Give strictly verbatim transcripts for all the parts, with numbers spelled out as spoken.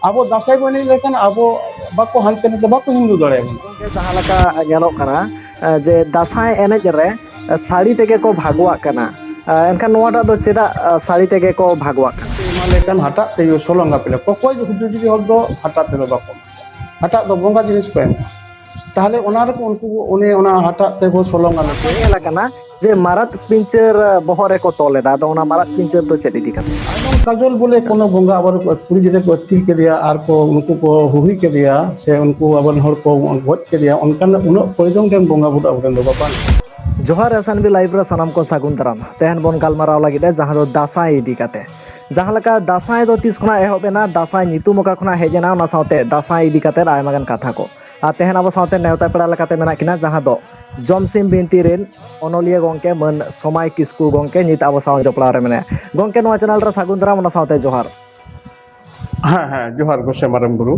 ᱟᱵᱚ ᱫᱟᱸᱥᱟᱭ ᱵᱚᱱ ᱮᱱᱮᱡ ᱞᱮᱠᱷᱟᱱ ᱟᱵᱚ ᱵᱟᱠᱚ ᱦᱟᱱᱛᱮ ᱱᱟᱛᱮ ᱵᱟᱠᱚ ᱦᱤᱱᱫᱩ ᱫᱟᱲᱮᱭᱟᱵᱚᱱᱟ᱾ ᱜᱚᱢᱠᱮ, ᱡᱟᱦᱟᱸ ᱞᱮᱠᱟ ᱧᱮᱞᱚᱜ ᱠᱟᱱᱟ, ᱮ, ᱡᱮ ᱫᱟᱸᱥᱟᱭ ᱮᱱᱮᱡ ᱨᱮ, ᱮ, ᱥᱟᱹᱲᱤ ᱛᱮᱜᱮ ᱠᱚ ᱵᱷᱟᱜᱚᱣᱟᱜ ᱠᱟᱱᱟ᱾ ᱮ, ᱮᱱᱠᱷᱟᱱ ᱱᱚᱣᱟᱴᱟᱜ ᱫᱚ ᱪᱮᱫᱟᱜ, ᱮ, ᱥᱟᱹᱲᱤ ᱛᱮᱜᱮ ᱠᱚ ᱵᱷᱟᱜᱚᱣᱟᱜ ᱠᱟᱱᱟ? ᱮᱢᱟ ᱞᱮᱠᱷᱟᱱ ᱦᱟᱴᱟᱜ ᱛᱮ ᱥᱚᱞᱚᱝ ᱟᱯᱮ ᱞᱮ, ᱚᱠᱚᱭ ᱡᱩᱫᱤ ᱦᱚᱲ ᱫᱚ ᱦᱟᱴᱟᱜ ᱛᱮᱫᱚ ᱵᱟᱠᱚ ᱮᱢᱟ᱾ ᱦᱟᱴᱟᱜ ᱫᱚ ᱵᱚᱸᱜᱟ ᱡᱤᱱᱤᱥ ᱠᱚ ᱮᱢᱟ᱾ ᱛᱟᱦᱞᱮ ᱚᱱᱟ ᱨᱮᱠᱚ ᱩᱱᱠᱩ ᱚᱱᱮ ᱚᱱᱟ ᱦᱟᱴᱟᱜ ᱛᱮᱠᱚ ᱥᱚᱞᱚᱝ ᱟᱞᱮ ᱠᱚ᱾ ᱧᱮᱞ ᱟᱠᱟᱱᱟ ᱡᱮ ᱢᱟᱨᱟᱜ ᱯᱤᱧᱪᱟᱹᱨ, ᱮ, ᱵᱚᱦᱚᱜ ᱨᱮᱠᱚ ᱛᱚᱞ ᱮᱫᱟ, ᱟᱫᱚ ᱚᱱᱟ ᱢᱟᱨᱟᱜ ᱯᱤᱧᱪᱟᱹᱨ ᱫᱚ ᱪᱮᱫ ᱤᱫᱤ ᱠᱟᱛᱮ? ᱟᱭᱱᱚᱢ ᱠᱟᱡᱚᱞ ᱵᱚᱞᱮ ᱠᱳᱱᱳ ᱵᱚᱸᱜᱟ ᱟᱵᱟᱨ ᱠᱩᱲᱤ ᱜᱤᱫᱽᱨᱟᱹ ᱠᱚ ᱟᱹᱛᱠᱤᱨ ᱠᱮᱫᱮᱭᱟ ᱟᱨ ᱠᱚ ᱩᱱᱠᱩ ᱠᱚ ᱦᱩᱦᱤ ᱠᱮᱫᱮᱭᱟ ᱥᱮ ᱩᱱᱠᱩ ᱟᱵᱚᱨᱮᱱ ᱦᱚᱲ ᱠᱚ ᱜᱚᱡ ᱠᱮᱫᱮᱭᱟ, ᱚᱱᱠᱟᱱ ᱩᱱᱟᱹᱜ ᱯᱚᱭᱫᱚᱝ ᱰᱮᱢ ᱵᱚᱸᱜᱟ ᱵᱩᱨᱩ ᱟᱵᱚᱨᱮᱱ ᱫᱚ ᱵᱟᱵᱟᱱ᱾ ᱡᱚᱦᱟᱨ ᱮᱥ ᱮᱱ ᱵᱤ ᱞᱟᱭᱤᱵᱷ ᱨᱮ ᱥᱟᱱᱟᱢ ᱠᱚ ᱥᱟᱹᱜᱩᱱ ᱫᱟᱨᱟᱢ᱾ ᱛᱮᱦᱮᱧ ᱵᱚᱱ ᱜᱟᱞᱢᱟᱨᱟᱣ ᱞᱟᱹᱜᱤᱫ ᱡᱟᱦᱟᱸ ᱫᱚ ᱫᱟᱸᱥᱟᱭ ᱤᱫᱤ ᱠᱟᱛᱮ᱾ ᱡᱟᱦᱟᱸ ᱞᱮᱠᱟ ᱫᱟᱸᱥᱟᱭ ᱫᱚ ᱛᱤᱥ ᱠᱷᱚᱱᱟᱜ ᱮᱦᱚᱵ ᱮᱱᱟ, ᱫᱟᱸᱥᱟᱭ ᱧᱩᱛᱩᱢ ᱚᱠᱟ ᱠᱷᱚᱱᱟᱜ ᱦᱮᱡ ᱮᱱᱟ, ᱚᱱᱟ ᱥᱟᱶᱛᱮ ᱫᱟᱸᱥᱟᱭ ᱤᱫᱤ ᱠᱟᱛᱮ ᱟᱭᱢᱟ ᱜᱟᱱ ᱠᱟᱛᱷᱟ ᱠᱚ᱾ ᱟᱨ ᱛᱮᱦᱮᱧ ᱟᱵᱚ ᱥᱟᱶᱛᱮ ᱱᱮᱣᱛᱟ ᱯᱮᱲᱟ ᱞᱮᱠᱟᱛᱮ ᱢᱮᱱᱟᱜ ᱠᱤᱱᱟ, ᱡᱟᱦᱟᱸ ᱫᱚ ᱡᱚᱢᱥᱤᱢ ᱵᱤᱱᱛᱤ ᱨᱮᱱ ᱚᱱᱚᱞᱤᱭᱟᱹ ᱜᱚᱢᱠᱮ ᱢᱟᱹᱱ ᱥᱚᱢᱟᱭ ᱠᱤᱥᱠᱩ ᱜᱚᱢᱠᱮ ᱱᱤᱛ ᱟᱵᱚ ᱥᱟᱶ ᱡᱚᱯᱲᱟᱣ ᱨᱮ ᱢᱮᱱᱟᱭᱟ᱾ ᱜᱚᱢᱠᱮ, ᱱᱚᱣᱟ ᱪᱮᱱᱮᱞ ᱨᱮ ᱥᱟᱹᱜᱩᱱ ᱫᱟᱨᱟᱢ, ᱚᱱᱟ ᱥᱟᱶᱛᱮ ᱡᱚᱦᱟᱨ᱾ ᱦᱮᱸ, ᱦᱮᱸ, ᱡᱚᱦᱟᱨ ᱜᱚᱥᱮ ᱢᱟᱨᱟᱝ ᱵᱩᱨᱩ᱾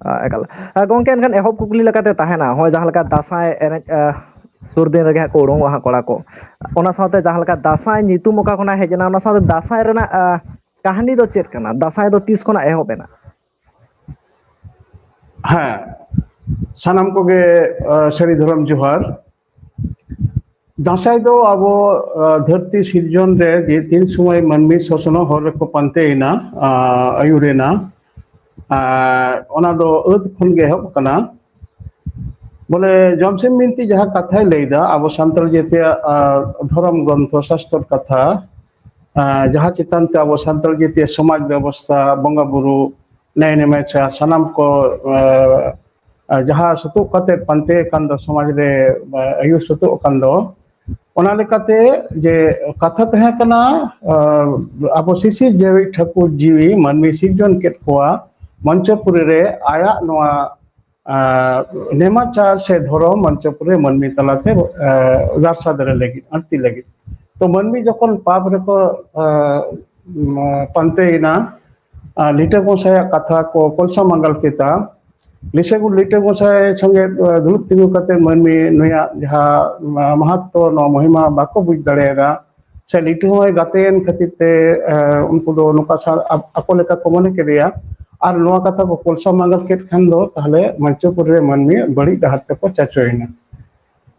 ᱟ, ᱮᱠᱟᱞ᱾ ᱟ, ᱜᱚᱢᱠᱮ, ᱮᱱᱠᱷᱟᱱ ᱮᱦᱚᱵ ᱠᱩᱠᱞᱤ ᱞᱮᱠᱟᱛᱮ ᱛᱟᱦᱮᱱᱟ, ᱦᱚᱸᱜᱼᱚᱭ ᱡᱟᱦᱟᱸ ᱞᱮᱠᱟ ᱫᱟᱸᱥᱟᱭ ᱮᱱᱮᱡ, ᱟ, ᱥᱩᱨ ᱫᱤᱱ ᱨᱮᱜᱮ ᱦᱟᱸᱜ ᱠᱚ ᱩᱰᱩᱝᱚᱜᱼᱟ ᱦᱟᱸᱜ ᱠᱚᱲᱟ ᱠᱚ, ᱚᱱᱟ ᱥᱟᱶᱛᱮ ᱡᱟᱦᱟᱸ ᱞᱮᱠᱟ ᱫᱟᱸᱥᱟᱭ ᱧᱩᱛᱩᱢ ᱚᱠᱟ ᱠᱷᱚᱱᱟᱜ ᱦᱮᱡ ᱮᱱᱟ, ᱚᱱᱟ ᱥᱟᱶᱛᱮ ᱫᱟᱸᱥᱟᱭ ᱨᱮᱱᱟᱜ, ᱟ, ᱠᱟᱹᱦᱱᱤ ᱫᱚ ᱪᱮᱫ ᱠᱟᱱᱟ? ᱫᱟᱸᱥᱟᱭ ᱫᱚ ᱛᱤᱥ ᱠᱷᱚᱱᱟᱜ ᱮᱦᱚᱵ ᱮᱱᱟ? ᱦᱮᱸ, ᱥᱟᱱᱟᱢ ᱠᱚᱜᱮ, ᱟ, ᱥᱟᱹᱨᱤ ᱫᱷᱚᱨᱚᱢ ᱡᱚᱦᱟᱨ᱾ ᱫᱟᱸᱥᱟᱭ ᱫᱚ ᱟᱵᱚ, ᱟ, ᱫᱷᱟᱹᱨᱛᱤ ᱥᱤᱨᱡᱚᱱ ᱨᱮ ᱡᱮ ᱛᱤᱱ ᱥᱚᱢᱚᱭ ᱢᱟᱹᱱᱢᱤ ᱥᱚᱥᱱᱚᱜ ᱦᱚᱨ ᱨᱮᱠᱚ ᱯᱟᱱᱛᱮᱭᱮᱱᱟ, ᱟ, ᱟᱹᱭᱩᱨᱮᱱᱟ, ᱟ, ᱚᱱᱟ ᱫᱚ ᱟᱹᱫ ᱠᱷᱚᱱ ᱜᱮ ᱮᱦᱚᱵ ᱟᱠᱟᱱᱟ᱾ ᱵᱚᱞᱮ ᱡᱚᱢᱥᱤᱢ ᱵᱤᱱᱛᱤ ᱡᱟᱦᱟᱸ ᱠᱟᱛᱷᱟᱭ ᱞᱟᱹᱭᱫᱟ, ᱟᱵᱚ ᱥᱟᱱᱛᱟᱲ ᱡᱟᱹᱛᱤᱭᱟᱜ, ᱟ, ᱫᱷᱚᱨᱚᱢ ᱜᱨᱚᱱᱛᱷᱚ, ᱥᱟᱥᱛᱚᱨ ᱠᱟᱛᱷᱟ, ᱟ, ᱡᱟᱦᱟᱸ ᱪᱮᱛᱟᱱ ᱛᱮ ᱟᱵᱚ ᱥᱟᱱᱛᱟᱲ ᱡᱟᱹᱛᱤᱭᱟᱜ ᱥᱚᱢᱟᱡᱽ ᱵᱮᱵᱚᱥᱛᱷᱟ, ᱵᱚᱸᱜᱟ ᱵᱩᱨᱩ, ᱱᱮᱭ ᱱᱮᱢᱟᱪᱟᱨ, ᱥᱟᱱᱟᱢ ᱠᱚ, ᱟ, ᱟ, ᱡᱟᱦᱟᱸ ᱥᱩᱛᱩᱜ ᱠᱟᱛᱮ ᱯᱟᱱᱛᱮ ᱟᱠᱟᱱ ᱫᱚ, ᱥᱚᱢᱟᱡᱽ ᱨᱮ, ᱟ, ᱟᱹᱭᱩᱨ ᱥᱩᱛᱩᱜ ᱟᱠᱟᱱ ᱫᱚ, ᱚᱱᱟ ᱞᱮᱠᱟᱛᱮ ᱡᱮ ᱠᱟᱛᱷᱟ ᱛᱟᱦᱮᱸ ᱠᱟᱱᱟ, ᱟ, ᱟᱵᱚ ᱥᱤᱥᱤᱨ ᱡᱤᱣᱤ ᱴᱷᱟᱹᱠᱩᱨ ᱡᱤᱣᱤ ᱢᱟᱹᱱᱢᱤ ᱥᱤᱨᱡᱚᱱ ᱠᱮᱫ ᱠᱚᱣᱟ ᱢᱚᱧᱪᱚᱯᱩᱨᱤ ᱨᱮ ᱟᱭᱟᱜ ᱱᱚᱣᱟ, ᱟ, ᱱᱮᱢᱟᱪᱟᱨ ᱥᱮ ᱫᱷᱚᱨᱚᱢ ᱢᱚᱧᱪᱚᱯᱩᱨᱤ ᱨᱮ ᱢᱟᱹᱱᱢᱤ ᱛᱟᱞᱟᱛᱮ, ᱟ, ᱫᱟᱨᱥᱟ ᱫᱟᱲᱮ ᱞᱟᱹᱜᱤᱫ, ᱟᱹᱲᱛᱤ ᱞᱟᱹᱜᱤᱫ᱾ ᱛᱚ ᱢᱟᱹᱱᱢᱤ ᱡᱚᱠᱷᱚᱱ ᱯᱟᱯ ᱨᱮᱠᱚ, ᱟ, ᱩᱢ, ᱯᱟᱱᱛᱮᱭᱮᱱᱟ, ᱟ, ᱞᱤᱴᱟᱹ ᱜᱚᱸᱥᱟᱭᱟᱜ ᱠᱟᱛᱷᱟ ᱠᱚ ᱠᱚᱞᱥᱟ ᱢᱟᱸᱜᱟᱞ ᱠᱮᱫᱟ, ᱞᱤᱴᱟᱹ ᱜᱚ-, ᱞᱤᱴᱟᱹ ᱜᱚᱸᱥᱟᱭ ᱥᱚᱸᱜᱮ, ᱟ, ᱫᱩᱲᱩᱵ ᱛᱤᱸᱜᱩ ᱠᱟᱛᱮ ᱢᱟᱹᱱᱢᱤ ᱱᱩᱭᱟᱜ ᱡᱟᱦᱟᱸ, ᱟ, ᱢᱟᱦᱟᱛᱛᱚ, ᱱᱚᱣᱟ ᱢᱚᱦᱤᱢᱟ ᱵᱟᱠᱚ ᱵᱩᱡᱽ ᱫᱟᱲᱮᱭᱟᱫᱟ᱾ ᱥᱮ ᱞᱤᱴᱟᱹ ᱦᱚᱸᱭ ᱜᱟᱛᱮᱭᱮᱱ ᱠᱷᱟᱹᱛᱤᱨ ᱛᱮ ᱮ, ᱩᱱᱠᱩ ᱫᱚ ᱱᱚᱝᱠᱟ ᱥᱟ- ᱟᱠ- ᱟᱠᱚ ᱞᱮᱠᱟ ᱠᱚ ᱢᱚᱱᱮ ᱠᱮᱫᱮᱭᱟ᱾ ᱟᱨ ᱱᱚᱣᱟ ᱠᱟᱛᱷᱟ ᱠᱚ ᱠᱚᱞᱥᱟ ᱢᱟᱸᱜᱟᱞ ᱠᱮᱫ ᱠᱷᱟᱱ ᱫᱚ ᱛᱟᱦᱞᱮ ᱢᱚᱧᱪᱚᱯᱩᱨᱤ ᱨᱮ ᱢᱟᱹᱱᱢᱤ ᱵᱟᱹᱲᱤᱡ ᱰᱟᱦᱟᱨ ᱛᱮᱠᱚ ᱪᱟᱪᱚᱭᱮᱱᱟ᱾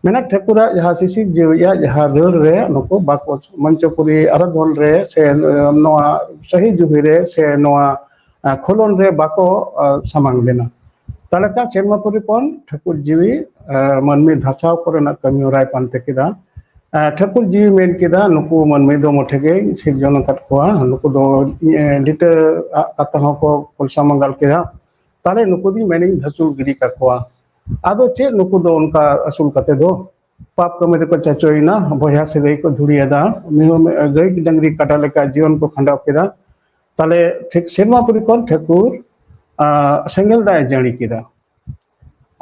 ᱢᱮᱱᱟᱜ ᱴᱷᱟᱹᱠᱩᱨᱟᱜ ᱡᱟᱦᱟᱸ ᱥᱤᱥᱤᱨ ᱡᱤᱣᱤᱭᱟᱜ ᱡᱟᱦᱟᱸ ᱨᱟᱹᱲ ᱨᱮ ᱱᱩᱠᱩ ᱵᱟᱠᱚ ᱢᱚᱧᱪᱚᱯᱩᱨᱤ ᱟᱨᱟᱫᱷᱚᱱ ᱨᱮ ᱥᱮ ᱱᱚᱣᱟ ᱥᱟᱹᱦᱤ ᱡᱩᱦᱤ ᱨᱮ ᱥᱮ ᱱᱚᱣᱟ ᱠᱷᱚᱞᱚᱱ ᱨᱮ ᱵᱟᱠᱚ ᱥᱟᱢᱟᱝ ᱞᱮᱱᱟ᱾ ᱛᱟᱦᱞᱮ ᱠᱷᱟᱱ ᱥᱮᱨᱢᱟᱯᱩᱨᱤ ᱠᱷᱚᱱ ᱴᱷᱟᱹᱠᱩᱨ ᱡᱤᱣᱤ ᱢᱟᱹᱱᱢᱤ ᱫᱷᱟᱥᱟᱣ ᱠᱚᱨᱮᱱᱟᱜ ᱠᱟᱹᱢᱤ ᱦᱚᱨᱟᱭ ᱯᱟᱱᱛᱮ ᱠᱮᱫᱟ᱾ ᱴᱷᱟᱹᱠᱩᱨ ᱡᱤᱣᱤ ᱢᱮᱱ ᱠᱮᱫᱟ, ᱱᱩᱠᱩ ᱢᱟᱹᱱᱢᱤ ᱫᱚ ᱢᱚᱴᱷᱮ ᱜᱮ ᱥᱤᱨᱡᱚᱱ ᱟᱠᱟᱫ ᱠᱚᱣᱟ, ᱱᱩᱠᱩ ᱫᱚ ᱞᱤᱴᱟᱹ ᱟᱜ ᱠᱟᱛᱷᱟ ᱦᱚᱸᱠᱚ ᱠᱚᱞᱥᱟ ᱢᱟᱸᱜᱟᱞ ᱠᱮᱫᱟ᱾ ᱛᱟᱦᱞᱮ ᱱᱩᱠᱩ ᱫᱚᱧ ᱢᱮᱱᱤᱧ ᱫᱷᱟᱹᱥᱩᱲ ᱜᱤᱰᱤ ᱠᱟᱠᱚᱣᱟ᱾ ᱟᱫᱚ ᱪᱮᱫ ᱱᱩᱠᱩ ᱫᱚ ᱚᱱᱠᱟ ᱟᱹᱥᱩᱞ ᱠᱟᱛᱮ ᱫᱚ ᱯᱟᱯ ᱠᱟᱹᱢᱤ ᱨᱮᱠᱚ ᱪᱟᱪᱚᱭᱮᱱᱟ, ᱵᱚᱭᱦᱟ ᱥᱟᱹᱜᱟᱹᱭ ᱠᱚ ᱫᱷᱩᱲᱤᱭᱟᱫᱟ, ᱢᱤᱦᱩ ᱜᱟᱹᱭ ᱰᱟᱹᱝᱨᱤ ᱠᱟᱰᱟ ᱞᱮᱠᱟ ᱡᱤᱭᱚᱱ ᱠᱚ ᱠᱷᱟᱸᱰᱟᱣ ᱠᱮᱫᱟ᱾ ᱛᱟᱦᱞᱮ ᱴᱷᱤᱠ ᱥᱮᱨᱢᱟᱯᱩᱨᱤ ᱠᱷᱚᱱ ᱴᱷᱟᱹᱠᱩᱨ ᱥᱮᱸᱜᱮᱞ ᱫᱟᱜ ᱮ ᱡᱟᱹᱲᱤ ᱠᱮᱫᱟ᱾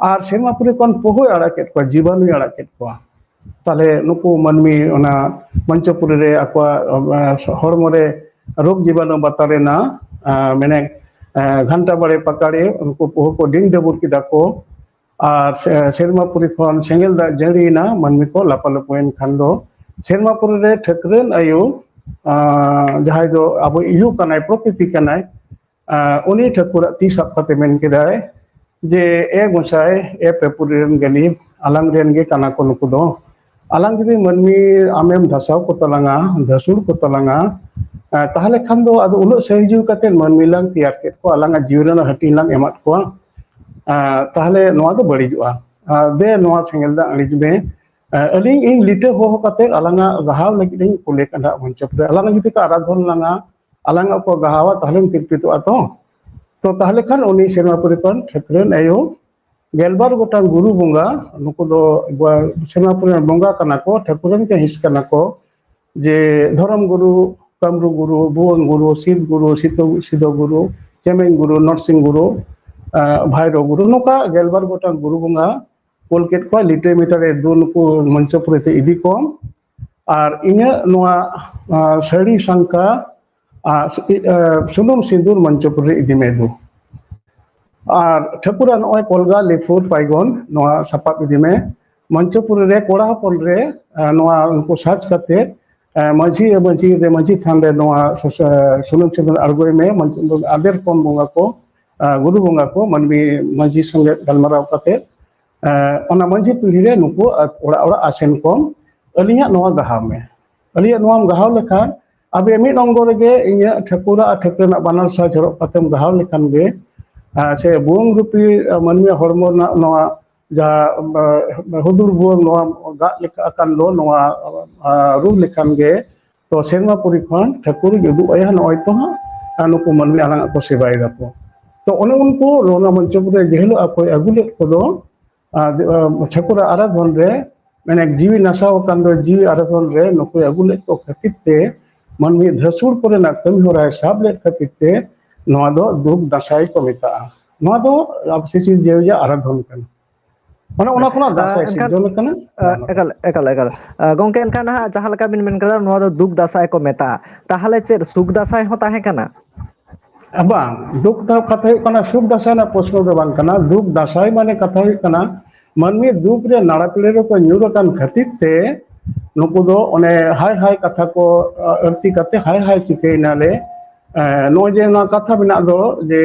ᱟᱨ ᱥᱮᱨᱢᱟᱯᱩᱨᱤ ᱠᱷᱚᱱ ᱯᱳᱦᱳᱭ ᱟᱲᱟᱜ ᱠᱮᱫ ᱠᱚᱣᱟ, ᱡᱤᱵᱟᱱᱩᱭ ᱟᱲᱟᱜ ᱠᱮᱫ ᱠᱚᱣᱟ᱾ ᱛᱟᱦᱞᱮ ᱱᱩᱠᱩ ᱢᱟᱹᱱᱢᱤ ᱚᱱᱟ ᱢᱚᱧᱪᱚᱯᱩᱨᱤ ᱨᱮ ᱟᱠᱚᱣᱟᱜ ᱦᱚᱲᱢᱚ ᱨᱮ ᱨᱳᱜᱽ ᱡᱤᱵᱟᱱᱩ ᱵᱟᱛᱟᱨ ᱮᱱᱟ, ᱢᱟᱱᱮ ᱜᱷᱟᱱᱴᱟ ᱵᱟᱲᱮ ᱯᱟᱠᱟᱲᱮ ᱩᱱᱠᱩ ᱯᱳᱦᱳ ᱠᱚ ᱰᱤᱝ ᱰᱟᱹᱵᱩᱨ ᱠᱮᱫᱟ ᱠᱚ᱾ ᱟᱨ ᱥᱮᱨᱢᱟᱯᱩᱨᱤ ᱠᱷᱚᱱ ᱥᱮᱸᱜᱮᱞ ᱫᱟᱜ ᱡᱟᱹᱲᱤᱭᱮᱱᱟ, ᱢᱟᱹᱱᱢᱤ ᱠᱚ ᱞᱟᱯᱟᱞᱳᱯᱚᱭᱮᱱ ᱠᱷᱟᱱ ᱫᱚ ᱥᱮᱨᱢᱟᱯᱩᱨᱤ ᱨᱮ ᱴᱷᱟᱹᱠᱨᱟᱹᱱ ᱟᱭᱳ, ᱡᱟᱦᱟᱸᱭ ᱫᱚ ᱟᱵᱚ ᱤᱭᱩ ᱠᱟᱱᱟᱭ, ᱯᱨᱚᱠᱨᱤᱛᱤ ᱠᱟᱱᱟᱭ, ᱩᱱᱤ ᱴᱷᱟᱹᱠᱩᱨᱟᱜ ᱛᱤ ᱥᱟᱵ ᱠᱟᱛᱮ ᱢᱮᱱ ᱠᱮᱫᱟᱭ ᱡᱮ, "ᱮ ᱜᱚᱸᱥᱟᱭ, ᱮ ᱯᱮᱯᱩᱨᱤ ᱨᱮᱱ ᱜᱟᱹᱞᱤᱢ, ᱟᱞᱟᱝ ᱨᱮᱱ ᱜᱮ ᱠᱟᱱᱟ ᱠᱚ ᱱᱩᱠᱩ ᱫᱚ᱾ ᱟᱞᱟᱝ ᱡᱩᱫᱤ ᱢᱟᱹᱱᱢᱤ ᱟᱢᱮᱢ ᱫᱷᱟᱥᱟᱣ ᱠᱚ ᱛᱟᱞᱟᱝᱟ, ᱫᱷᱟᱹᱥᱩᱲ ᱠᱚ ᱛᱟᱞᱟᱝᱟ, ᱛᱟᱦᱞᱮ ᱠᱷᱟᱱ ᱫᱚ ᱟᱫᱚ ᱩᱱᱟᱹᱜ ᱥᱟᱹᱦᱤᱡᱩᱜ ᱠᱟᱛᱮ ᱢᱟᱹᱱᱢᱤ ᱞᱟᱝ ᱛᱮᱭᱟᱨ ᱠᱮᱫ ᱠᱚᱣᱟ, ᱟᱞᱟᱝᱟᱜ ᱡᱤᱣᱤ ᱨᱮᱱᱟᱜ ᱦᱟᱹᱴᱤᱧ ᱞᱟᱝ ᱮᱢᱟᱫ ᱠᱚᱣᱟ, ᱛᱟᱦᱞᱮ ᱱᱚᱣᱟ ᱫᱚ ᱵᱟᱹᱲᱤᱡᱚᱜᱼᱟ᱾ ᱫᱮ, ᱱᱚᱣᱟ ᱥᱮᱸᱜᱮᱞ ᱫᱟᱜ ᱟᱹᱲᱤᱡ ᱢᱮ᱾ ᱟᱹᱞᱤᱧ ᱤᱧ ᱞᱤᱴᱟᱹ ᱦᱚᱦᱚ ᱠᱟᱛᱮ ᱟᱞᱟᱝᱟᱜ ᱜᱟᱦᱟᱣ ᱞᱟᱹᱜᱤᱫ ᱤᱧ ᱠᱩᱞᱮ ᱠᱟᱱᱟ ᱢᱚᱧᱪᱚᱯᱩᱨᱤ᱾ ᱟᱞᱟᱝ ᱡᱩᱫᱤ ᱠᱚ ᱟᱨᱟᱫᱷᱚᱱ ᱞᱟᱝᱟ, ᱟᱞᱟᱝᱟᱜ ᱠᱚ ᱜᱟᱦᱟᱣᱟ, ᱛᱟᱦᱞᱮᱢ ᱛᱤᱨᱯᱤᱛᱚᱜᱼᱟ ᱛᱚ?" ᱛᱚ ᱛᱟᱦᱞᱮ ᱠᱷᱟᱱ ᱩᱱᱤ ᱥᱮᱨᱢᱟᱯᱩᱨᱤ ᱠᱷᱚᱱ ᱴᱷᱟᱹᱠᱨᱟᱹᱱ ᱟᱭᱳ ᱜᱮᱞᱵᱟᱨ ᱜᱚᱴᱟᱝ ᱜᱩᱨᱩ ᱵᱚᱸᱜᱟ, ᱱᱩᱠᱩ ᱫᱚ ᱥᱮᱨᱢᱟᱯᱩᱨᱤ ᱨᱮᱱ ᱵᱚᱸᱜᱟ ᱠᱟᱱᱟ ᱠᱚ, ᱴᱷᱟᱹᱠᱩᱨᱟᱱ ᱜᱮ ᱦᱤᱸᱥ ᱠᱟᱱᱟ ᱠᱚ, ᱡᱮ ᱫᱷᱚᱨᱚᱢ ᱜᱩᱨᱩ, ᱠᱟᱢᱨᱩ ᱜᱩᱨᱩ, ᱵᱷᱩᱣᱟᱹᱝ ᱜᱩᱨᱩ, ᱥᱤᱵ ᱜᱩᱨᱩ, ᱥᱤᱫᱚ ᱜᱩᱨᱩ, ᱪᱮᱢᱮᱧ ᱜᱩᱨᱩ, ᱱᱚᱨᱥᱤᱝ ᱜᱩᱨᱩ, ᱵᱷᱟᱭᱨᱚ ᱜᱩᱨᱩ, ᱱᱚᱝᱠᱟ ᱜᱮᱞᱵᱟᱨ ᱜᱚᱴᱟᱝ ᱜᱩᱨᱩ ᱵᱚᱸᱜᱟ ᱠᱩᱞ ᱠᱮᱫ ᱠᱚᱣᱟ, ᱞᱤᱴᱟᱹ ᱢᱤᱴᱟᱹ ᱨᱮ ᱫᱩ ᱱᱩᱠᱩ ᱢᱚᱧᱪᱚᱯᱩᱨᱤ ᱛᱮ ᱤᱫᱤ ᱠᱚᱢ, ᱟᱨ ᱤᱧᱟᱹᱜ ᱱᱚᱣᱟ ᱥᱟᱹᱲᱤ ᱥᱟᱝᱠᱟ ᱟᱨ ᱥᱩᱱᱩᱢ ᱥᱤᱸᱫᱩᱨ ᱢᱚᱧᱪᱚᱯᱩᱨᱤ ᱨᱮ ᱤᱫᱤ ᱢᱮ ᱫᱩ᱾ ᱟᱨ ᱴᱷᱟᱹᱠᱩᱨᱟᱜ ᱱᱚᱜᱼᱚᱭ ᱠᱚᱞᱜᱟ, ᱞᱤᱯᱷᱩᱨ, ᱯᱟᱭᱜᱚᱱ, ᱱᱚᱣᱟ ᱥᱟᱯᱟᱵ ᱤᱫᱤ ᱢᱮ᱾ ᱢᱚᱧᱪᱚᱯᱩᱨᱤ ᱨᱮ ᱠᱚᱲᱟ ᱦᱚᱯᱚᱱ ᱨᱮ ᱱᱚᱣᱟ ᱩᱱᱠᱩ ᱥᱟᱡᱽ ᱠᱟᱛᱮ ᱢᱟᱹᱡᱷᱤ ᱢᱟᱹᱡᱷᱤ ᱨᱮ ᱢᱟᱹᱡᱷᱤ ᱛᱷᱟᱱ ᱨᱮ ᱱᱚᱣᱟ ᱥᱩᱱᱩᱢ ᱥᱤᱸᱫᱩᱨ ᱟᱬᱜᱚᱭ ᱢᱮ, ᱟᱫᱮᱨ ᱠᱚᱢ ᱵᱚᱸᱜᱟ ᱠᱚ, ᱜᱩᱨᱩ ᱵᱚᱸᱜᱟ ᱠᱚ ᱢᱟᱹᱱᱢᱤ ᱢᱟᱹᱡᱷᱤ ᱥᱚᱸᱜᱮ ᱜᱟᱞᱢᱟᱨᱟᱣ ᱠᱟᱛᱮ ᱚᱱᱟ ᱢᱟᱹᱡᱷᱤ ᱯᱤᱲᱦᱤ ᱨᱮ ᱱᱩᱠᱩ ᱚᱲᱟᱜ ᱚᱲᱟᱜ ᱟᱥᱮᱱ ᱠᱚᱢ, ᱟᱹᱞᱤᱧᱟᱜ ᱱᱚᱣᱟ ᱜᱟᱦᱟᱣ ᱢᱮ, ᱟᱹᱞᱤᱧᱟᱜ ᱱᱚᱣᱟᱢ ᱜᱟᱦᱟᱣ ᱞᱮᱠᱷᱟᱱ ᱟᱵᱮ ᱢᱤᱫ ᱚᱝᱜᱚ ᱨᱮᱜᱮ ᱤᱧᱟᱹᱜ ᱴᱷᱟᱹᱠᱩᱨᱟᱜ ᱟᱨ ᱴᱷᱟᱹᱠᱨᱟᱹᱱᱟᱜ ᱵᱟᱱᱟᱨ ᱥᱟᱭ ᱡᱷᱚᱨᱚᱜ ᱠᱟᱛᱮᱢ ᱜᱟᱦᱟᱣ ᱞᱮᱠᱷᱟᱱ ᱜᱮ ᱥᱮ ᱵᱷᱩᱣᱟᱹᱝ ᱨᱩᱯᱤ ᱢᱟᱹᱱᱢᱤᱭᱟᱜ ᱦᱚᱲᱢᱚ ᱨᱮᱱᱟᱜ ᱱᱚᱣᱟ ᱡᱟᱦᱟᱸ ᱦᱩᱫᱩᱲ ᱵᱷᱩᱣᱟᱹᱝ ᱱᱚᱣᱟ ᱜᱟᱜ ᱞᱮᱠᱟ ᱟᱠᱟᱱ ᱫᱚ ᱱᱚᱣᱟ ᱨᱩ ᱞᱮᱠᱷᱟᱱ ᱜᱮ ᱛᱚ ᱥᱮᱨᱢᱟ ᱯᱩᱨᱤ ᱠᱷᱚᱱ ᱴᱷᱟᱹᱠᱩᱨᱤᱧ ᱩᱫᱩᱜ ᱟᱭᱟ ᱱᱚᱜᱼᱚᱭ ᱛᱚ ᱦᱟᱸᱜ ᱟᱨ ᱱᱩᱠᱩ ᱢᱟᱹᱱᱢᱤ ᱟᱞᱟᱝ ᱟᱜ ᱠᱚ ᱥᱮᱵᱟᱭ ᱫᱟᱠᱚ᱾ ᱛᱚ ᱚᱱᱮ ᱩᱱᱠᱩ ᱚᱱᱟ ᱢᱚᱧᱪᱚᱯᱩᱨᱤ ᱨᱮ ᱡᱮ ᱦᱤᱞᱳᱜ ᱟᱠᱚᱭ ᱟᱹᱜᱩ ᱞᱮᱫ ᱠᱚᱫᱚ ᱴᱷᱟᱹᱠᱩᱨᱟᱜ ᱟᱨᱟᱫᱷᱚᱱ ᱨᱮ ᱢᱟᱱᱮ ᱡᱤᱣᱤ ᱱᱟᱥᱟᱣ ᱟᱠᱟᱱ ᱫᱚ ᱡᱤᱣᱤ ᱟᱨᱟᱫᱷᱚᱱ ᱨᱮ ᱱᱩᱠᱩᱭ ᱟᱹᱜᱩ ᱞᱮᱫ ᱠᱚ ᱠᱷᱟᱹᱛᱤᱨ ᱛᱮ ᱢᱟᱹᱱᱢᱤ ᱫᱷᱟᱹᱥᱩᱲ ᱠᱚᱨᱮᱱᱟᱜ ᱠᱟᱹᱢᱤ ᱦᱚᱨᱟᱭ ᱥᱟᱵ ᱞᱮᱫ ᱠᱷᱟᱹᱛᱤᱨ ᱛᱮ ᱱᱚᱣᱟ ᱫᱚ ᱫᱩᱠ ᱫᱟᱸᱥᱟᱭ ᱠᱚ ᱢᱮᱛᱟᱜᱼᱟ᱾ ᱱᱚᱣᱟ ᱫᱚ ᱟᱵᱚ ᱥᱤᱥᱤᱨ ᱡᱤᱣᱤᱭᱟᱜ ᱟᱨᱟᱫᱷᱚᱱ ᱠᱟᱱᱟ᱾ ᱚᱱᱮ ᱚᱱᱟ ᱠᱷᱚᱱᱟᱜ ᱫᱟᱸᱥᱟᱭ ᱮᱱᱠᱷᱟᱱ ᱥᱤᱨᱡᱚᱱ ᱟᱠᱟᱱᱟ᱾ ᱮᱠᱟᱞ ᱮᱠᱟᱞ ᱮᱠᱟᱞ᱾ ᱜᱚᱝᱠᱮ, ᱮᱱᱠᱷᱟᱱ ᱱᱟᱦᱟᱜ ᱡᱟᱦᱟᱸ ᱞᱮᱠᱟ ᱵᱤᱱ ᱢᱮᱱ ᱠᱮᱫᱟ, ᱱᱚᱣᱟ ᱫᱚ ᱫᱩᱠ ᱫᱟᱸᱥᱟᱭ ᱠᱚ ᱢᱮᱛᱟᱜᱼᱟ, ᱛᱟᱦᱚᱞᱮ ᱪᱮᱫ ᱥᱩᱠ ᱫᱟᱸᱥᱟᱭ ᱦᱚᱸ ᱛᱟᱦᱮᱸ ᱠᱟᱱᱟ? ᱵᱟᱝ, ᱫᱩᱠ ᱫᱚ ᱠᱟᱛᱷᱟ ᱦᱩᱭᱩᱜ ᱠᱟᱱᱟ, ᱥᱩᱠ ᱫᱟᱸᱥᱟᱭ ᱨᱮᱱᱟᱜ ᱯᱨᱚᱥᱱᱚ ᱫᱚ ᱵᱟᱝ ᱠᱟᱱᱟ᱾ ᱫᱩᱠ ᱫᱟᱸᱥᱟᱭ ᱢᱟᱱᱮ ᱠᱟᱛᱷᱟ ᱦᱩᱭᱩᱜ ᱠᱟᱱᱟ ᱢᱟᱹᱱᱢᱤ ᱫᱩᱠ ᱨᱮ ᱱᱟᱲᱟ ᱯᱤᱲᱟᱹ ᱨᱮᱠᱚ ᱧᱩᱨ ᱟᱠᱟᱱ ᱠᱷᱟᱹᱛᱤᱨ ᱛᱮ ᱱᱩᱠᱩ ᱫᱚ ᱚᱱᱮ ᱦᱟᱭ ᱦᱟᱭ ᱠᱟᱛᱷᱟ ᱠᱚ ᱟᱹᱲᱛᱤ ᱠᱟᱛᱮ ᱦᱟᱭ ᱦᱟᱭ ᱪᱤᱠᱟᱹᱭᱮᱱᱟᱞᱮ᱾ ᱱᱚᱜᱼᱚᱭ ᱡᱮ ᱱᱚᱣᱟ ᱠᱟᱛᱷᱟ ᱢᱮᱱᱟᱜ ᱫᱚ ᱡᱮ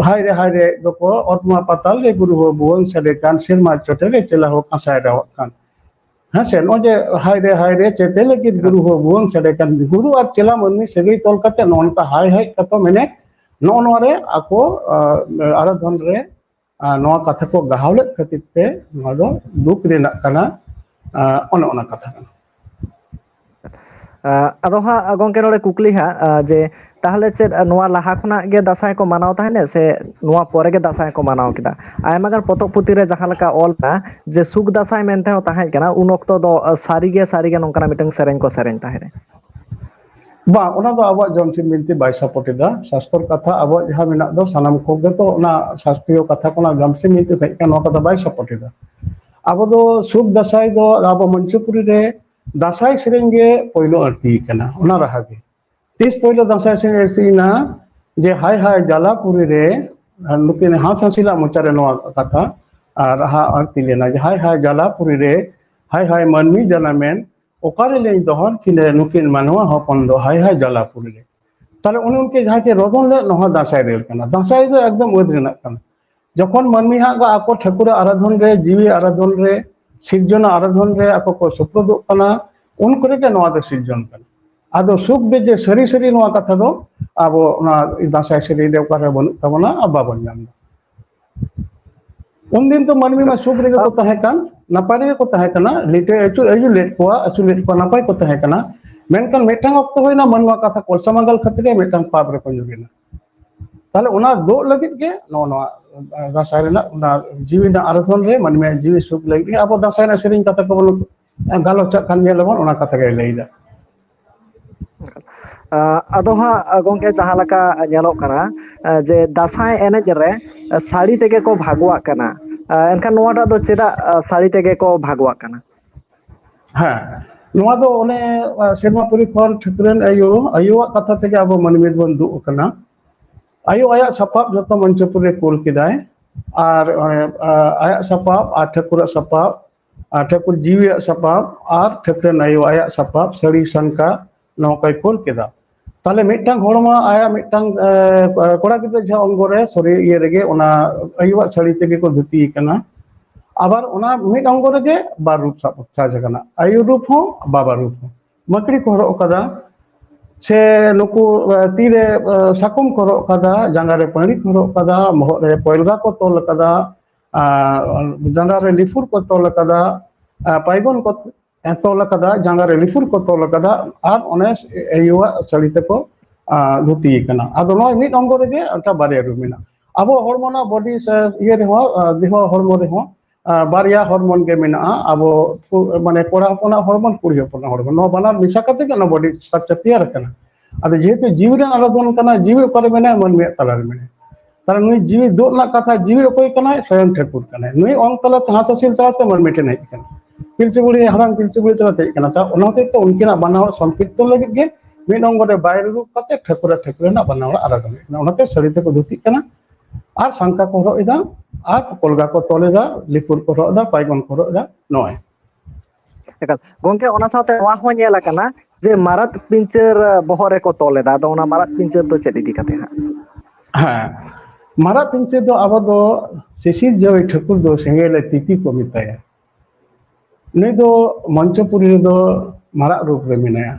ᱦᱟᱭ ᱨᱮ ᱦᱟᱭ ᱨᱮ ᱫᱚᱠᱚ ᱚᱛᱢᱟ ᱯᱟᱛᱟᱞ ᱨᱮ ᱜᱩᱨᱩ ᱦᱚᱸ ᱵᱷᱩᱣᱟᱹᱝ ᱥᱟᱰᱮ ᱠᱟᱱ, ᱥᱮᱨᱢᱟ ᱪᱚᱴᱮ ᱨᱮ ᱪᱮᱞᱟ ᱦᱚᱸ ᱠᱟᱸᱥᱟᱭ ᱨᱟᱣᱟᱜ ᱠᱟᱱ᱾ ᱦᱮᱸ ᱥᱮ, ᱱᱚᱜᱼᱚᱭ ᱡᱮ ᱦᱟᱭ ᱨᱮ ᱦᱟᱭ ᱨᱮ ᱪᱮᱛᱮ ᱞᱟᱹᱜᱤᱫ ᱜᱩᱨᱩ ᱦᱚᱸ ᱵᱷᱩᱣᱟᱹᱝ ᱥᱟᱰᱮ ᱠᱟᱱ, ᱜᱩᱨᱩ ᱟᱨ ᱪᱮᱞᱟ ᱢᱟᱹᱱᱢᱤ ᱥᱟᱹᱜᱟᱹᱭ ᱛᱚᱞ ᱠᱟᱛᱮ ᱱᱚᱜᱼᱚ ᱱᱚᱝᱠᱟ ᱦᱟᱭ ᱦᱟᱭ ᱠᱟᱛᱷᱟ ᱢᱮᱱᱮ ᱱᱚᱜᱼᱚ ᱱᱚᱣᱟ ᱨᱮ ᱟᱠᱚ ᱟᱨᱟᱫᱷᱚᱱ ᱨᱮ ᱱᱚᱣᱟ ᱠᱟᱛᱷᱟ ᱠᱚ ᱜᱟᱦᱟᱣ ᱞᱮᱫ ᱠᱷᱟᱹᱛᱤᱨ ᱛᱮ ᱱᱚᱣᱟ ᱫᱚ ᱫᱩᱠ ᱨᱮᱱᱟᱜ ᱠᱟᱱᱟ᱾ ᱚᱱᱮ ᱚᱱᱟ ᱠᱟᱛᱷᱟ ᱠᱟᱱᱟ᱾ ᱟᱫᱚ ᱦᱟᱸᱜ ᱜᱚᱝᱠᱮ, ᱱᱚᱰᱮ ᱠᱩᱠᱞᱤ ᱦᱟᱸᱜ ᱡᱮ ᱛᱟᱦᱚᱞᱮ ᱪᱮᱫ ᱱᱚᱣᱟ ᱞᱟᱦᱟ ᱠᱷᱚᱱᱟᱜ ᱜᱮ ᱫᱟᱸᱥᱟᱭ ᱠᱚ ᱢᱟᱱᱟᱣ ᱛᱟᱦᱮᱸᱱᱟ ᱥᱮ ᱱᱚᱣᱟ ᱯᱚᱨᱮ ᱜᱮ ᱫᱟᱸᱥᱟᱭ ᱠᱚ ᱢᱟᱱᱟᱣ ᱠᱮᱫᱟ? ᱟᱭᱢᱟ ᱜᱟᱱ ᱯᱚᱛᱚᱵ ᱯᱩᱛᱷᱤ ᱨᱮ ᱡᱟᱦᱟᱸ ᱞᱮᱠᱟ ᱚᱞ ᱢᱮᱱᱟᱜᱼᱟ ᱡᱮ ᱥᱩᱠ ᱫᱟᱸᱥᱟᱭ ᱢᱮᱱᱛᱮ ᱦᱚᱸ ᱛᱟᱦᱮᱸ ᱠᱟᱱᱟ, ᱩᱱ ᱚᱠᱛᱚ ᱫᱚ ᱥᱟᱹᱨᱤ ᱜᱮ ᱥᱟᱹᱨᱤ ᱜᱮ ᱱᱚᱝᱠᱟᱱᱟᱜ ᱢᱤᱫᱴᱟᱝ ᱥᱮᱨᱮᱧ ᱠᱚ ᱥᱮᱨᱮᱧ ᱛᱟᱦᱮᱸᱱᱟ᱾ ᱵᱟᱝ, ᱚᱱᱟ ᱫᱚ ᱟᱵᱚᱣᱟᱜ ᱡᱚᱢᱥᱤᱢ ᱵᱤᱱᱛᱤ ᱵᱟᱭ ᱥᱟᱯᱳᱨᱴ ᱮᱫᱟ᱾ ᱥᱟᱥᱛᱚᱨ ᱠᱟᱛᱷᱟ ᱟᱵᱚᱣᱟᱜ ᱡᱟᱦᱟᱸ ᱢᱮᱱᱟᱜ ᱫᱚ ᱥᱟᱱᱟᱢ ᱠᱚᱜᱮ ᱛᱚ ᱚᱱᱟ ᱥᱟᱥᱛᱨᱤᱭᱚ ᱠᱟᱛᱷᱟ ᱠᱟᱱᱟ, ᱡᱚᱢᱥᱤᱢ ᱵᱤᱱᱛᱤ ᱠᱷᱚᱱ ᱠᱟᱱᱟ, ᱱᱚᱣᱟ ᱠᱚᱫᱚ ᱵᱟᱭ ᱥᱟᱯᱳᱨᱴ ᱮᱫᱟ᱾ ᱟᱵᱚ ᱫᱚ ᱥᱩᱠ ᱫᱟᱸᱥᱟᱭ ᱫᱚ ᱟᱵᱚ ᱢᱚᱧᱪᱚᱯᱩᱨᱤ ᱨᱮ ᱫᱟᱸᱥᱟᱭ ᱥᱮᱨᱮᱧ ᱜᱮ ᱯᱳᱭᱞᱳ ᱟᱹᱲᱛᱤ ᱠᱟᱱᱟ᱾ ᱚᱱᱟ ᱨᱟᱦᱟ ᱜᱮ ᱛᱤᱥ ᱯᱳᱭᱞᱳ ᱫᱟᱸᱥᱟᱭ ᱥᱮᱨᱮᱧ ᱟᱹᱲᱛᱤᱭᱮᱱᱟ? ᱡᱮ ᱦᱟᱭ ᱦᱟᱭ ᱡᱟᱞᱟᱯᱩᱨᱤ ᱨᱮ ᱱᱩᱠᱤᱱ ᱦᱟᱸᱥ ᱦᱟᱸᱥᱤᱞᱟᱜ ᱢᱚᱪᱟ ᱨᱮ ᱱᱚᱣᱟ ᱠᱟᱛᱷᱟ ᱟᱨ ᱨᱟᱦᱟ ᱟᱹᱲᱛᱤ ᱞᱮᱱᱟ ᱡᱮ ᱦᱟᱭ ᱦᱟᱭ ᱡᱟᱞᱟᱯᱩᱨᱤ ᱨᱮ ᱦᱟᱭ ᱦᱟᱭ ᱢᱟᱹᱱᱢᱤ ᱡᱟᱱᱟᱢᱮᱱ ᱚᱠᱟᱨᱮ ᱞᱟᱹᱭ ᱫᱚᱦᱚ ᱠᱤᱱ ᱱᱩᱠᱤᱱ ᱢᱟᱱᱣᱟ ᱦᱚᱯᱚᱱ ᱫᱚ ᱦᱟᱭ ᱦᱟᱭ ᱡᱟᱞᱟ ᱯᱩᱨᱤ ᱨᱮ᱾ ᱛᱟᱦᱞᱮ ᱩᱱᱤ ᱩᱱᱠᱤᱱ ᱡᱟᱦᱟᱸ ᱠᱤᱱ ᱨᱚᱫᱚᱱ ᱞᱮᱫ, ᱱᱚᱣᱟ ᱫᱟᱸᱥᱟᱭ ᱨᱮᱞ ᱠᱟᱱᱟ᱾ ᱫᱟᱸᱥᱟᱭ ᱫᱚ ᱮᱠᱫᱚᱢ ᱟᱹᱫ ᱨᱮᱱᱟᱜ ᱠᱟᱱᱟ᱾ ᱡᱚᱠᱷᱚᱱ ᱢᱟᱹᱱᱢᱤ ᱦᱟᱸᱜ ᱟᱠᱚ ᱴᱷᱟᱹᱠᱩᱨ ᱟᱨᱟᱫᱷᱚᱱ ᱨᱮ, ᱡᱤᱣᱤ ᱟᱨᱟᱫᱷᱚᱱ ᱨᱮ, ᱥᱤᱨᱡᱚᱱ ᱟᱨᱟᱫᱷᱚᱱ ᱨᱮ ᱟᱠᱚ ᱠᱚ ᱥᱩᱯᱨᱩᱫᱚᱜ ᱠᱟᱱᱟ, ᱩᱱ ᱠᱚᱨᱮ ᱜᱮ ᱱᱚᱣᱟ ᱫᱚ ᱥᱤᱨᱡᱚᱱ ᱠᱟᱱᱟ᱾ ᱟᱫᱚ ᱥᱩᱠ ᱜᱮ ᱡᱮ ᱥᱟᱹᱨᱤ ᱥᱟᱹᱨᱤ ᱱᱚᱣᱟ ᱠᱟᱛᱷᱟ ᱫᱚ ᱟᱵᱚ ᱚᱱᱟ ᱫᱟᱸᱥᱟᱭ ᱥᱮᱨᱮᱧ ᱨᱮ ᱚᱠᱟᱨᱮ ᱵᱟᱹᱱᱩᱜ ᱛᱟᱵᱚᱱᱟ ᱟᱨ ᱵᱟᱵᱚᱱ ᱧᱟᱢ ᱮᱫᱟ᱾ ᱩᱱᱫᱤᱱ ᱫᱚ ᱢᱟᱹᱱᱢᱤ ᱢᱟ ᱥᱩᱠ ᱨᱮᱜᱮ ᱠᱚ ᱛᱟᱦᱮᱸ ᱠᱟᱱ, ᱱᱟᱯᱟᱭ ᱨᱮᱜᱮ ᱠᱚ ᱛᱟᱦᱮᱸ ᱠᱟᱱᱟ, ᱞᱤᱴᱟᱹ ᱟᱹᱪᱩᱨ ᱟᱹᱭᱩᱨ ᱞᱮᱫ ᱠᱚᱣᱟ, ᱟᱹᱥᱩᱞ ᱞᱮᱫ ᱠᱚᱣᱟ, ᱱᱟᱯᱟᱭ ᱠᱚ ᱛᱟᱦᱮᱸ ᱠᱟᱱᱟ᱾ ᱢᱮᱱᱠᱷᱟᱱ ᱢᱤᱫᱴᱟᱝ ᱚᱠᱛᱚ ᱦᱩᱭᱱᱟ, ᱢᱟᱹᱱᱣᱟ ᱠᱟᱛᱷᱟ ᱠᱚᱞᱥᱟᱢᱟᱜᱟᱞ ᱠᱷᱟᱹᱛᱤᱨ ᱜᱮ ᱢᱤᱫᱴᱟᱝ ᱯᱟᱯ ᱨᱮᱠᱚ ᱧᱩᱨ ᱮᱱᱟ᱾ ᱛᱟᱦᱞᱮ ᱚᱱᱟ ᱫᱩᱜ ᱞᱟᱹᱜᱤᱫ ᱜᱮ ᱱᱚᱜᱼᱚ ᱱᱚᱣᱟ ᱫᱟᱸᱥᱟᱭ ᱨᱮᱱᱟᱜ ᱚᱱᱟ ᱡᱤᱣᱤ ᱨᱮᱱᱟᱜ ᱟᱨᱟᱫᱷᱚᱱ ᱨᱮ ᱢᱟᱹᱱᱢᱤᱭᱟᱜ ᱡᱤᱣᱤ ᱥᱩᱠ ᱞᱟᱹᱜᱤᱫ ᱜᱮ ᱟᱵᱚ ᱫᱟᱸᱥᱟᱭ ᱨᱮᱱᱟᱜ ᱥᱮᱨᱮᱧ ᱠᱟᱛᱷᱟ ᱠᱚᱵᱚᱱ ᱜᱟᱞᱚᱪᱟᱜ ᱠᱟᱱ ᱧᱮᱞ ᱟᱵᱚᱱ, ᱚᱱᱟ ᱠᱟᱛᱷᱟ ᱜᱮ ᱞᱟᱹᱭᱫᱟ᱾ ᱟᱫᱚ ᱦᱟᱸᱜ ᱜᱚᱝᱠᱮ, ᱡᱟᱦᱟᱸ ᱞᱮᱠᱟ ᱧᱮᱞᱚᱜ ᱠᱟᱱᱟ ᱡᱮ ᱫᱟᱸᱥᱟᱭ ᱮᱱᱮᱡ ᱨᱮ ᱥᱟᱹᱲᱤ ᱛᱮᱜᱮ ᱠᱚ ᱵᱷᱟᱜᱚᱣᱟᱜ ᱠᱟᱱᱟ, ᱮᱱᱠᱷᱟᱱ ᱱᱚᱣᱟᱴᱟᱜ ᱫᱚ ᱪᱮᱫᱟᱜ ᱥᱟᱹᱲᱤ ᱛᱮᱜᱮ ᱠᱚ ᱵᱷᱟᱜᱚᱣᱟᱜ ᱠᱟᱱᱟ? ᱦᱮᱸ, ᱱᱚᱣᱟ ᱫᱚ ᱚᱱᱮ ᱥᱮᱨᱢᱟ ᱯᱩᱨᱤ ᱠᱷᱚᱱ ᱴᱷᱟᱹᱠᱨᱟᱹᱱ ᱟᱭᱳ, ᱟᱭᱳᱣᱟᱜ ᱠᱟᱛᱷᱟ ᱛᱮᱜᱮ ᱟᱵᱚ ᱢᱟᱹᱱᱢᱤ ᱵᱚᱱ ᱫᱩᱜ ᱟᱠᱟᱱᱟ᱾ ᱟᱭᱳ ᱟᱭᱟᱜ ᱥᱟᱯᱟᱵ ᱡᱚᱛᱚ ᱢᱚᱧᱪᱚᱯᱩᱨ ᱨᱮ ᱠᱩᱞ ᱠᱮᱫᱟᱭ, ᱟᱨ ᱟᱭᱟᱜ ᱥᱟᱯᱟᱵ ᱟᱨ ᱴᱷᱟᱹᱠᱩᱨᱟᱜ ᱥᱟᱯᱟᱵ ᱟᱨ ᱴᱷᱟᱹᱠᱩᱨ ᱡᱤᱣᱤᱭᱟᱜ ᱥᱟᱯᱟᱵ ᱟᱨ ᱴᱷᱟᱹᱠᱨᱟᱹᱱ ᱟᱭᱳ ᱟᱭᱟᱜ ᱥᱟᱯᱟᱵ ᱥᱟᱹᱲᱤ ᱥᱟᱝᱠᱟ ᱱᱚᱝᱠᱟᱭ ᱠᱩᱞ ᱠᱮᱫᱟ᱾ ᱛᱟᱦᱞᱮ ᱢᱤᱫᱴᱟᱝ ᱦᱚᱲᱢᱚ ᱟᱭᱟᱜ ᱢᱤᱫᱴᱟᱝ ᱠᱚᱲᱟ ᱜᱤᱫᱽᱨᱟᱹ ᱡᱟᱦᱟᱸ ᱚᱝᱜᱚ ᱨᱮ ᱥᱚᱨᱤᱨ ᱤᱭᱟᱹ ᱨᱮᱜᱮ ᱚᱱᱟ ᱟᱭᱳᱣᱟᱜ ᱥᱟᱹᱲᱤ ᱛᱮᱜᱮ ᱠᱚ ᱫᱷᱩᱛᱤ ᱠᱟᱱᱟ᱾ ᱟᱵᱟᱨ ᱚᱱᱟ ᱢᱤᱫ ᱚᱝᱜᱚ ᱨᱮᱜᱮ ᱵᱟᱨ ᱨᱩᱯ ᱥᱟᱵ ᱪᱟᱨᱡ ᱟᱠᱟᱱᱟ, ᱟᱭᱳ ᱨᱩᱯ ᱦᱚᱸ ᱵᱟᱵᱟ ᱨᱩᱯ ᱦᱚᱸ᱾ ᱢᱟᱹᱠᱲᱤ ᱠᱚ ᱦᱚᱨᱚᱜ ᱟᱠᱟᱫᱟ, ᱥᱮ ᱱᱩᱠᱩ ᱛᱤᱨᱮ ᱥᱟᱠᱚᱢ ᱠᱚ ᱦᱚᱨᱚᱜ ᱟᱠᱟᱫᱟ, ᱡᱟᱸᱜᱟ ᱨᱮ ᱯᱟᱹᱲᱤ ᱠᱚ ᱦᱚᱨᱚᱜ ᱟᱠᱟᱫᱟ, ᱵᱚᱦᱚᱜ ᱨᱮ ᱯᱚᱭᱞᱜᱟ ᱠᱚ ᱛᱚᱞ ᱟᱠᱟᱫᱟ, ᱡᱟᱸᱜᱟ ᱨᱮ ᱞᱤᱯᱷᱩᱨ ᱠᱚ ᱛᱚᱞ ᱟᱠᱟᱫᱟ, ᱯᱟᱭᱜᱚᱱ ᱠᱚ ᱛᱚᱞ ᱟᱠᱟᱫᱟ, ᱡᱟᱸᱜᱟ ᱨᱮ ᱞᱤᱯᱷᱩᱨ ᱠᱚ ᱛᱚᱞ ᱟᱠᱟᱫᱟ, ᱟᱨ ᱚᱱᱮ ᱟᱭᱳᱣᱟᱜ ᱥᱟᱹᱲᱤ ᱛᱮᱠᱚ ᱫᱷᱩᱛᱤ ᱟᱠᱟᱱᱟ᱾ ᱟᱫᱚ ᱱᱚᱣᱟ ᱢᱤᱫ ᱚᱝᱜᱚ ᱨᱮᱜᱮ ᱚᱱᱠᱟ ᱵᱟᱨᱭᱟ ᱨᱩᱯ ᱢᱮᱱᱟᱜᱼᱟ᱾ ᱟᱵᱚ ᱦᱚᱲᱢᱚ ᱨᱮᱱᱟᱜ ᱵᱚᱰᱤ ᱥᱮ ᱤᱭᱟᱹ ᱨᱮᱦᱚᱸ, ᱫᱮᱦᱚ ᱦᱚᱲᱢᱚ ᱨᱮᱦᱚᱸ ᱵᱟᱨᱭᱟ ᱦᱚᱨᱢᱚᱱ ᱜᱮ ᱢᱮᱱᱟᱜᱼᱟ᱾ ᱟᱵᱚ ᱢᱟᱱᱮ ᱠᱚᱲᱟ ᱦᱚᱯᱚᱱᱟᱜ ᱦᱚᱨᱢᱚᱱ, ᱠᱩᱲᱤ ᱦᱚᱯᱚᱱᱟᱜ ᱦᱚᱨᱢᱚᱱ, ᱱᱚᱣᱟ ᱵᱟᱱᱟᱨ ᱢᱮᱥᱟ ᱠᱟᱛᱮ ᱜᱮ ᱚᱱᱟ ᱵᱚᱰᱤ ᱥᱴᱨᱟᱠᱪᱟᱨ ᱛᱮᱭᱟᱨ ᱟᱠᱟᱱᱟ᱾ ᱟᱫᱚ ᱡᱮᱦᱮᱛᱩ ᱡᱤᱣᱤ ᱨᱮᱱ ᱟᱨᱟᱫᱷᱚᱱ ᱠᱟᱱᱟ, ᱡᱤᱣᱤ ᱚᱠᱟᱨᱮ ᱢᱮᱱᱟᱭᱟ? ᱢᱟᱹᱱᱢᱤᱭᱟᱜ ᱛᱟᱞᱟᱨᱮ ᱢᱮᱱᱟᱭᱟ᱾ ᱛᱟᱦᱞᱮ ᱱᱩᱭ ᱡᱤᱣᱤ ᱫᱩᱜ ᱨᱮᱱᱟᱜ ᱠᱟᱛᱷᱟ, ᱡᱤᱣᱤ ᱚᱠᱚᱭ ᱠᱟᱱᱟᱭ? ᱥᱚᱭᱚᱝ ᱴᱷᱟᱹᱠᱩᱨ ᱠᱟᱱᱟᱭ᱾ ᱱᱩᱭ ᱚᱝ ᱛᱟᱞᱟ ᱛᱟᱦᱟᱸᱥᱟᱥᱤᱞ ᱛᱟᱞᱟᱛᱮ ᱢᱟᱹᱱᱢᱤ ᱴᱷᱮᱱ ᱦᱮᱡ ᱟᱠᱟᱱᱟ᱾ ᱯᱤᱞᱪᱩ ᱵᱩᱲᱦᱤ ᱦᱟᱲᱟᱢ ᱯᱤᱞᱪᱩ ᱵᱩᱲᱦᱤ ᱛᱟᱞᱟᱛᱮ ᱦᱮᱡ ᱟᱠᱟᱱᱟ᱾ ᱛᱟ ᱚᱱᱟ ᱦᱚᱛᱮᱡ ᱛᱮ ᱩᱱᱠᱤᱱᱟᱜ ᱵᱟᱱᱟ ᱦᱚᱲ ᱥᱚᱝᱠᱤᱨᱛᱚᱱ ᱞᱟᱹᱜᱤᱫ ᱜᱮ ᱢᱤᱫ ᱚᱝᱜᱚ ᱨᱮ ᱵᱟᱭ ᱨᱩᱯ ᱠᱟᱛᱮ ᱴᱷᱟᱹᱠᱩᱨ ᱟᱨ ᱴᱷᱟᱹᱠᱩᱨ ᱨᱮᱱᱟᱜ ᱵᱟᱱᱟ ᱦᱚᱲ ᱟᱨᱟᱫᱷᱚᱱ ᱦᱩᱭᱩᱜ ᱠᱟᱱᱟ᱾ ᱚᱱᱟᱛᱮ ᱥᱟᱹᱲᱤ ᱛᱮᱠᱚ ᱫᱷᱩᱛᱤᱜ ᱠᱟᱱᱟ ᱟᱨ ᱥᱟᱝᱠᱟ ᱠᱚ ᱦᱚᱨᱚᱜ ᱮᱫᱟ ᱟᱨ ᱠᱚᱞᱜᱟ ᱠᱚ ᱛᱚᱞ ᱮᱫᱟ, ᱞᱤᱯᱩᱨ ᱠᱚ ᱦᱚᱨᱚᱜ ᱮᱫᱟ, ᱯᱟᱭᱜᱚᱱ ᱠᱚ ᱦᱚᱨᱚᱜ ᱮᱫᱟ᱾ ᱱᱚᱜᱼᱚᱭ ᱮᱠᱟᱞ ᱜᱚᱝᱠᱮ, ᱚᱱᱟ ᱥᱟᱶᱛᱮ ᱱᱚᱣᱟ ᱦᱚᱸ ᱧᱮᱞ ᱟᱠᱟᱱᱟ ᱡᱮ ᱢᱟᱨᱟᱫ ᱯᱤᱧᱪᱟᱹᱨ ᱵᱚᱦᱚᱜ ᱨᱮᱠᱚ ᱛᱚᱞ ᱮᱫᱟ᱾ ᱟᱫᱚ ᱚᱱᱟ ᱢᱟᱨᱟᱫ ᱯᱤᱧᱪᱟᱹᱨ ᱫᱚ ᱪᱮᱫ ᱤᱫᱤ ᱠᱟᱛᱮ ᱦᱟᱸᱜ? ᱦᱮᱸ, ᱢᱟᱨᱟᱜ ᱯᱤᱧᱪᱟᱹᱨ ᱫᱚ ᱟᱵᱚ ᱫᱚ ᱥᱤᱥᱤᱨ ᱡᱟᱹᱣᱤ ᱴᱷᱟᱹᱠᱩᱨ ᱫᱚ ᱥᱮᱸᱜᱮᱞ ᱛᱤᱛᱤ ᱠᱚ ᱢᱮᱛᱟᱭᱟ᱾ ᱱᱩᱭ ᱫᱚ ᱢᱚᱧᱪᱚᱯᱩᱨᱤ ᱨᱮᱫᱚ ᱢᱟᱨᱟᱜ ᱨᱩᱯ ᱨᱮ ᱢᱮᱱᱟᱭᱟ᱾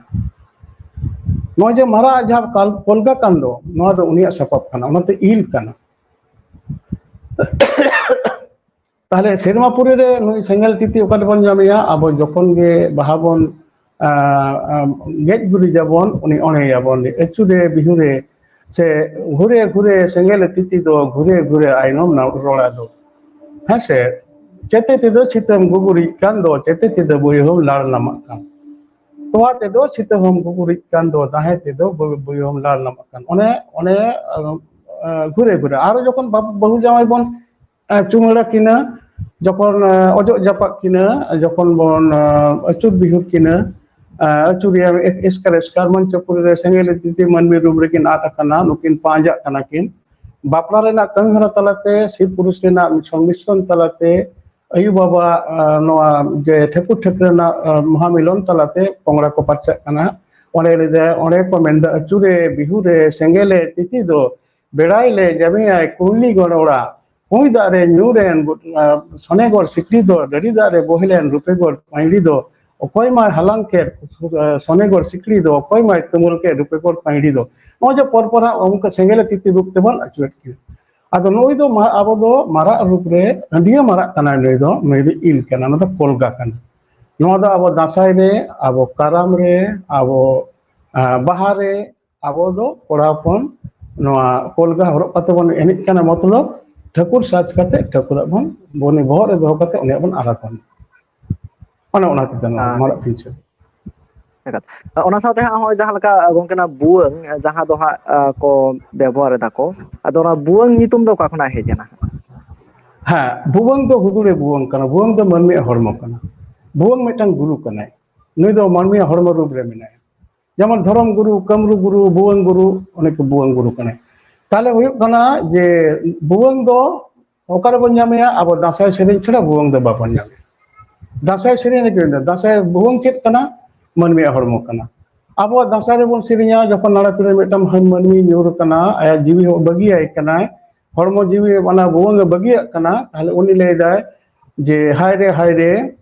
ᱱᱚᱜᱼᱚᱭ ᱡᱮ ᱢᱟᱨᱟᱜ ᱡᱟᱦᱟᱸ ᱠᱟᱞ-, ᱠᱚᱞᱜᱟ ᱠᱟᱱ ᱫᱚ, ᱱᱚᱣᱟ ᱫᱚ ᱩᱱᱤᱭᱟᱜ ᱥᱟᱯᱟᱵ ᱠᱟᱱᱟ, ᱚᱱᱟᱛᱮ ᱤᱞ ᱠᱟᱱᱟ᱾ ᱛᱟᱦᱞᱮ ᱥᱮᱨᱢᱟ ᱯᱩᱨᱤ ᱨᱮ ᱱᱩᱭ ᱥᱮᱸᱜᱮᱞ ᱛᱤᱛᱤ ᱚᱠᱟ ᱨᱮᱵᱚᱱ ᱧᱟᱢᱮᱭᱟ? ᱟᱵᱚ ᱡᱚᱠᱷᱚᱱ ᱜᱮ ᱵᱟᱦᱟ ᱵᱚᱱ, ᱟᱸ, ᱟᱸ, ᱜᱮᱡ ᱜᱩᱨᱤᱡᱟᱵᱚᱱ, ᱩᱱᱤ ᱚᱬᱦᱮᱭᱟᱵᱚᱱ, ᱟᱹᱪᱩᱨᱮ ᱵᱤᱦᱩᱨᱮ ᱥᱮ ᱜᱷᱩᱨᱮ ᱜᱷᱩᱨᱮ ᱥᱮᱸᱜᱮᱞ ᱛᱤᱛᱤ ᱫᱚ ᱜᱷᱩᱨᱮ ᱜᱷᱩᱨᱮ ᱟᱭᱱᱚᱢ ᱨᱚᱲᱟ ᱫᱚ᱾ ᱦᱮᱸ ᱥᱮ? ᱪᱮᱛᱮ ᱛᱮᱫᱚ ᱥᱤᱛᱟᱹᱢ ᱜᱩᱜᱩᱨᱤᱡ ᱠᱟᱱ ᱫᱚ, ᱪᱮᱛᱮ ᱛᱮᱫᱚ ᱵᱩᱭᱦᱟᱹᱢ ᱞᱟᱲ ᱞᱟᱢᱟᱜ ᱠᱟᱱ᱾ ᱛᱚᱣᱟ ᱛᱮᱫᱚ ᱥᱤᱛᱟᱹ ᱦᱚᱸᱢ ᱜᱩᱜᱩᱨᱤᱡ ᱠᱟᱱ ᱫᱚ, ᱫᱟᱦᱮ ᱛᱮᱫᱚ ᱵᱩ-, ᱵᱩᱭᱦᱟᱹᱢ ᱞᱟᱲ ᱞᱟᱢᱟᱜ ᱠᱟᱱ᱾ ᱚᱱᱮ, ᱚᱱᱮ, ᱟᱸ, ᱟᱸ, ᱜᱷᱩᱨᱮ ᱜᱷᱩᱨᱮ᱾ ᱟᱨᱚ ᱡᱚᱠᱷᱚᱱ ᱵᱟᱹᱵᱩ, ᱵᱟᱹᱦᱩ ᱡᱟᱶᱟᱭ ᱵᱚᱱ, ᱟᱸ, ᱪᱩᱢᱟᱹᱲᱟ ᱠᱤᱱᱟ, ᱡᱚᱠᱷᱚᱱ, ᱟᱸ, ᱚᱡᱚᱜ ᱡᱟᱯᱟᱜ ᱠᱤᱱᱟ, ᱡᱚᱠᱷᱚᱱ ᱵᱚᱱ, ᱟᱸ, ᱟᱹᱪᱩᱨ ᱵᱤᱦᱩᱨ ᱠᱤᱱᱟ, ᱟᱸ, ᱟᱹᱪᱩᱨᱮᱭᱟ ᱮᱥᱠᱟᱨ ᱮᱥᱠᱟᱨ ᱢᱚᱧᱪᱚᱯᱩᱨᱤ ᱨᱮ ᱥᱮᱸᱜᱮᱞ ᱛᱤᱛᱤ ᱢᱟᱹᱱᱢᱤ ᱨᱩᱯ ᱨᱮᱠᱤᱱ ᱟᱫ ᱟᱠᱟᱱᱟ, ᱱᱩᱠᱤᱱ ᱯᱟᱸᱡᱟᱜ ᱠᱟᱱᱟ ᱠᱤᱱ᱾ ᱵᱟᱯᱞᱟ ᱨᱮᱱᱟᱜ ᱠᱟᱹᱢᱤ ᱦᱚᱨᱟ ᱛᱟᱞᱟᱛᱮ, ᱥᱤᱵ ᱯᱩᱨᱩᱥ ᱨᱮᱱᱟᱜ ᱥᱚᱝᱢᱤᱥᱨᱚᱱ ᱛᱟᱞᱟᱛᱮ, ᱟᱭᱩ ᱵᱟᱵᱟ, ᱟᱸ, ᱱᱚᱣᱟ ᱡᱮ ᱴᱷᱟᱹᱠᱩᱨ ᱴᱷᱟᱹᱠᱨᱟᱹ ᱨᱮᱱᱟᱜ, ᱟᱸ, ᱢᱚᱦᱟᱢᱤᱞᱚᱱ ᱛᱟᱞᱟᱛᱮ ᱠᱚᱝᱲᱟ ᱠᱚ ᱯᱟᱨᱪᱟᱜ ᱠᱟᱱᱟ᱾ ᱚᱸᱰᱮ ᱞᱟᱹᱭᱫᱟ, ᱚᱸᱰᱮ ᱠᱚ ᱢᱮᱱᱫᱟ, ᱟᱹᱪᱩᱨᱮ ᱵᱤᱦᱩᱨᱮ ᱥᱮᱸᱜᱮᱞᱮ ᱛᱤᱛᱤ ᱫᱚ, ᱵᱮᱲᱟᱭ ᱞᱮ ᱡᱟᱹᱢᱤᱭᱟᱭ ᱠᱩᱸᱭᱞᱤ ᱜᱚᱲ ᱚᱲᱟᱜ, ᱠᱩᱸᱭ ᱫᱟᱜ ᱨᱮ ᱧᱩᱨᱮᱱ, ᱟᱸ, ᱥᱚᱱᱮᱜᱚᱲ ᱥᱤᱠᱲᱤ ᱫᱚ, ᱰᱟᱹᱰᱤ ᱫᱟᱜ ᱨᱮ ᱵᱚᱦᱮᱞᱮᱱ ᱨᱩᱯᱮᱜᱚᱲ ᱯᱟᱹᱭᱲᱤ ᱫᱚ, ᱚᱠᱚᱭ ᱢᱟᱭ ᱦᱟᱞᱟᱝ ᱠᱮᱫ, ᱟᱸ, ᱥᱚᱱᱮᱜᱚᱲ ᱥᱤᱠᱲᱤ ᱫᱚ, ᱚᱠᱚᱭ ᱢᱟᱭ ᱛᱩᱢᱟᱹᱞ ᱠᱮᱫ ᱨᱩᱯᱮᱜᱚᱲ ᱯᱟᱹᱭᱲᱤ ᱫᱚ᱾ ᱱᱚᱜᱼᱚᱭ ᱡᱮ ᱯᱚᱨ ᱯᱚᱨ ᱦᱟᱸᱜ ᱚᱱᱠᱟ ᱥᱮᱸᱜᱮᱞᱮ ᱛᱤᱛᱤ ᱨᱩᱯ ᱛᱮᱵᱚᱱ ᱟᱹᱪᱩᱨᱮᱫ ᱠᱤᱱᱟ᱾ ᱟᱫᱚ ᱱᱩᱭ ᱫᱚ ᱢᱟ-, ᱟᱵᱚ ᱫᱚ ᱢᱟᱨᱟᱜ ᱨᱩᱯ ᱨᱮ ᱟᱹᱰᱤᱭᱟᱹ ᱢᱟᱨᱟᱜ ᱠᱟᱱᱟᱭ ᱱᱩᱭ ᱫᱚ, ᱱᱩᱭ ᱫᱚ ᱤᱞ ᱠᱟᱱᱟ, ᱱᱚᱣᱟ ᱫᱚ ᱠᱚᱞᱜᱟ ᱠᱟᱱᱟ᱾ ᱱᱚᱣᱟ ᱫᱚ ᱟᱵᱚ ᱫᱟᱸᱥᱟᱭ ᱨᱮ, ᱟᱵᱚ ᱠᱟᱨᱟᱢ ᱨᱮ, ᱟᱵᱚ, ᱟᱸ, ᱵᱟᱦᱟ ᱨᱮ, ᱟᱵᱚ ᱫᱚ ᱠᱚᱲᱟ ᱦᱚᱯᱚᱱ ᱱᱚᱣᱟ ᱠᱚᱞᱜᱟ ᱦᱚᱨᱚᱜ ᱠᱟᱛᱮ ᱵᱚᱱ ᱮᱱᱮᱡ ᱠᱟᱱᱟ, ᱢᱚᱛᱞᱚᱵ ᱴᱷᱟᱹᱠᱩᱨ ᱥᱟᱡᱽ ᱠᱟᱛᱮ ᱴᱷᱟᱹᱠᱩᱨᱟᱜ ᱵᱚᱱ, ᱵᱚᱱ ᱵᱚᱦᱚᱜ ᱨᱮ ᱫᱚᱦᱚ ᱠᱟᱛᱮ ᱩᱱᱤᱭᱟᱜ ᱵᱚᱱ ᱟᱨᱟᱫᱷᱱᱟ᱾ ᱚᱱᱮ ᱚᱱᱟ ᱛᱮᱫᱚ ᱱᱚᱣᱟ ᱟᱪᱪᱷᱟ᱾ ᱢᱟᱨᱟᱜ ᱯᱤᱧᱪᱟᱹᱨ᱾ ᱮᱠᱟᱞ᱾ ᱚᱱᱟ ᱥᱟᱶᱛᱮ ᱦᱟᱸᱜ ᱦᱚᱸᱜᱼᱚᱭ ᱡᱟᱦᱟᱸ ᱞᱮᱠᱟ ᱜᱚᱝᱠᱮ ᱚᱱᱟ ᱵᱷᱩᱣᱟᱹᱝ, ᱡᱟᱦᱟᱸ ᱫᱚ ᱦᱟᱸᱜ, ᱟ, ᱠᱚ ᱵᱮᱵᱚᱦᱟᱨ ᱮᱫᱟ ᱠᱚ, ᱟᱫᱚ ᱚᱱᱟ ᱵᱷᱩᱣᱟᱹᱝ ᱧᱩᱛᱩᱢ ᱫᱚ ᱚᱠᱟ ᱠᱷᱚᱱᱟᱜ ᱦᱮᱡ ᱮᱱᱟ? ᱦᱮᱸ, ᱵᱷᱩᱣᱟᱹᱝ ᱫᱚ ᱦᱩᱫᱩᱲᱮ ᱵᱷᱩᱣᱟᱹᱝ ᱠᱟᱱᱟ᱾ ᱵᱷᱩᱣᱟᱹᱝ ᱫᱚ ᱢᱟᱹᱱᱢᱤᱭᱟᱜ ᱦᱚᱲᱢᱚ ᱠᱟᱱᱟ᱾ ᱵᱷᱩᱣᱟᱹᱝ ᱢᱤᱫᱴᱟᱝ ᱜᱩᱨᱩ ᱠᱟᱱᱟᱭ᱾ ᱱᱩᱭ ᱫᱚ ᱢᱟᱹᱱᱢᱤᱭᱟᱜ ᱦᱚᱲᱢᱚ ᱨᱩᱯ ᱨᱮ ᱢᱮᱱᱟᱭᱟ᱾ ᱡᱮᱢᱚᱱ ᱫᱷᱚᱨᱚᱢ ᱜᱩᱨᱩ, ᱠᱟᱹᱢᱨᱩ ᱜᱩᱨᱩ, ᱵᱷᱩᱣᱟᱹᱝ ᱜᱩᱨᱩ, ᱚᱱᱮ ᱠᱚ ᱵᱷᱩᱣᱟᱹᱝ ᱜᱩᱨᱩ ᱠᱟᱱᱟᱭ᱾ ᱛᱟᱦᱞᱮ ᱦᱩᱭᱩᱜ ᱠᱟᱱᱟ ᱡᱮ ᱵᱷᱩᱣᱟᱹᱝ ᱫᱚ ᱚᱠᱟ ᱨᱮᱵᱚᱱ ᱧᱟᱢᱮᱭᱟ? ᱟᱵᱚ ᱫᱟᱸᱥᱟᱭ ᱥᱮᱨᱮᱧ ᱪᱷᱟᱲᱟ ᱵᱷᱩᱣᱟᱹᱝ ᱫᱚ ᱵᱟᱵᱚᱱ ᱧᱟᱢᱮᱭᱟ᱾ ᱫᱟᱸᱥᱟᱭ ᱥᱮᱨᱮᱧ ᱨᱮᱜᱮ ᱢᱮᱱᱟᱜᱼᱟ᱾ ᱫᱟᱸᱥᱟᱭ ᱵᱷᱩᱣᱟᱹᱝ ᱪᱮᱫ ᱠᱟᱱᱟ? ᱢᱟᱹᱱᱢᱤᱭᱟᱜ ᱦᱚᱲᱢᱚ ᱠᱟᱱᱟ᱾ ᱟᱵᱚᱣᱟᱜ ᱫᱟᱸᱥᱟᱭ ᱨᱮᱵᱚᱱ ᱥᱮᱨᱮᱧᱟ, ᱡᱚᱠᱷᱚᱱ ᱱᱟᱲᱟ ᱯᱤᱲᱟᱹ ᱢᱤᱫᱴᱟᱝ ᱢᱟᱹᱱᱢᱤ ᱧᱩᱨ ᱠᱟᱱᱟ, ᱟᱭᱟᱜ ᱡᱤᱣᱤ ᱦᱚᱸ ᱵᱟᱹᱜᱤᱭᱟᱭ ᱠᱟᱱᱟᱭ, ᱦᱚᱲᱢᱚ ᱡᱤᱣᱤ ᱚᱱᱟ ᱵᱷᱩᱣᱟᱹᱝ ᱮ ᱵᱟᱹᱜᱤᱭᱟᱜ ᱠᱟᱱᱟ, ᱛᱟᱦᱞᱮ ᱩᱱᱤ ᱞᱟᱹᱭ ᱫᱟᱭ ᱡᱮ, "ᱦᱟᱭ ᱨᱮ, ᱦᱟᱭ ᱨᱮ,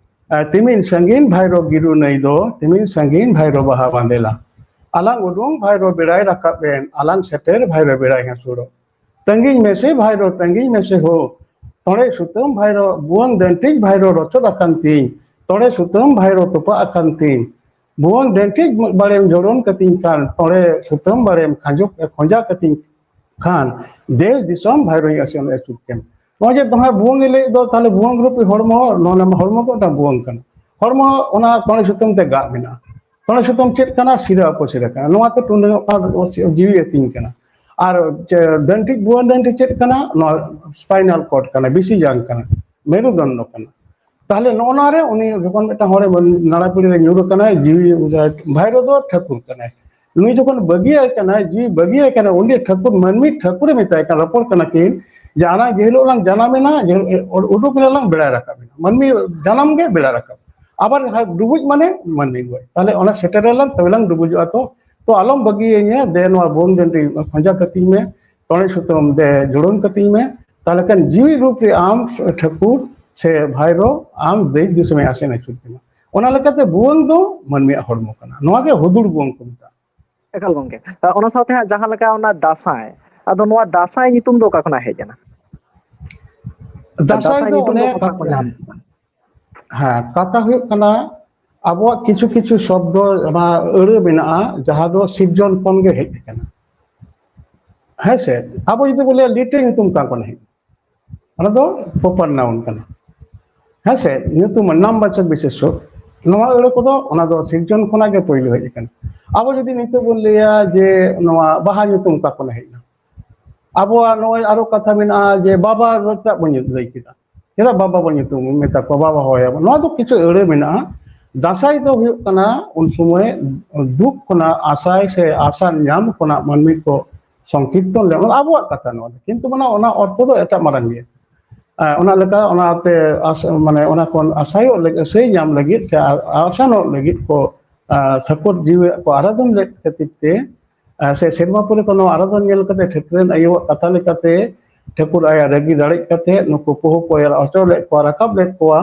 ᱟᱨ ᱛᱤᱢᱤᱱ ᱥᱟᱺᱜᱤᱧ ᱵᱷᱟᱭᱨᱚ ᱜᱤᱨᱩ ᱱᱟᱹᱭ ᱫᱚ, ᱛᱤᱢᱤᱱ ᱥᱟᱺᱜᱤᱧ ᱵᱷᱟᱭᱨᱚ ᱵᱟᱦᱟ ᱵᱟᱸᱫᱮᱞᱟ᱾ ᱟᱞᱟᱝ ᱩᱰᱩᱝ ᱵᱷᱟᱭᱨᱚ ᱵᱮᱲᱟᱭ ᱨᱟᱠᱟᱵ ᱮᱱ, ᱟᱞᱟᱝ ᱥᱮᱴᱮᱨ ᱵᱷᱟᱭᱨᱚ ᱵᱮᱲᱟᱭ ᱦᱟᱹᱥᱩᱨᱚᱜ᱾ ᱛᱟᱺᱜᱤᱧ ᱢᱮᱥᱮ ᱵᱷᱟᱭᱨᱚ, ᱛᱟᱺᱜᱤᱧ ᱢᱮᱥᱮ ᱦᱳ, ᱛᱚᱲᱮ ᱥᱩᱛᱟᱹᱢ ᱵᱷᱟᱭᱨᱚ, ᱵᱷᱩᱣᱟᱹᱝ ᱰᱟᱹᱱᱴᱤᱡ ᱵᱷᱟᱭᱨᱚ ᱨᱚᱪᱚᱫ ᱟᱠᱟᱱ ᱛᱤᱧ, ᱛᱚᱲᱮ ᱥᱩᱛᱟᱹᱢ ᱵᱷᱟᱭᱨᱚ ᱛᱚᱯᱟᱜ ᱟᱠᱟᱱ ᱛᱤᱧ, ᱵᱷᱩᱣᱟᱹᱝ ᱰᱟᱹᱱᱴᱤᱡ ᱵᱟᱲᱮᱢ ᱡᱚᱲᱚᱱ ᱠᱟᱹᱛᱤᱧ ᱠᱷᱟᱱ, ᱛᱚᱲᱮ ᱥᱩᱛᱟᱹᱢ ᱵᱟᱲᱮᱢ ᱠᱷᱟᱸᱡᱚ, ᱠᱷᱚᱸᱡᱟ ᱠᱟᱹᱛᱤᱧ ᱠᱷᱟᱱ, ᱫᱮᱥ ᱫᱤᱥᱚᱢ ᱵᱷᱟᱭᱨᱚᱧ ᱟᱥᱮᱱ ᱟᱹᱪᱩᱨ ᱠᱮᱢ᱾" ᱱᱚᱜᱼᱚᱭ ᱡᱮ ᱫᱚᱦᱟᱸᱜ ᱵᱷᱩᱣᱟᱹᱝ ᱮ ᱞᱟᱹᱭᱮᱫ ᱫᱚ, ᱛᱟᱦᱞᱮ ᱵᱷᱩᱣᱟᱹᱝ ᱨᱩᱯᱤ ᱦᱚᱲᱢᱚ, ᱱᱚᱣᱟ ᱦᱚᱲᱢᱚ ᱫᱚ ᱢᱤᱫᱴᱟᱝ ᱵᱷᱩᱣᱟᱹᱝ ᱠᱟᱱᱟ᱾ ᱦᱚᱲᱢᱚ ᱚᱱᱟ ᱛᱚᱲᱮ ᱥᱩᱛᱟᱹᱢ ᱛᱮ ᱜᱟᱜ ᱢᱮᱱᱟᱜᱼᱟ᱾ ᱛᱚᱲᱮ ᱥᱩᱛᱟᱹᱢ ᱪᱮᱫ ᱠᱟᱱᱟ? ᱥᱤᱨᱟᱹ ᱩᱯᱚᱥᱤᱨᱟᱹ ᱠᱟᱱᱟ᱾ ᱱᱚᱣᱟ ᱛᱮ ᱴᱩᱸᱰᱟᱹᱝᱚᱜ ᱠᱟᱱᱟ, ᱡᱤᱣᱤ ᱟᱹᱛᱤᱧ ᱠᱟᱱᱟ᱾ ᱟᱨ ᱪᱮ-, ᱰᱟᱹᱱᱴᱤᱡ, ᱵᱷᱩᱣᱟᱹᱝ ᱰᱟᱹᱱᱴᱤᱡ ᱪᱮᱫ ᱠᱟᱱᱟ? ᱱᱚᱣᱟ ᱥᱯᱟᱭᱱᱟᱞ ᱠᱚᱨᱰ ᱠᱟᱱᱟ, ᱵᱤᱥᱤ ᱡᱟᱝ ᱠᱟᱱᱟ, ᱢᱮᱨᱩᱫᱚᱱᱰᱚ ᱠᱟᱱᱟ᱾ ᱛᱟᱦᱞᱮ ᱱᱚᱜᱼᱚ ᱱᱚᱣᱟ ᱨᱮ ᱩᱱᱤ ᱡᱚᱠᱷᱚᱱ ᱢᱤᱫᱴᱟᱝ ᱦᱚᱲᱮ ᱱᱟᱲᱟ ᱯᱤᱲᱟᱹ ᱨᱮ ᱧᱩᱨ ᱟᱠᱟᱱᱟᱭ, ᱡᱤᱣᱤ ᱵᱷᱟᱭᱨᱚ ᱫᱚ ᱴᱷᱟᱹᱠᱩᱨ ᱠᱟᱱᱟᱭ᱾ ᱱᱩᱭ ᱡᱚᱠᱷᱚᱱ ᱵᱟᱹᱜᱤᱭᱟᱭ ᱠᱟᱱᱟᱭ, ᱡᱤᱣᱤ ᱵᱟᱹᱜᱤᱭᱟᱭ ᱠᱟᱱᱟᱭ, ᱩᱱᱤ ᱴᱷᱟᱹᱠᱩᱨ, ᱢᱟᱹᱱᱢᱤ ᱴᱷᱟᱹᱠᱩᱨᱮ ᱢᱮᱛᱟᱭ ᱠᱟᱱᱟ, ᱨᱚᱯᱚᱲ ᱠᱟᱱᱟ ᱠᱤᱱ ᱡᱮ, "ᱟᱞᱟᱝ ᱡᱮ ᱦᱤᱞᱳᱜ ᱞᱟᱝ ᱡᱟᱱᱟᱢ ᱮᱱᱟ, ᱡᱮ ᱦᱤᱞᱳᱜ ᱩᱰᱩᱠ ᱮᱱᱟ ᱞᱟᱝ ᱵᱮᱲᱟᱭ ᱨᱟᱠᱟᱵ ᱮᱱᱟ᱾" ᱢᱟᱹᱱᱢᱤ ᱡᱟᱱᱟᱢ ᱜᱮ ᱵᱮᱲᱟ ᱨᱟᱠᱟᱵ᱾ ᱟᱵᱟᱨ ᱡᱟᱦᱟᱸ ᱰᱩᱵᱩᱡ ᱢᱟᱱᱮ ᱢᱟᱹᱱᱢᱤ ᱜᱚᱡ᱾ ᱛᱟᱦᱞᱮ ᱚᱱᱟ ᱥᱮᱴᱮᱨ ᱨᱮᱞᱟᱝ ᱛᱚᱵᱮ ᱞᱟᱝ ᱰᱩᱵᱩᱡᱚᱜᱼᱟ᱾ ᱛᱚ, ᱛᱚ ᱟᱞᱚᱢ ᱵᱟᱹᱜᱤᱭᱟᱹᱧᱟ, ᱫᱮ ᱱᱚᱣᱟ ᱵᱷᱩᱣᱟᱹᱝ ᱰᱟᱹᱱᱴᱤᱡ ᱠᱷᱚᱸᱡᱟ ᱠᱟᱹᱛᱤᱧ ᱢᱮ, ᱛᱚᱲᱮ ᱥᱩᱛᱟᱹᱢ ᱫᱮ ᱡᱩᱲᱟᱹᱱ ᱠᱟᱹᱛᱤᱧ ᱢᱮ᱾ ᱛᱟᱦᱞᱮ ᱠᱷᱟᱱ ᱡᱤᱣᱤ ᱨᱩᱯ ᱨᱮ ᱟᱢ ᱴᱷᱟᱹᱠᱩᱨ ᱥᱮ ᱵᱷᱟᱭᱨᱚ ᱟᱢ ᱫᱮᱥ ᱫᱤᱥᱚᱢᱮ ᱟᱥᱮᱱ ᱟᱹᱪᱩᱨ ᱠᱮᱢᱟ᱾ ᱚᱱᱟ ᱞᱮᱠᱟᱛᱮ ᱵᱷᱩᱣᱟᱹᱝ ᱫᱚ ᱢᱟᱹᱱᱢᱤᱭᱟᱜ ᱦᱚᱲᱢᱚ ᱠᱟᱱᱟ᱾ ᱱᱚᱣᱟ ᱜᱮ ᱦᱩᱫᱩᱲ ᱵᱷᱩᱣᱟᱹᱝ ᱠᱚ ᱢᱮᱛᱟᱜᱼᱟ᱾ ᱮᱠᱟᱞ ᱜᱚᱝᱠᱮ, ᱚᱱᱟ ᱥᱟᱶᱛᱮ ᱦᱟᱸᱜ ᱡᱟᱦᱟᱸ ᱞᱮᱠᱟ ᱚᱱᱟ ᱫᱟᱸᱥᱟᱭ, ᱟᱫᱚ ᱱᱚᱣᱟ ᱫᱟᱸᱥᱟᱭ ᱧᱩᱛᱩᱢ ᱫᱚ ᱚᱠᱟ ᱠᱷᱚᱱᱟᱜ ᱦᱮᱡ ᱮᱱᱟ? ᱫᱟᱸᱥᱟᱭ ᱫᱟᱸᱥᱟᱭ ᱫᱚ ᱧᱩᱛᱩᱢ ᱫᱚ ᱚᱱᱮ ᱚᱠᱟ ᱠᱷᱚᱱ ᱠᱟᱛᱷᱟ, ᱧᱟᱢ ᱮᱱᱟ? ᱦᱮᱸ, ᱠᱟᱛᱷᱟ ᱦᱩᱭᱩᱜ ᱠᱟᱱᱟ, ᱟᱵᱚᱣᱟᱜ ᱠᱤᱪᱷᱩ ᱠᱤᱪᱷᱩ ᱥᱚᱵᱫᱚ, ᱚᱱᱟ ᱟᱹᱲᱟᱹ ᱢᱮᱱᱟᱜᱼᱟ, ᱡᱟᱦᱟᱸ ᱫᱚ ᱥᱤᱨᱡᱚᱱ ᱠᱷᱚᱱ ᱜᱮ ᱦᱮᱡ ᱟᱠᱟᱱᱟ᱾ ᱦᱮᱸ ᱥᱮ? ᱟᱵᱚ ᱡᱩᱫᱤ ᱵᱚᱱ ᱞᱟᱹᱭᱟ, ᱞᱤᱴᱟᱹ ᱧᱩᱛᱩᱢ ᱚᱠᱟ ᱠᱷᱚᱱ ᱦᱮᱡ? ᱚᱱᱟ ᱫᱚ ᱯᱨᱚᱯᱟᱨ ᱱᱟᱣᱩᱱ ᱠᱟᱱᱟ᱾ ᱦᱮᱸ ᱥᱮ? ᱧᱩᱛᱩᱢ, ᱱᱟᱢᱵᱟᱪᱚᱠ ᱵᱤᱥᱮᱥᱚ᱾ ᱱᱚᱣᱟ ᱟᱹᱲᱟᱹ ᱠᱚᱫᱚ ᱚᱱᱟ ᱫᱚ ᱥᱤᱨᱡᱚᱱ ᱠᱷᱚᱱᱟᱜ ᱜᱮ ᱯᱳᱭᱞᱳ ᱦᱮᱡ ᱟᱠᱟᱱᱟ᱾ ᱟᱵᱚ ᱡᱩᱫᱤ ᱱᱤᱛᱚᱜ ᱵᱚᱱ ᱞᱟᱹᱭᱟ ᱡᱮ ᱱᱚᱣᱟ ᱵᱟᱦᱟ ᱧᱩᱛᱩᱢ ᱚᱠᱟ ᱠᱷᱚᱱ ᱦᱮᱡ ᱮᱱᱟ? ᱟᱵᱚᱣᱟᱜ ᱱᱚᱜᱼᱚᱭ ᱟᱨᱚ ᱠᱟᱛᱷᱟ ᱢᱮᱱᱟᱜᱼᱟ ᱡᱮ ᱵᱟᱵᱟ ᱫᱚ ᱪᱮᱫᱟᱜ ᱵᱚᱱ ᱞᱟᱹᱭ ᱠᱮᱫᱟ? ᱪᱮᱫᱟᱜ ᱵᱟᱵᱟ ᱵᱚᱱ ᱧᱩᱛᱩᱢ ᱢᱮᱛᱟ ᱠᱚᱣᱟ, ᱵᱟᱵᱟ ᱦᱚᱦᱚᱭᱟᱵᱚᱱ? ᱱᱚᱣᱟ ᱫᱚ ᱠᱤᱪᱷᱩ ᱟᱹᱲᱟᱹ ᱢᱮᱱᱟᱜᱼᱟ᱾ ᱫᱟᱸᱥᱟᱭ ᱫᱚ ᱦᱩᱭᱩᱜ ᱠᱟᱱᱟ ᱩᱱ ᱥᱚᱢᱚᱭ ᱫᱩᱠ ᱠᱷᱚᱱᱟᱜ ᱟᱥᱟᱭ ᱥᱮ ᱟᱥᱟ ᱧᱟᱢ ᱠᱷᱚᱱᱟᱜ ᱢᱟᱹᱱᱢᱤ ᱠᱚ ᱥᱚᱝᱠᱤᱨᱛᱚᱱ ᱞᱮᱱᱟ᱾ ᱚᱱᱟ ᱟᱵᱚᱣᱟᱜ ᱠᱟᱛᱷᱟ ᱱᱚᱣᱟ ᱫᱚ, ᱠᱤᱱᱛᱩ ᱢᱟᱱᱮ ᱚᱱᱟ ᱚᱨᱛᱷᱚ ᱫᱚ ᱮᱴᱟᱜ ᱢᱟᱨᱟᱝ ᱜᱮᱭᱟ᱾ ᱟᱨ ᱚᱱᱟ ᱞᱮᱠᱟ ᱚᱱᱟᱛᱮ ᱟᱥ-, ᱢᱟᱱᱮ ᱚᱱᱟ ᱠᱷᱚᱱ ᱟᱥᱟᱭᱚᱜ ᱞᱟᱹᱜᱤᱫ ᱥᱮ ᱟᱥᱟᱭ ᱧᱟᱢ ᱞᱟᱹᱜᱤᱫ ᱥᱮ ᱟ-, ᱟᱥᱟᱱᱚᱜ ᱞᱟᱹᱜᱤᱫ ᱠᱚ, ᱟ, ᱴᱷᱟᱹᱠᱩᱨ ᱡᱤᱣᱤᱭᱟᱜ ᱠᱚ ᱟᱨᱟᱫᱷᱚᱱ ᱞᱮᱫ ᱠᱷᱟᱹᱛᱤᱨ ᱛᱮ, ᱟ, ᱥᱮ ᱥᱮᱨᱢᱟ ᱯᱩᱨᱤ ᱠᱚ ᱱᱚᱣᱟ ᱟᱨᱟᱫᱷᱚᱱ ᱧᱮᱞ ᱠᱟᱛᱮ ᱴᱷᱟᱹᱠᱨᱟᱹᱱ ᱟᱭᱳᱣᱟᱜ ᱠᱟᱛᱷᱟ ᱞᱮᱠᱟᱛᱮ ᱴᱷᱟᱹᱠᱩᱨ ᱟᱭᱟᱜ ᱨᱟᱹᱜᱤ ᱫᱟᱲᱮᱡ ᱠᱟᱛᱮ ᱱᱩᱠᱩ ᱯᱩᱦᱩ ᱠᱚ ᱮᱨ ᱦᱚᱪᱚ ᱞᱮᱫ ᱠᱚᱣᱟ, ᱨᱟᱠᱟᱵ ᱞᱮᱫ ᱠᱚᱣᱟ,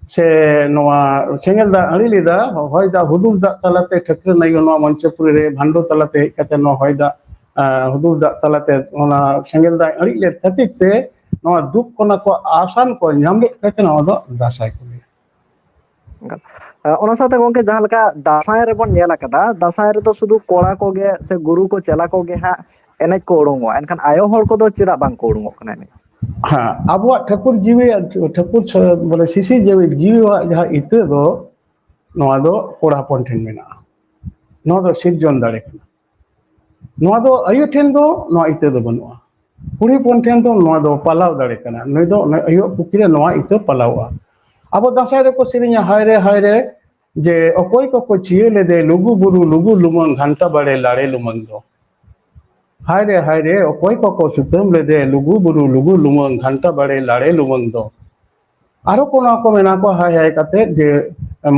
ᱥᱮ ᱱᱚᱣᱟ ᱥᱮᱸᱜᱮᱞ ᱫᱟᱜ ᱟᱹᱬᱤ ᱞᱮᱫᱟ, ᱦᱚᱭ ᱫᱟᱜ ᱦᱩᱫᱩᱲ ᱫᱟᱜ ᱛᱟᱞᱟᱛᱮ ᱴᱷᱟᱹᱠᱨᱟᱹᱱ ᱟᱭᱳ ᱱᱚᱣᱟ ᱢᱚᱧᱪᱚᱯᱩᱨᱤ ᱨᱮ ᱵᱷᱟᱱᱰᱚ ᱛᱟᱞᱟᱛᱮ ᱦᱮᱡ ᱠᱟᱛᱮ ᱱᱚᱣᱟ ᱦᱚᱭ ᱫᱟᱜ, ᱟ, ᱦᱩᱫᱩᱲ ᱫᱟᱜ ᱛᱟᱞᱟᱛᱮ ᱚᱱᱟ ᱥᱮᱸᱜᱮᱞ ᱫᱟᱜ ᱟᱹᱬᱤᱡ ᱞᱮᱫ ᱠᱷᱟᱹᱛᱤᱨ ᱛᱮ ᱱᱚᱣᱟ ᱫᱩᱠ ᱠᱚ ᱱᱟᱠᱚ ᱟᱥᱟᱱ ᱠᱚ ᱧᱟᱢ ᱞᱮᱫ ᱠᱷᱟᱹᱛᱤᱨ ᱱᱚᱣᱟ ᱫᱚ ᱫᱟᱸᱥᱟᱭ ᱠᱚ ᱞᱟᱹᱭᱟ᱾ ᱮ, ᱚᱱᱟ ᱥᱟᱶᱛᱮ ᱜᱚᱝᱠᱮ, ᱡᱟᱦᱟᱸ ᱞᱮᱠᱟ ᱫᱟᱸᱥᱟᱭ ᱨᱮᱵᱚᱱ ᱧᱮᱞ ᱟᱠᱟᱫᱟ, ᱫᱟᱸᱥᱟᱭ ᱨᱮᱫᱚ ᱥᱩᱫᱷᱩ ᱠᱚᱲᱟ ᱠᱚᱜᱮ ᱥᱮ ᱜᱩᱨᱩ ᱠᱚ ᱪᱮᱞᱟ ᱠᱚᱜᱮ ᱦᱟᱸᱜ ᱮᱱᱮᱡ ᱠᱚ ᱩᱰᱩᱝᱚᱜᱼᱟ, ᱮᱱᱠᱷᱟᱱ ᱟᱭᱳ ᱦᱚᱲ ᱠᱚᱫᱚ ᱪᱮᱫᱟᱜ ᱵᱟᱝ ᱠᱚ ᱩᱰᱩᱝᱚᱜ ᱠᱟᱱᱟ ᱮᱱᱮᱡ? ᱦᱮᱸ, ᱟᱵᱚᱣᱟᱜ ᱴᱷᱟᱹᱠᱩᱨ ᱡᱤᱣᱤ, ᱴᱷᱟᱹᱠᱩᱨ ᱥᱮ-, ᱵᱚᱞᱮ ᱥᱤᱥᱤᱨ ᱡᱤᱣᱤ, ᱡᱤᱣᱤᱣᱟᱜ ᱡᱟᱦᱟᱸ ᱤᱛᱟᱹ ᱫᱚ, ᱱᱚᱣᱟ ᱫᱚ ᱠᱚᱲᱟ ᱦᱚᱯᱚᱱ ᱴᱷᱮᱱ ᱢᱮᱱᱟᱜᱼᱟ᱾ ᱱᱚᱣᱟ ᱫᱚ ᱥᱤᱨᱡᱚᱱ ᱫᱟᱲᱮ ᱠᱟᱱᱟ᱾ ᱱᱚᱣᱟ ᱫᱚ ᱟᱭᱳ ᱴᱷᱮᱱ ᱫᱚ ᱱᱚᱣᱟ ᱤᱛᱟᱹ ᱫᱚ ᱵᱟᱹᱱᱩᱜᱼᱟ᱾ ᱠᱩᱲᱤ ᱦᱚᱯᱚᱱ ᱴᱷᱮᱱ ᱫᱚ ᱱᱚᱣᱟ ᱫᱚ ᱯᱟᱞᱟᱣ ᱫᱟᱲᱮ ᱠᱟᱱᱟ᱾ ᱱᱩᱭ ᱫᱚ ᱚᱱᱟ ᱟᱭᱳᱣᱟᱜ ᱯᱩᱠᱷᱨᱤ ᱨᱮ ᱱᱚᱣᱟ ᱤᱛᱟᱹ ᱯᱟᱞᱟᱣᱚᱜᱼᱟ᱾ ᱟᱵᱚ ᱫᱟᱸᱥᱟᱭ ᱨᱮᱠᱚ ᱥᱮᱨᱮᱧᱟ, ᱦᱟᱭ ᱨᱮ ᱦᱟᱭ ᱨᱮ, ᱡᱮ ᱚᱠᱚᱭ ᱠᱚᱠᱚ ᱪᱤᱭᱟᱹ ᱞᱮᱫᱮ ᱞᱩᱜᱩ ᱵᱩᱨᱩ ᱞᱩᱜᱩ ᱞᱩᱢᱟᱹᱝ ᱜᱷᱟᱱᱴᱟ ᱵᱟᱲᱮ ᱞᱟᱲᱮ ᱞᱩᱢᱟᱹᱝ ᱫᱚ᱾ ᱦᱟᱭ ᱨᱮ ᱦᱟᱭ ᱨᱮ, ᱚᱠᱚᱭ ᱠᱚᱠᱚ ᱥᱩᱛᱟᱹᱢ ᱞᱮᱫᱮ ᱞᱩᱜᱩ ᱵᱩᱨᱩ ᱞᱩᱜᱩ ᱞᱩᱢᱟᱹᱝ ᱜᱷᱟᱱᱴᱟ ᱵᱟᱲᱮ ᱞᱟᱲᱮ ᱞᱩᱢᱟᱹᱝ ᱫᱚ᱾ ᱟᱨᱚ ᱠᱚ ᱱᱚᱣᱟ ᱠᱚ ᱢᱮᱱᱟ ᱠᱚ ᱦᱟᱭ ᱦᱟᱭ ᱠᱟᱛᱮ ᱡᱮ,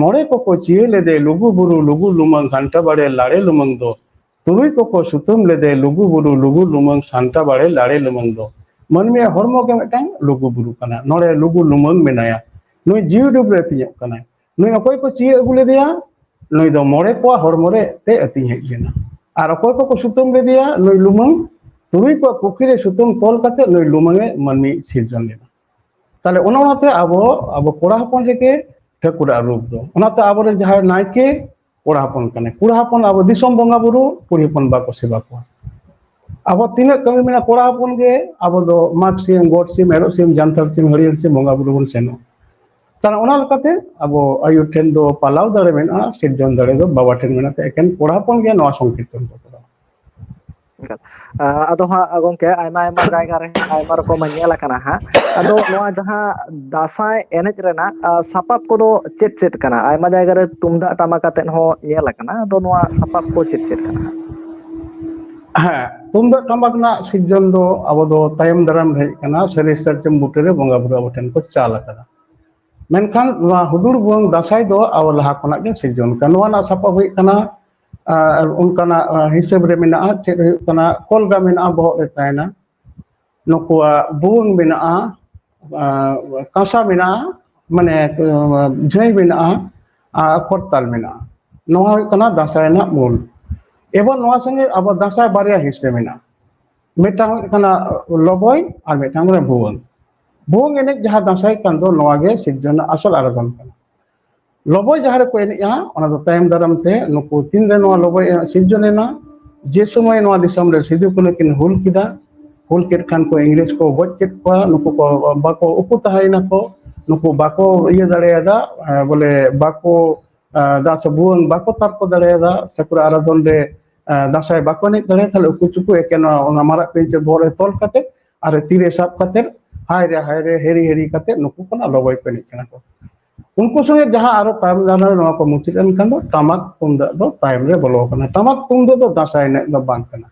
ᱢᱚᱬᱮ ᱠᱚᱠᱚ ᱪᱤᱭᱟᱹ ᱞᱮᱫᱮ ᱞᱩᱜᱩ ᱵᱩᱨᱩ ᱞᱩᱜᱩ ᱞᱩᱢᱟᱹᱝ ᱜᱷᱟᱱᱴᱟ ᱵᱟᱲᱮ ᱞᱟᱲᱮ ᱞᱩᱢᱟᱹᱝ ᱫᱚ᱾ ᱛᱩᱨᱩᱭ ᱠᱚᱠᱚ ᱥᱩᱛᱟᱹᱢ ᱞᱮᱫᱮ ᱞᱩᱜᱩ ᱵᱩᱨᱩ ᱞᱩᱜᱩ ᱞᱩᱢᱟᱹᱝ ᱥᱟᱱᱴᱟ ᱵᱟᱲᱮ ᱞᱟᱲᱮ ᱞᱩᱢᱟᱹᱝ ᱫᱚ᱾ ᱢᱟᱹᱱᱢᱤᱭᱟᱜ ᱦᱚᱲᱢᱚ ᱜᱮ ᱢᱤᱫᱴᱟᱝ ᱞᱩᱜᱩ ᱵᱩᱨᱩ ᱠᱟᱱᱟ᱾ ᱱᱚᱰᱮ ᱞᱩᱜᱩ ᱞᱩᱢᱟᱹᱝ ᱢᱮᱱᱟᱭᱟ᱾ ᱱᱩᱭ ᱡᱤᱣᱤ ᱰᱩᱵ ᱨᱮ ᱟᱹᱛᱤᱧᱚᱜ ᱠᱟᱱᱟᱭ᱾ ᱱᱩᱭ ᱚᱠᱚᱭ ᱠᱚ ᱪᱤᱭᱟᱹ ᱟᱹᱜᱩ ᱞᱮᱫᱮᱭᱟ? ᱱᱩᱭ ᱫᱚ ᱢᱚᱬᱮ ᱠᱚᱣᱟᱜ ᱦᱚᱲᱢᱚ ᱨᱮ ᱛᱮ ᱟᱹᱛᱤᱧ ᱦᱮᱡ ᱞᱮᱱᱟ᱾ ᱟᱨ ᱚᱠᱚᱭ ᱠᱚᱠᱚ ᱥᱩᱛᱟᱹᱢ ᱞᱮᱫᱮᱭᱟ? ᱱᱩᱭ ᱞᱩᱢᱟᱹᱝ᱾ ᱛᱩᱨᱩᱭ ᱠᱚᱣᱟᱜ ᱯᱩᱠᱷᱨᱤ ᱨᱮ ᱥᱩᱛᱟᱹᱢ ᱛᱚᱞ ᱠᱟᱛᱮ ᱱᱩᱭ ᱞᱩᱢᱟᱹᱝ ᱮ ᱢᱟᱹᱱᱢᱤ ᱥᱤᱨᱡᱚᱱ ᱞᱮᱱᱟ᱾ ᱛᱟᱦᱞᱮ ᱚᱱᱟ, ᱚᱱᱟᱛᱮ ᱟᱵᱚ, ᱟᱵᱚ ᱠᱚᱲᱟ ᱦᱚᱯᱚᱱ ᱨᱮᱜᱮ ᱴᱷᱟᱹᱠᱩᱨᱟᱜ ᱨᱩᱯ ᱫᱚ᱾ ᱚᱱᱟᱛᱮ ᱟᱵᱚᱨᱮᱱ ᱡᱟᱦᱟᱸᱭ ᱱᱟᱭᱠᱮ ᱠᱚᱲᱟ ᱦᱚᱯᱚᱱ ᱠᱟᱱᱟᱭ, ᱠᱚᱲᱟ ᱦᱚᱯᱚᱱ ᱟᱵᱚ ᱫᱤᱥᱚᱢ ᱵᱚᱸᱜᱟ ᱵᱩᱨᱩ ᱠᱩᱲᱤ ᱦᱚᱯᱚᱱ ᱵᱟᱠᱚ ᱥᱮᱵᱟ ᱠᱚᱣᱟ᱾ ᱟᱵᱚ ᱛᱤᱱᱟᱹᱜ ᱠᱟᱹᱢᱤ ᱢᱮᱱᱟᱜᱼᱟ ᱠᱚᱲᱟ ᱦᱚᱯᱚᱱ ᱜᱮ, ᱟᱵᱚ ᱫᱚ ᱢᱟᱜᱽ ᱥᱤᱢ, ᱜᱚᱰ ᱥᱤᱢ, ᱮᱨᱚᱜ ᱥᱤᱢ, ᱡᱟᱱᱛᱷᱟᱲ ᱥᱤᱢ, ᱦᱟᱹᱨᱭᱟᱹᱲ ᱥᱤᱢ ᱵᱚᱸᱜᱟ ᱵᱩᱨᱩ ᱵᱚᱱ ᱥᱮᱱᱚᱜᱼᱟ᱾ ᱛᱟᱦᱞᱮ ᱚᱱᱟ ᱞᱮᱠᱟᱛᱮ ᱟᱵᱚ ᱟᱭᱩᱨ ᱴᱷᱮᱱ ᱫᱚ ᱯᱟᱞᱟᱣ ᱫᱟᱲᱮ ᱢᱮᱱᱟᱜᱼᱟ, ᱥᱤᱨᱡᱚᱱ ᱫᱟᱲᱮ ᱫᱚ ᱵᱟᱵᱟ ᱴᱷᱮᱱ ᱢᱮᱱᱟᱜᱼᱟ, ᱮᱠᱮᱱ ᱠᱚᱲᱟ ᱦᱚᱯᱚᱱ ᱜᱮ ᱱᱚᱣᱟ ᱥᱚᱝᱠᱤᱨᱛᱚᱱ ᱠᱚ ᱠᱚᱨᱟᱣᱟ᱾ ᱮᱠᱟᱞ᱾ ᱟ, ᱟᱫᱚ ᱦᱟᱸᱜ ᱜᱚᱝᱠᱮ, ᱟᱭᱢᱟ ᱟᱭᱢᱟ ᱡᱟᱭᱜᱟ ᱨᱮ ᱟᱭᱢᱟ ᱨᱚᱠᱚᱢ ᱧᱮᱞ ᱟᱠᱟᱱᱟ ᱦᱟᱸᱜ᱾ ᱟᱫᱚ ᱱᱚᱣᱟ ᱡᱟᱦᱟᱸ ᱫᱟᱸᱥᱟᱭ ᱮᱱᱮᱡ ᱨᱮᱱᱟᱜ, ᱟ, ᱥᱟᱯᱟᱵ ᱠᱚᱫᱚ ᱪᱮᱫ ᱪᱮᱫ ᱠᱟᱱᱟ? ᱟᱭᱢᱟ ᱡᱟᱭᱜᱟ ᱨᱮ ᱛᱩᱢᱫᱟᱜ ᱴᱟᱢᱟᱠ ᱟᱛᱮᱫ ᱦᱚᱸ ᱧᱮᱞ ᱟᱠᱟᱱᱟ, ᱟᱫᱚ ᱱᱚᱣᱟ ᱥᱟᱯᱟᱵ ᱠᱚ ᱪᱮᱫ ᱪᱮᱫ ᱠᱟᱱᱟ? ᱦᱮᱸ, ᱛᱩᱢᱫᱟᱜ ᱴᱟᱢᱟᱠ ᱨᱮᱱᱟᱜ ᱥᱤᱨᱡᱚᱱ ᱫᱚ ᱟᱵᱚ ᱫᱚ ᱛᱟᱭᱚᱢ ᱫᱟᱨᱟᱢ ᱦᱮᱡ ᱟᱠᱟᱱᱟ, ᱥᱟᱹᱨᱤ ᱥᱟᱨᱡᱚᱢ ᱵᱩᱴᱟᱹ ᱨᱮ ᱵᱚᱸᱜᱟ ᱵᱩᱨᱩ ᱟᱵᱚ ᱴᱷᱮᱱ ᱠᱚ ᱪᱟᱞ ᱟᱠᱟᱫᱟ᱾ ᱢᱮᱱᱠᱷᱟᱱ ᱱᱚᱣᱟ ᱦᱩᱫᱩᱲ ᱵᱷᱩᱣᱟᱹᱝ ᱫᱟᱸᱥᱟᱭ ᱫᱚ ᱟᱵᱚ ᱞᱟᱦᱟ ᱠᱷᱚᱱᱟᱜ ᱜᱮ ᱥᱤᱨᱡᱚᱱ ᱟᱠᱟᱱᱟ᱾ ᱱᱚᱣᱟ ᱨᱮᱱᱟᱜ ᱥᱟᱯᱟᱵ ᱦᱩᱭᱩᱜ ᱠᱟᱱᱟ, ᱟᱨ ᱚᱱᱠᱟᱱᱟᱜ ᱦᱤᱥᱟᱹᱵ ᱨᱮ ᱢᱮᱱᱟᱜᱼᱟ, ᱪᱮᱫ ᱦᱩᱭᱩᱜ ᱠᱟᱱᱟ, ᱠᱚᱞᱜᱟ ᱢᱮᱱᱟᱜᱼᱟ, ᱵᱚᱦᱚᱜ ᱨᱮ ᱛᱟᱦᱮᱱᱟ, ᱱᱩᱠᱩᱣᱟᱜ ᱵᱷᱩᱣᱟᱹᱝ ᱢᱮᱱᱟᱜᱼᱟ, ᱟᱨ ᱠᱟᱸᱥᱟ ᱢᱮᱱᱟᱜᱼᱟ, ᱢᱟᱱᱮ ᱡᱷᱟᱹᱭ ᱢᱮᱱᱟᱜᱼᱟ, ᱟᱨ ᱠᱚᱨᱛᱟᱞ ᱢᱮᱱᱟᱜᱼᱟ᱾ ᱱᱚᱣᱟ ᱦᱩᱭᱩᱜ ᱠᱟᱱᱟ ᱫᱟᱸᱥᱟᱭ ᱨᱮᱱᱟᱜ ᱢᱩᱞ᱾ ᱮᱵᱚᱝ ᱱᱚᱣᱟ ᱥᱚᱸᱜᱮ ᱟᱵᱚ ᱫᱟᱸᱥᱟᱭ ᱵᱟᱨᱭᱟ ᱦᱤᱸᱥ ᱨᱮ ᱢᱮᱱᱟᱜᱼᱟ᱾ ᱢᱤᱫᱴᱟᱝ ᱦᱩᱭᱩᱜ ᱠᱟᱱᱟ ᱞᱚᱵᱚᱭ ᱟᱨ ᱢᱤᱫᱴᱟᱝ ᱦᱩᱭᱩᱜ ᱠᱟᱱᱟ ᱵᱷᱩᱣᱟᱹᱝ᱾ ᱵᱷᱩᱣᱟᱹᱝ ᱮᱱᱮᱡ ᱡᱟᱦᱟᱸ ᱫᱟᱸᱥᱟᱭ ᱠᱟᱱ ᱫᱚ, ᱱᱚᱣᱟ ᱜᱮ ᱥᱤᱨᱡᱚᱱ ᱨᱮᱱᱟᱜ ᱟᱥᱚᱞ ᱟᱨᱟᱫᱷᱚᱱ ᱠᱟᱱᱟ᱾ ᱞᱚᱵᱚᱭ ᱡᱟᱦᱟᱸ ᱨᱮᱠᱚ ᱮᱱᱮᱡᱼᱟ, ᱚᱱᱟ ᱫᱚ ᱛᱟᱭᱚᱢ ᱫᱟᱨᱟᱢ ᱛᱮ ᱱᱩᱠᱩ ᱛᱤᱱᱨᱮ ᱱᱚᱣᱟ ᱞᱚᱵᱚᱭ ᱮᱱᱮᱡ ᱥᱤᱨᱡᱚᱱ ᱮᱱᱟ, ᱡᱮ ᱥᱚᱢᱚᱭ ᱱᱚᱣᱟ ᱫᱤᱥᱚᱢ ᱨᱮ ᱥᱤᱫᱩ ᱠᱟᱹᱱᱦᱩ ᱠᱤᱱ ᱦᱩᱞ ᱠᱮᱫᱟ, ᱦᱩᱞ ᱠᱮᱫ ᱠᱷᱟᱱ ᱠᱚ ᱤᱝᱨᱮᱡᱽ ᱠᱚ ᱜᱚᱡ ᱠᱮᱫ ᱠᱚᱣᱟ, ᱱᱩᱠᱩ ᱠᱚ ᱵᱟᱠᱚ ᱩᱠᱩ ᱛᱟᱦᱮᱸᱭᱮᱱᱟ ᱠᱚ, ᱱᱩᱠᱩ ᱵᱟᱠᱚ ᱤᱭᱟᱹ ᱫᱟᱲᱮᱭᱟᱫᱟ, ᱮ, ᱵᱚᱞᱮ ᱵᱟᱠᱚ, ᱮ, ᱫᱟᱥ ᱵᱷᱩᱣᱟᱹᱝ ᱵᱟᱠᱚ ᱛᱟᱨᱠᱚ ᱫᱟᱲᱮᱭᱟᱫᱟ, ᱥᱟᱹᱠᱩᱲᱟ ᱟᱨᱟᱫᱷᱚᱱ ᱨᱮ, ᱮ, ᱫᱟᱸᱥᱟᱭ ᱵᱟᱠᱚ ᱮᱱᱮᱡ ᱫᱟᱲᱮᱭᱟᱫᱟ, ᱛᱟᱦᱞᱮ ᱩᱠᱩ ᱪᱩᱠᱩ ᱮᱠᱮᱱ ᱚᱱᱟ, ᱚᱱᱟ ᱢᱟᱨᱟᱜ ᱯᱤᱧᱪᱟᱹᱨ ᱵᱚᱦᱚᱜ ᱨᱮ ᱛᱚᱞ ᱠᱟᱛᱮ ᱟᱨ ᱛᱤᱨᱮ ᱥᱟᱵ ᱠᱟᱛᱮ ᱦᱟᱭ ᱨᱮ ᱦᱟᱭ ᱨᱮ ᱦᱮᱨᱤ ᱦᱮᱨᱤ ᱠᱟᱛᱮ ᱱᱩᱠᱩ ᱠᱚ ᱚᱱᱟ ᱞᱚᱵᱚᱭ ᱠᱚ ᱮᱱᱮᱡ ᱠᱟᱱᱟ ᱠᱚ᱾ ᱩᱱᱠᱩ ᱥᱚᱸᱜᱮ ᱡᱟᱦᱟᱸ ᱟᱨᱚ ᱛᱟᱭᱚᱢ ᱫᱟᱨᱟᱢ ᱨᱮ ᱱᱚᱣᱟ ᱠᱚ ᱢᱩᱪᱟᱹᱫ ᱮᱱ ᱠᱷᱟᱱ ᱫᱚ ᱴᱟᱢᱟᱠ ᱛᱩᱢᱫᱟᱜ ᱫᱚ ᱛᱟᱭᱚᱢ ᱨᱮ ᱵᱚᱞᱚ ᱟᱠᱟᱱᱟ᱾ ᱴᱟᱢᱟᱠ ᱛᱩᱢᱫᱟᱜ ᱫᱚ ᱫᱟᱸᱥᱟᱭ ᱮᱱᱮᱡ ᱫᱚ ᱵᱟᱝ ᱠᱟᱱᱟ᱾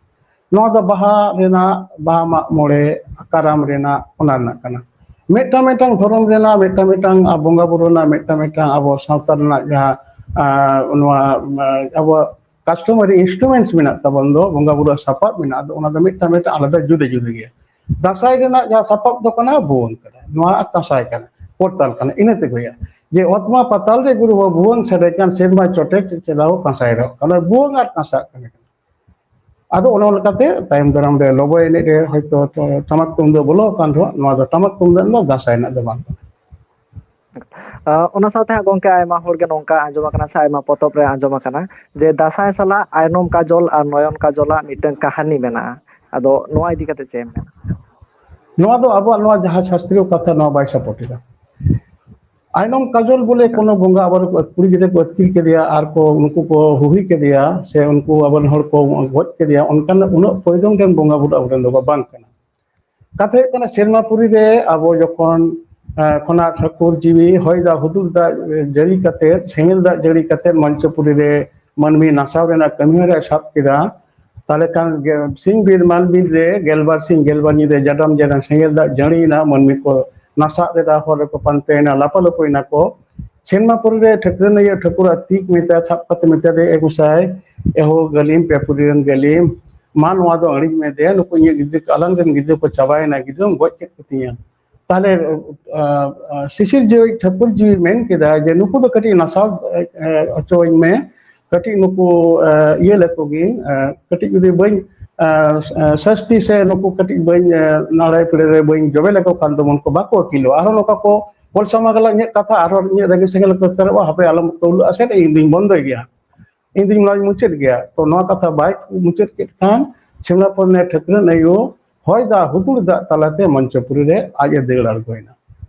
ᱱᱚᱣᱟ ᱫᱚ ᱵᱟᱦᱟ ᱨᱮᱱᱟᱜ, ᱵᱟᱦᱟ ᱢᱟᱜ ᱢᱚᱬᱮ, ᱠᱟᱨᱟᱢ ᱨᱮᱱᱟᱜ, ᱚᱱᱟ ᱨᱮᱱᱟᱜ ᱠᱟᱱᱟ᱾ ᱢᱤᱫᱴᱟᱝ ᱢᱤᱫᱴᱟᱝ ᱫᱷᱚᱨᱚᱢ ᱨᱮᱱᱟᱜ, ᱢᱤᱫᱴᱟᱝ ᱢᱤᱫᱴᱟᱝ ᱟᱵᱚ ᱵᱚᱸᱜᱟ ᱵᱩᱨᱩ ᱨᱮᱱᱟᱜ, ᱢᱤᱫᱴᱟᱝ ᱢᱤᱫᱴᱟᱝ ᱟᱵᱚ ᱥᱟᱶᱛᱟ ᱨᱮᱱᱟᱜ ᱡᱟᱦᱟᱸ, ᱟᱸ, ᱱᱚᱣᱟ, ᱟᱸ, ᱟᱵᱚᱣᱟᱜ customary instruments ᱢᱮᱱᱟᱜ ᱛᱟᱵᱚᱱ ᱫᱚ, ᱵᱚᱸᱜᱟ ᱵᱩᱨᱩ ᱥᱟᱯᱟᱵ ᱢᱮᱱᱟᱜ ᱫᱚ, ᱚᱱᱟ ᱫᱚ ᱢᱤᱫᱴᱟᱝ ᱢᱤᱫᱴᱟᱝ ᱟᱞᱟᱫᱟ ᱡᱩᱫᱟᱹ ᱡᱩᱫᱟᱹ ᱜᱮᱭᱟ᱾ ᱫᱟᱸᱥᱟᱭ ᱨᱮᱱᱟᱜ ᱡᱟᱦᱟᱸ ᱥᱟᱯᱟᱵ ᱫᱚ ᱠᱟᱱᱟ ᱵᱷᱩᱣᱟᱹᱝ ᱠᱟᱱᱟ, ᱱᱚᱣᱟ ᱟᱨ ᱫᱟᱸᱥᱟᱭ ᱠᱟᱱᱟ, ᱠᱚᱨᱛᱟᱞ ᱠᱟᱱᱟ, ᱤᱱᱟᱹ ᱛᱮᱠᱚ ᱦᱩᱭᱩᱜᱼᱟ᱾ ᱡᱮ ᱚᱛᱢᱟ ᱯᱟᱛᱟᱞ ᱨᱮ ᱜᱩᱨᱩ ᱵᱟᱵᱟ ᱵᱷᱩᱣᱟᱹᱝ ᱥᱟᱰᱮ ᱠᱟᱱ, ᱥᱮᱨᱢᱟ ᱪᱚᱴᱮ ᱪᱮᱫᱟᱣ ᱠᱟᱸᱥᱟᱭ ᱨᱚᱜ ᱠᱟᱱᱟ, ᱵᱷᱩᱣᱟᱹᱝ ᱟᱨ ᱠᱟᱸᱥᱟᱜ ᱠᱟᱱᱟ᱾ ᱟᱫᱚ ᱚᱱᱟ ᱞᱮᱠᱟᱛᱮ ᱛᱟᱭᱚᱢ ᱫᱟᱨᱟᱢ ᱨᱮ ᱞᱚᱵᱚᱭ ᱮᱱᱮᱡ ᱨᱮ ᱦᱚᱭᱛᱳ ᱴᱟᱢᱟᱠ ᱛᱩᱢᱫᱟᱜ ᱵᱚᱞᱚ ᱟᱠᱟᱱ ᱨᱮᱦᱚᱸ, ᱱᱚᱣᱟ ᱫᱚ ᱴᱟᱢᱟᱠ ᱛᱩᱢᱫᱟᱜ ᱫᱚ ᱫᱟᱸᱥᱟᱭ ᱨᱮᱱᱟᱜ ᱫᱚ ᱵᱟᱝ ᱠᱟᱱᱟ᱾ ᱟᱸ, ᱚᱱᱟ ᱥᱟᱶᱛᱮ ᱦᱟᱸᱜ ᱜᱚᱝᱠᱮ, ᱟᱭᱢᱟ ᱦᱚᱲ ᱜᱮ ᱱᱚᱝᱠᱟ ᱟᱸᱡᱚᱢ ᱟᱠᱟᱱᱟ ᱥᱮ ᱟᱭᱢᱟ ᱯᱚᱛᱚᱵ ᱨᱮ ᱟᱸᱡᱚᱢ ᱟᱠᱟᱱᱟ ᱡᱮ ᱫᱟᱸᱥᱟᱭ ᱥᱟᱞᱟᱜ ᱟᱭᱱᱚᱢ ᱠᱟᱡᱚᱞ ᱟᱨ ᱱᱚᱭᱚᱱ ᱠᱟᱡᱚᱞᱟᱜ ᱢᱤᱫᱴᱟᱝ ᱠᱟᱹᱦᱱᱤ ᱢᱮᱱᱟᱜᱼᱟ᱾ ᱟᱫᱚ ᱱᱚᱣᱟ ᱤᱫᱤ ᱠᱟᱛᱮ ᱪᱮᱫ ᱮᱢ ᱢᱮᱱᱟ? ᱱᱚᱣᱟ ᱫᱚ ᱟᱵᱚᱣᱟᱜ ᱱᱚᱣᱟ ᱡᱟᱦᱟᱸ ᱥᱟᱥᱛᱨᱤᱭᱚ ᱠᱟᱛᱷᱟ, ᱱᱚᱣᱟ ᱵᱟᱭ ᱥᱟᱯᱳᱨᱴ ᱮᱫᱟ᱾ ᱟᱭᱱᱚᱢ ᱠᱟᱡᱚᱞ ᱵᱚᱞᱮ ᱠᱳᱱᱳ ᱵᱚᱸᱜᱟ ᱟᱵᱟᱨ ᱠᱩᱲᱤ ᱜᱤᱫᱽᱨᱟᱹ ᱠᱚ ᱟᱹᱛᱠᱤᱨ ᱠᱮᱫᱮᱭᱟ ᱟᱨ ᱠᱚ ᱩᱱᱠᱩ ᱠᱚ ᱦᱩᱦᱤ ᱠᱮᱫᱮᱭᱟ ᱥᱮ ᱩᱱᱠᱩ ᱟᱵᱚᱨᱮᱱ ᱦᱚᱲ ᱠᱚ ᱜᱚᱡ ᱠᱮᱫᱮᱭᱟ, ᱚᱱᱠᱟᱱ ᱩᱱᱟᱹᱜ ᱯᱨᱚᱭᱳᱡᱚᱱ ᱨᱮᱱ ᱵᱚᱸᱜᱟ ᱵᱩᱨᱩ ᱟᱵᱚᱨᱮᱱ ᱫᱚ ᱵᱟᱝ ᱠᱟᱱᱟ᱾ ᱠᱟᱛᱷᱟ ᱦᱩᱭᱩᱜ ᱠᱟᱱᱟ, ᱥᱮᱨᱢᱟ ᱯᱩᱨᱤ ᱨᱮ ᱟᱵᱚ ᱡᱚᱠᱷᱚᱱ, ᱮ, ᱠᱷᱚᱱᱟᱜ ᱴᱷᱟᱹᱠᱩᱨ ᱡᱤᱣᱤ ᱦᱚᱭ ᱫᱟᱜ ᱦᱩᱫᱩᱨ ᱫᱟᱜ, ᱮ, ᱡᱟᱹᱲᱤ ᱠᱟᱛᱮ, ᱥᱮᱸᱜᱮᱞ ᱫᱟᱜ ᱡᱟᱹᱲᱤ ᱠᱟᱛᱮ ᱢᱚᱧᱪᱚᱯᱩᱨᱤ ᱨᱮ ᱢᱟᱹᱱᱢᱤ ᱱᱟᱥᱟᱣ ᱨᱮᱱᱟᱜ ᱠᱟᱹᱢᱤ ᱦᱚᱨᱟᱭ ᱥᱟᱵ ᱠᱮᱫᱟ, ᱛᱟᱦᱞᱮ ᱠᱷᱟᱱ ᱜᱮ ᱥᱤᱧ ᱵᱤᱨ ᱢᱟᱱ ᱵᱤᱨ ᱨᱮ ᱜᱮᱞᱵᱟᱨ ᱥᱤᱧ ᱜᱮᱞᱵᱟᱨ ᱧᱤᱫᱟᱹ ᱡᱟᱰᱟᱢ ᱡᱟᱰᱟᱢ ᱥᱮᱸᱜᱮᱞ ᱫᱟᱜ ᱡᱟᱹᱲᱤᱭᱮᱱᱟ, ᱢᱟᱹᱱᱢᱤ ᱠᱚ ᱱᱟᱥᱟᱜ ᱞᱮᱫᱟ, ᱦᱚᱨ ᱨᱮᱠᱚ ᱯᱟᱱᱛᱮᱭᱮᱱᱟ, ᱞᱟᱯᱟᱞᱳᱯᱳᱭᱮᱱᱟ ᱠᱚ᱾ ᱥᱮᱨᱢᱟ ᱯᱩᱨᱤ ᱨᱮ ᱴᱷᱟᱹᱠᱨᱟᱹᱱ ᱟᱭᱳ ᱴᱷᱟᱹᱠᱩᱨᱟᱜ ᱛᱤ ᱢᱮᱛᱟᱭ ᱥᱟᱵ ᱠᱟᱛᱮ ᱢᱮᱛᱟᱫᱮ, "ᱮ ᱜᱚᱸᱥᱟᱭ, ᱮᱦᱳ ᱜᱟᱹᱞᱤᱢ, ᱯᱮ ᱯᱩᱨᱤ ᱨᱮᱱ ᱜᱟᱹᱞᱤᱢ, ᱢᱟ ᱱᱚᱣᱟ ᱫᱚ ᱟᱹᱲᱤᱡ ᱢᱮ, ᱫᱮ ᱱᱩᱠᱩ ᱤᱧᱟᱹᱜ ᱜᱤᱫᱽᱨᱟᱹ ᱠᱚ, ᱟᱞᱟᱝ ᱨᱮᱱ ᱜᱤᱫᱽᱨᱟᱹ ᱠᱚ ᱪᱟᱵᱟᱭᱮᱱᱟ, ᱜᱤᱫᱽᱨᱟᱹᱢ ᱜᱚᱡ ᱠᱮᱫ ᱠᱚ ᱛᱤᱧᱟ᱾" ᱛᱟᱦᱞᱮ ᱟᱸ, ᱟᱸ, ᱥᱤᱥᱤᱨ ᱡᱤᱣᱤ ᱴᱷᱟᱹᱠᱩᱨ ᱡᱤᱣᱤ ᱢᱮᱱ ᱠᱮᱫᱟ ᱡᱮ, "ᱱᱩᱠᱩ ᱫᱚ ᱠᱟᱹᱴᱤᱡ ᱱᱟᱥᱟᱣ ᱮ, ᱮ, ᱦᱚᱪᱚᱣᱟᱹᱧ ᱢᱮ, ᱠᱟᱹᱴᱤᱡ ᱱᱩᱠᱩ ᱮ, ᱤᱭᱟᱹ ᱞᱮᱠᱚ ᱜᱤᱧ, ᱮ, ᱠᱟᱹᱴᱤᱡ ᱡᱩᱫᱤ ᱵᱟᱹᱧ ᱮ, ᱮ, ᱥᱟᱹᱥᱛᱤ ᱥᱮ ᱱᱩᱠᱩ ᱠᱟᱹᱴᱤᱡ ᱵᱟᱹᱧ ᱮ, ᱱᱟᱲᱟᱭ ᱯᱤᱲᱟᱹ ᱨᱮ ᱵᱟᱹᱧ ᱡᱚᱵᱮ ᱞᱮᱠᱚ ᱠᱷᱟᱱ ᱫᱚ ᱩᱱᱠᱩ ᱵᱟᱠᱚ ᱟᱹᱠᱤᱞᱚᱜᱼᱟ, ᱟᱨᱦᱚᱸ ᱱᱚᱝᱠᱟ ᱠᱚ ᱯᱚᱞᱥᱟᱢᱟ ᱜᱟᱞᱟ ᱤᱧᱟᱹᱜ ᱠᱟᱛᱷᱟ ᱟᱨᱦᱚᱸ ᱤᱧᱟᱹᱜ ᱨᱮᱸᱜᱮᱡ ᱥᱮᱸᱜᱮᱞ ᱠᱚ ᱛᱮᱨᱚᱜᱼᱟ, ᱦᱟᱯᱮ ᱟᱞᱚᱢ ᱠᱟᱹᱣᱞᱩᱜᱼᱟ ᱥᱮ ᱤᱧ ᱫᱩᱧ ᱵᱚᱱᱫᱚᱭ ᱜᱮᱭᱟ, ᱤᱧ ᱫᱩᱧ ᱱᱚᱣᱟᱧ ᱢᱩᱪᱟᱹᱫ ᱜᱮᱭᱟ᱾" ᱛᱚ ᱱᱚᱣᱟ ᱠᱟᱛᱷᱟ ᱵᱟᱭ ᱢᱩᱪᱟᱹᱫ ᱠᱮᱫ ᱠᱷᱟᱱ ᱥᱮᱢᱞᱟᱯᱚᱨᱱᱮ ᱴᱷᱟᱹᱠᱨᱟᱹᱱ ᱟᱭᱳ ᱦᱚᱭ ᱫᱟᱜ ᱦᱩᱫᱩᱲ ᱫᱟᱜ ᱛᱟᱞᱟᱛᱮ ᱢᱚᱧᱪᱚᱯᱩᱨᱤ ᱨᱮ ᱟᱡ ᱮ ᱫᱟᱹᱲ ᱟᱬᱜᱚᱭᱮᱱᱟ᱾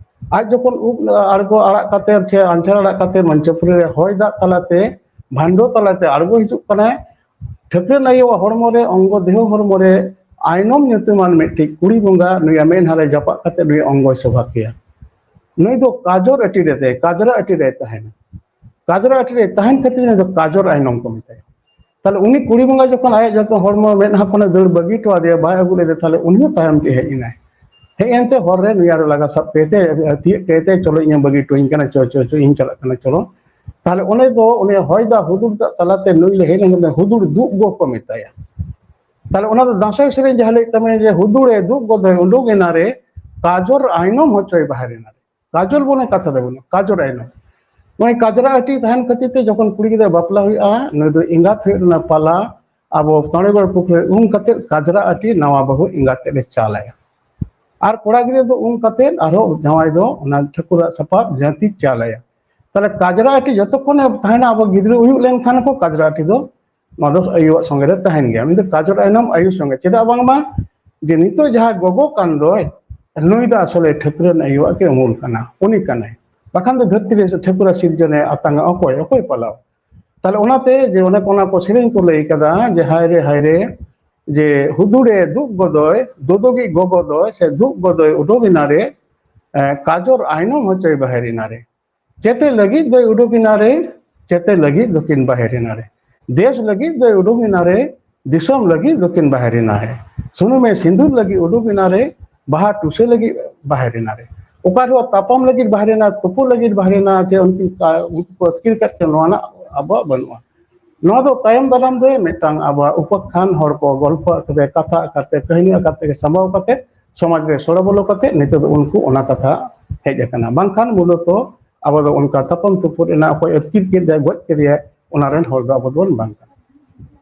ᱟᱡ ᱡᱚᱠᱷᱚᱱ ᱩᱵ ᱟᱬᱜᱚ ᱟᱲᱟᱜ ᱠᱟᱛᱮ ᱥᱮ ᱟᱧᱪᱟᱨ ᱟᱲᱟᱜ ᱠᱟᱛᱮ ᱢᱚᱧᱪᱚᱯᱩᱨᱤ ᱨᱮ ᱦᱚᱭ ᱫᱟᱜ ᱛᱟᱞᱟᱛᱮ, ᱵᱷᱟᱱᱰᱚ ᱛᱟᱞᱟᱛᱮ ᱟᱬᱜᱚ ᱦᱤᱡᱩᱜ ᱠᱟᱱᱟᱭ, ᱴᱷᱟᱹᱠᱨᱟᱹᱱ ᱟᱭᱳᱣᱟᱜ ᱦᱚᱲᱢᱚ ᱨᱮ, ᱚᱝᱜᱚ ᱫᱮᱦᱚ ᱦᱚᱲᱢᱚ ᱨᱮ ᱟᱭᱱᱚᱢ ᱧᱩᱛᱩᱢᱟᱱ ᱢᱤᱫᱴᱤᱡ ᱠᱩᱲᱤ ᱵᱚᱸᱜᱟ ᱱᱩᱭᱟᱜ ᱢᱮᱫᱦᱟ ᱨᱮ ᱡᱟᱯᱟᱜ ᱠᱟᱛᱮ ᱱᱩᱭᱟᱜ ᱚᱝᱜᱚᱭ ᱥᱚᱵᱷᱟ ᱠᱮᱭᱟ᱾ ᱱᱩᱭ ᱫᱚ ᱠᱟᱡᱚᱨ ᱟᱹᱴᱤ ᱨᱮ, ᱠᱟᱡᱽᱨᱟ ᱟᱹᱴᱤ ᱨᱮᱭ ᱛᱟᱦᱮᱱᱟ᱾ ᱠᱟᱡᱽᱨᱟ ᱟᱹᱴᱤ ᱨᱮ ᱛᱟᱦᱮᱱ ᱠᱷᱟᱹᱛᱤᱨ ᱩᱱᱤ ᱫᱚ ᱠᱟᱡᱚᱨ ᱟᱭᱱᱚᱢ ᱠᱚ ᱢᱮᱛᱟᱭᱟ᱾ ᱛᱟᱦᱞᱮ ᱩᱱᱤ ᱠᱩᱲᱤ ᱵᱚᱸᱜᱟ ᱡᱚᱠᱷᱚᱱ ᱟᱭᱟᱜ ᱡᱚᱛᱚ ᱦᱚᱲᱢᱚ ᱢᱮᱫᱦᱟ ᱠᱷᱚᱱᱮ ᱫᱟᱹᱲ ᱵᱟᱹᱜᱤ ᱦᱚᱴᱚ ᱟᱫᱮᱭᱟ, ᱵᱟᱭ ᱟᱹᱜᱩ ᱞᱮᱫᱮ, ᱛᱟᱦᱞᱮ ᱩᱱᱤ ᱦᱚᱸ ᱛᱟᱭᱚᱢ ᱛᱮ ᱦᱮᱡ ᱮᱱᱟᱭ᱾ ᱦᱮᱡ ᱮᱱᱛᱮ ᱦᱚᱨ ᱨᱮ ᱱᱩᱭ ᱟᱨᱚ ᱞᱟᱜᱟ ᱥᱟᱵ ᱠᱮᱫᱮ ᱛᱮ, ᱛᱤᱭᱟᱹᱜ ᱠᱮᱫᱮ ᱛᱮ, "ᱪᱚᱞᱚ, ᱤᱧᱮ ᱵᱟᱹᱜᱤ ᱦᱚᱴᱚᱧ ᱠᱟᱱᱟ, ᱪᱚ, ᱪᱚ, ᱪᱚ, ᱤᱧ ᱪᱟᱞᱟᱜ ᱠᱟᱱᱟ, ᱪᱚᱞᱚ᱾" ᱛᱟᱦᱞᱮ ᱚᱱᱮ ᱫᱚ ᱩᱱᱤ ᱦᱚᱭ ᱫᱟᱜ ᱦᱩᱫᱩᱲ ᱫᱟᱜ ᱛᱟᱞᱟᱛᱮ ᱱᱩᱭ ᱞᱮ ᱦᱮᱡ ᱞᱮᱱᱠᱷᱟᱱ ᱦᱩᱫᱩᱲ ᱫᱩᱜ ᱜᱚ ᱠᱚ ᱢᱮᱛᱟᱭᱟ᱾ ᱛᱟᱦᱞᱮ ᱚᱱᱟ ᱫᱚ ᱫᱟᱸᱥᱟᱭ ᱥᱮᱨᱮᱧ ᱡᱟᱦᱟᱸ ᱞᱟᱹᱭ ᱛᱟᱵᱚᱱᱟ ᱡᱮ, "ᱦᱩᱫᱩᱲᱮ ᱫᱩᱜ ᱜᱚᱫᱚᱭ ᱩᱰᱩᱠ ᱮᱱᱟ ᱨᱮ, ᱠᱟᱡᱚᱨ ᱟᱭᱱᱚᱢ ᱦᱚᱪᱚᱭ ᱵᱟᱦᱮᱨ ᱮᱱᱟ ᱨᱮ᱾" ᱠᱟᱡᱚᱞ ᱵᱚᱞᱮ ᱠᱟᱛᱷᱟ ᱫᱚ ᱵᱟᱹᱱᱩᱜ, ᱠᱟᱡᱚᱨ ᱟᱭᱱᱚᱢ᱾ ᱱᱚᱜᱼᱚᱭ ᱠᱟᱡᱽᱨᱟ ᱟᱹᱴᱤ ᱛᱟᱦᱮᱱ ᱠᱷᱟᱹᱛᱤᱨ ᱛᱮ ᱡᱚᱠᱷᱚᱱ ᱠᱩᱲᱤ ᱜᱤᱫᱽᱨᱟᱹ ᱵᱟᱯᱞᱟ ᱦᱩᱭᱩᱜᱼᱟ, ᱱᱩᱭ ᱫᱚ ᱮᱸᱜᱟᱛ ᱦᱩᱭᱩᱜ ᱨᱮᱱᱟᱜ ᱯᱟᱞᱟ ᱟᱵᱚ ᱛᱚᱲᱮᱜᱚᱲ ᱯᱩᱠᱷᱨᱤ ᱨᱮ ᱩᱢ ᱠᱟᱛᱮ ᱠᱟᱡᱽᱨᱟ ᱟᱹᱴᱤ ᱱᱟᱣᱟ ᱵᱟᱹᱦᱩ ᱮᱸᱜᱟᱛ ᱛᱮᱫ ᱞᱮ ᱪᱟᱞ ᱟᱭᱟ᱾ ᱟᱨ ᱠᱚᱲᱟ ᱜᱤᱫᱽᱨᱟᱹ ᱫᱚ ᱩᱢ ᱠᱟᱛᱮ ᱟᱨᱦᱚᱸ ᱡᱟᱶᱟᱭ ᱫᱚ ᱚᱱᱟ ᱴᱷᱟᱹᱠᱩᱨᱟᱜ ᱥᱟᱯᱟᱵ ᱡᱟᱹᱛᱤ ᱪᱟᱞ ᱟᱭᱟ᱾ ᱛᱟᱦᱞᱮ ᱠᱟᱡᱽᱨᱟ ᱟᱹᱴᱤ ᱡᱚᱛᱚ ᱠᱷᱚᱱ ᱛᱟᱦᱮᱱᱟ, ᱟᱵᱚ ᱜᱤᱫᱽᱨᱟᱹ ᱦᱩᱭᱩᱜ ᱞᱮᱱᱠᱷᱟᱱ ᱠᱚ ᱠᱟᱡᱽᱨᱟ ᱟᱹᱴᱤ ᱫᱚ ᱱᱚᱣᱟ ᱫᱚ ᱟᱭᱳᱣᱟᱜ ᱥᱚᱸᱜᱮ ᱨᱮ ᱛᱟᱦᱮᱱ ᱜᱮᱭᱟ᱾ ᱩᱱᱤ ᱫᱚ ᱠᱟᱡᱚᱨ ᱟᱭᱱᱚᱢ ᱟᱭᱳ ᱥᱚᱸᱜᱮ᱾ ᱪᱮᱫᱟᱜ ᱵᱟᱝᱢᱟ ᱡᱮ ᱱᱤᱛᱚᱜ ᱡᱟᱦᱟᱸ ᱜᱚᱜᱚ ᱠᱟᱱ ᱫᱚᱭ, ᱱᱩᱭ ᱫᱚ ᱟᱥᱚᱞᱮ ᱴᱷᱟᱹᱠᱨᱟᱹᱱ ᱟᱭᱳᱣᱟᱜ ᱜᱮ ᱩᱢᱩᱞ ᱠᱟᱱᱟ, ᱩᱱᱤ ᱠᱟᱱᱟᱭ᱾ ᱵᱟᱠᱷᱟᱱ ᱫᱚ ᱫᱷᱟᱹᱨᱛᱤ ᱨᱮ ᱴᱷᱟᱹᱠᱩᱨᱟᱜ ᱥᱤᱨᱡᱚᱱᱮ ᱟᱛᱟᱝᱟ ᱚᱠᱚᱭ, ᱚᱠᱚᱭ ᱯᱟᱞᱟᱣ? ᱛᱟᱦᱞᱮ ᱚᱱᱟᱛᱮ ᱡᱮ ᱚᱱᱮ ᱚᱱᱟ ᱠᱚ ᱥᱮᱨᱮᱧ ᱠᱚ ᱞᱟᱹᱭ ᱠᱟᱫᱟ ᱡᱮ, "ᱦᱟᱭ ᱨᱮ, ᱦᱟᱭ ᱨᱮ, ᱡᱮ ᱦᱩᱫᱩᱲᱮ ᱫᱩᱜ ᱜᱚᱫᱚᱭ, ᱫᱚᱫᱚᱜᱤ ᱜᱚᱜᱚ ᱫᱚᱭ, ᱥᱮ ᱫᱩᱜ ᱜᱚᱫᱚᱭ ᱩᱰᱩᱠ ᱮᱱᱟ ᱨᱮ, ᱮ, ᱠᱟᱡᱚᱨ ᱟᱭᱱᱚᱢ ᱦᱚᱪᱚᱭ ᱵᱟᱦᱮᱨ ᱮᱱᱟ ᱨᱮ᱾ ᱪᱮᱛᱮ ᱞᱟᱹᱜᱤᱫ ᱫᱚᱭ ᱩᱰᱩᱠ ᱮᱱᱟ ᱨᱮ, ᱪᱮᱛᱮ ᱞᱟᱹᱜᱤᱫ ᱫᱚᱠᱤᱱ ᱵᱟᱦᱮᱨ ᱮᱱᱟ ᱨᱮ᱾ ᱫᱮᱥ ᱞᱟᱹᱜᱤᱫ ᱫᱚᱭ ᱩᱰᱩᱠ ᱮᱱᱟ ᱨᱮ, ᱫᱤᱥᱚᱢ ᱞᱟᱹᱜᱤᱫ ᱫᱚᱠᱤᱱ ᱵᱟᱦᱮᱨ ᱮᱱᱟ ᱨᱮ, ᱥᱩᱱᱩᱢᱮ ᱥᱤᱸᱫᱩᱨ ᱞᱟᱹᱜᱤᱫ ᱩᱰᱩᱠ ᱮᱱᱟ ᱨᱮ, ᱵᱟᱦᱟ ᱴᱩᱥᱟᱹ ᱞᱟᱹᱜᱤᱫ ᱵᱟᱦᱮᱨ ᱮᱱᱟ ᱨᱮ, ᱚᱠᱟ ᱨᱮᱦᱚᱸ ᱛᱟᱯᱟᱢ ᱞᱟᱹᱜᱤᱫ ᱵᱟᱦᱮᱨ ᱮᱱᱟ, ᱛᱩᱯᱩ ᱞᱟᱹᱜᱤᱫ ᱵᱟᱦᱮᱨ ᱮᱱᱟ, ᱪᱮ ᱩᱱᱠᱤᱱ ᱠᱟ-, ᱩᱱᱠᱩ ᱠᱚ ᱟᱹᱛᱠᱤᱨ ᱠᱟᱫ ᱠᱤᱱᱟ, ᱱᱚᱣᱟ ᱨᱮᱱᱟᱜ ᱟᱵᱚᱣᱟᱜ ᱵᱟᱹᱱᱩᱜᱼᱟ᱾ ᱱᱚᱣᱟ ᱫᱚ ᱛᱟᱭᱚᱢ ᱫᱟᱨᱟᱢ ᱨᱮ ᱢᱤᱫᱴᱟᱝ ᱟᱵᱚᱣᱟᱜ ᱩᱯᱟᱠᱷᱟᱱ, ᱦᱚᱲ ᱠᱚ ᱜᱚᱞᱯᱷᱚ ᱟᱠᱟᱫ ᱛᱮ, ᱠᱟᱛᱷᱟ ᱟᱠᱟᱫ ᱛᱮ, ᱠᱟᱹᱦᱱᱤ ᱟᱠᱟᱫ ᱛᱮᱜᱮ ᱥᱟᱢᱵᱟᱣ ᱠᱟᱛᱮ ᱥᱚᱢᱟᱡᱽ ᱨᱮ ᱥᱚᱲᱚ ᱵᱚᱞᱚ ᱠᱟᱛᱮ ᱱᱤᱛᱚᱜ ᱫᱚ ᱩᱱᱠᱩ ᱚᱱᱟ ᱠᱟᱛᱷᱟ ᱦᱮᱡ ᱟᱠᱟᱱᱟ᱾ ᱵᱟᱝᱠᱷᱟᱱ ᱢᱩᱞᱚᱛᱚ ᱟᱵᱚ ᱫᱚ ᱚᱱᱠᱟ ᱛᱟᱯᱟᱢ ᱛᱩᱯᱩᱫ ᱨᱮᱱᱟᱜ, ᱚᱠᱚᱭ ᱟᱹᱛᱠᱤᱨ ᱠᱮᱫᱮᱭᱟ, ᱜᱚᱡ ᱠᱮᱫᱮᱭᱟ, ᱚᱱᱟ ᱨᱮᱱ ᱦᱚᱲ ᱫᱚ ᱟᱵᱚ ᱫᱚᱵᱚᱱ ᱵᱟᱝ ᱠᱟᱱᱟ᱾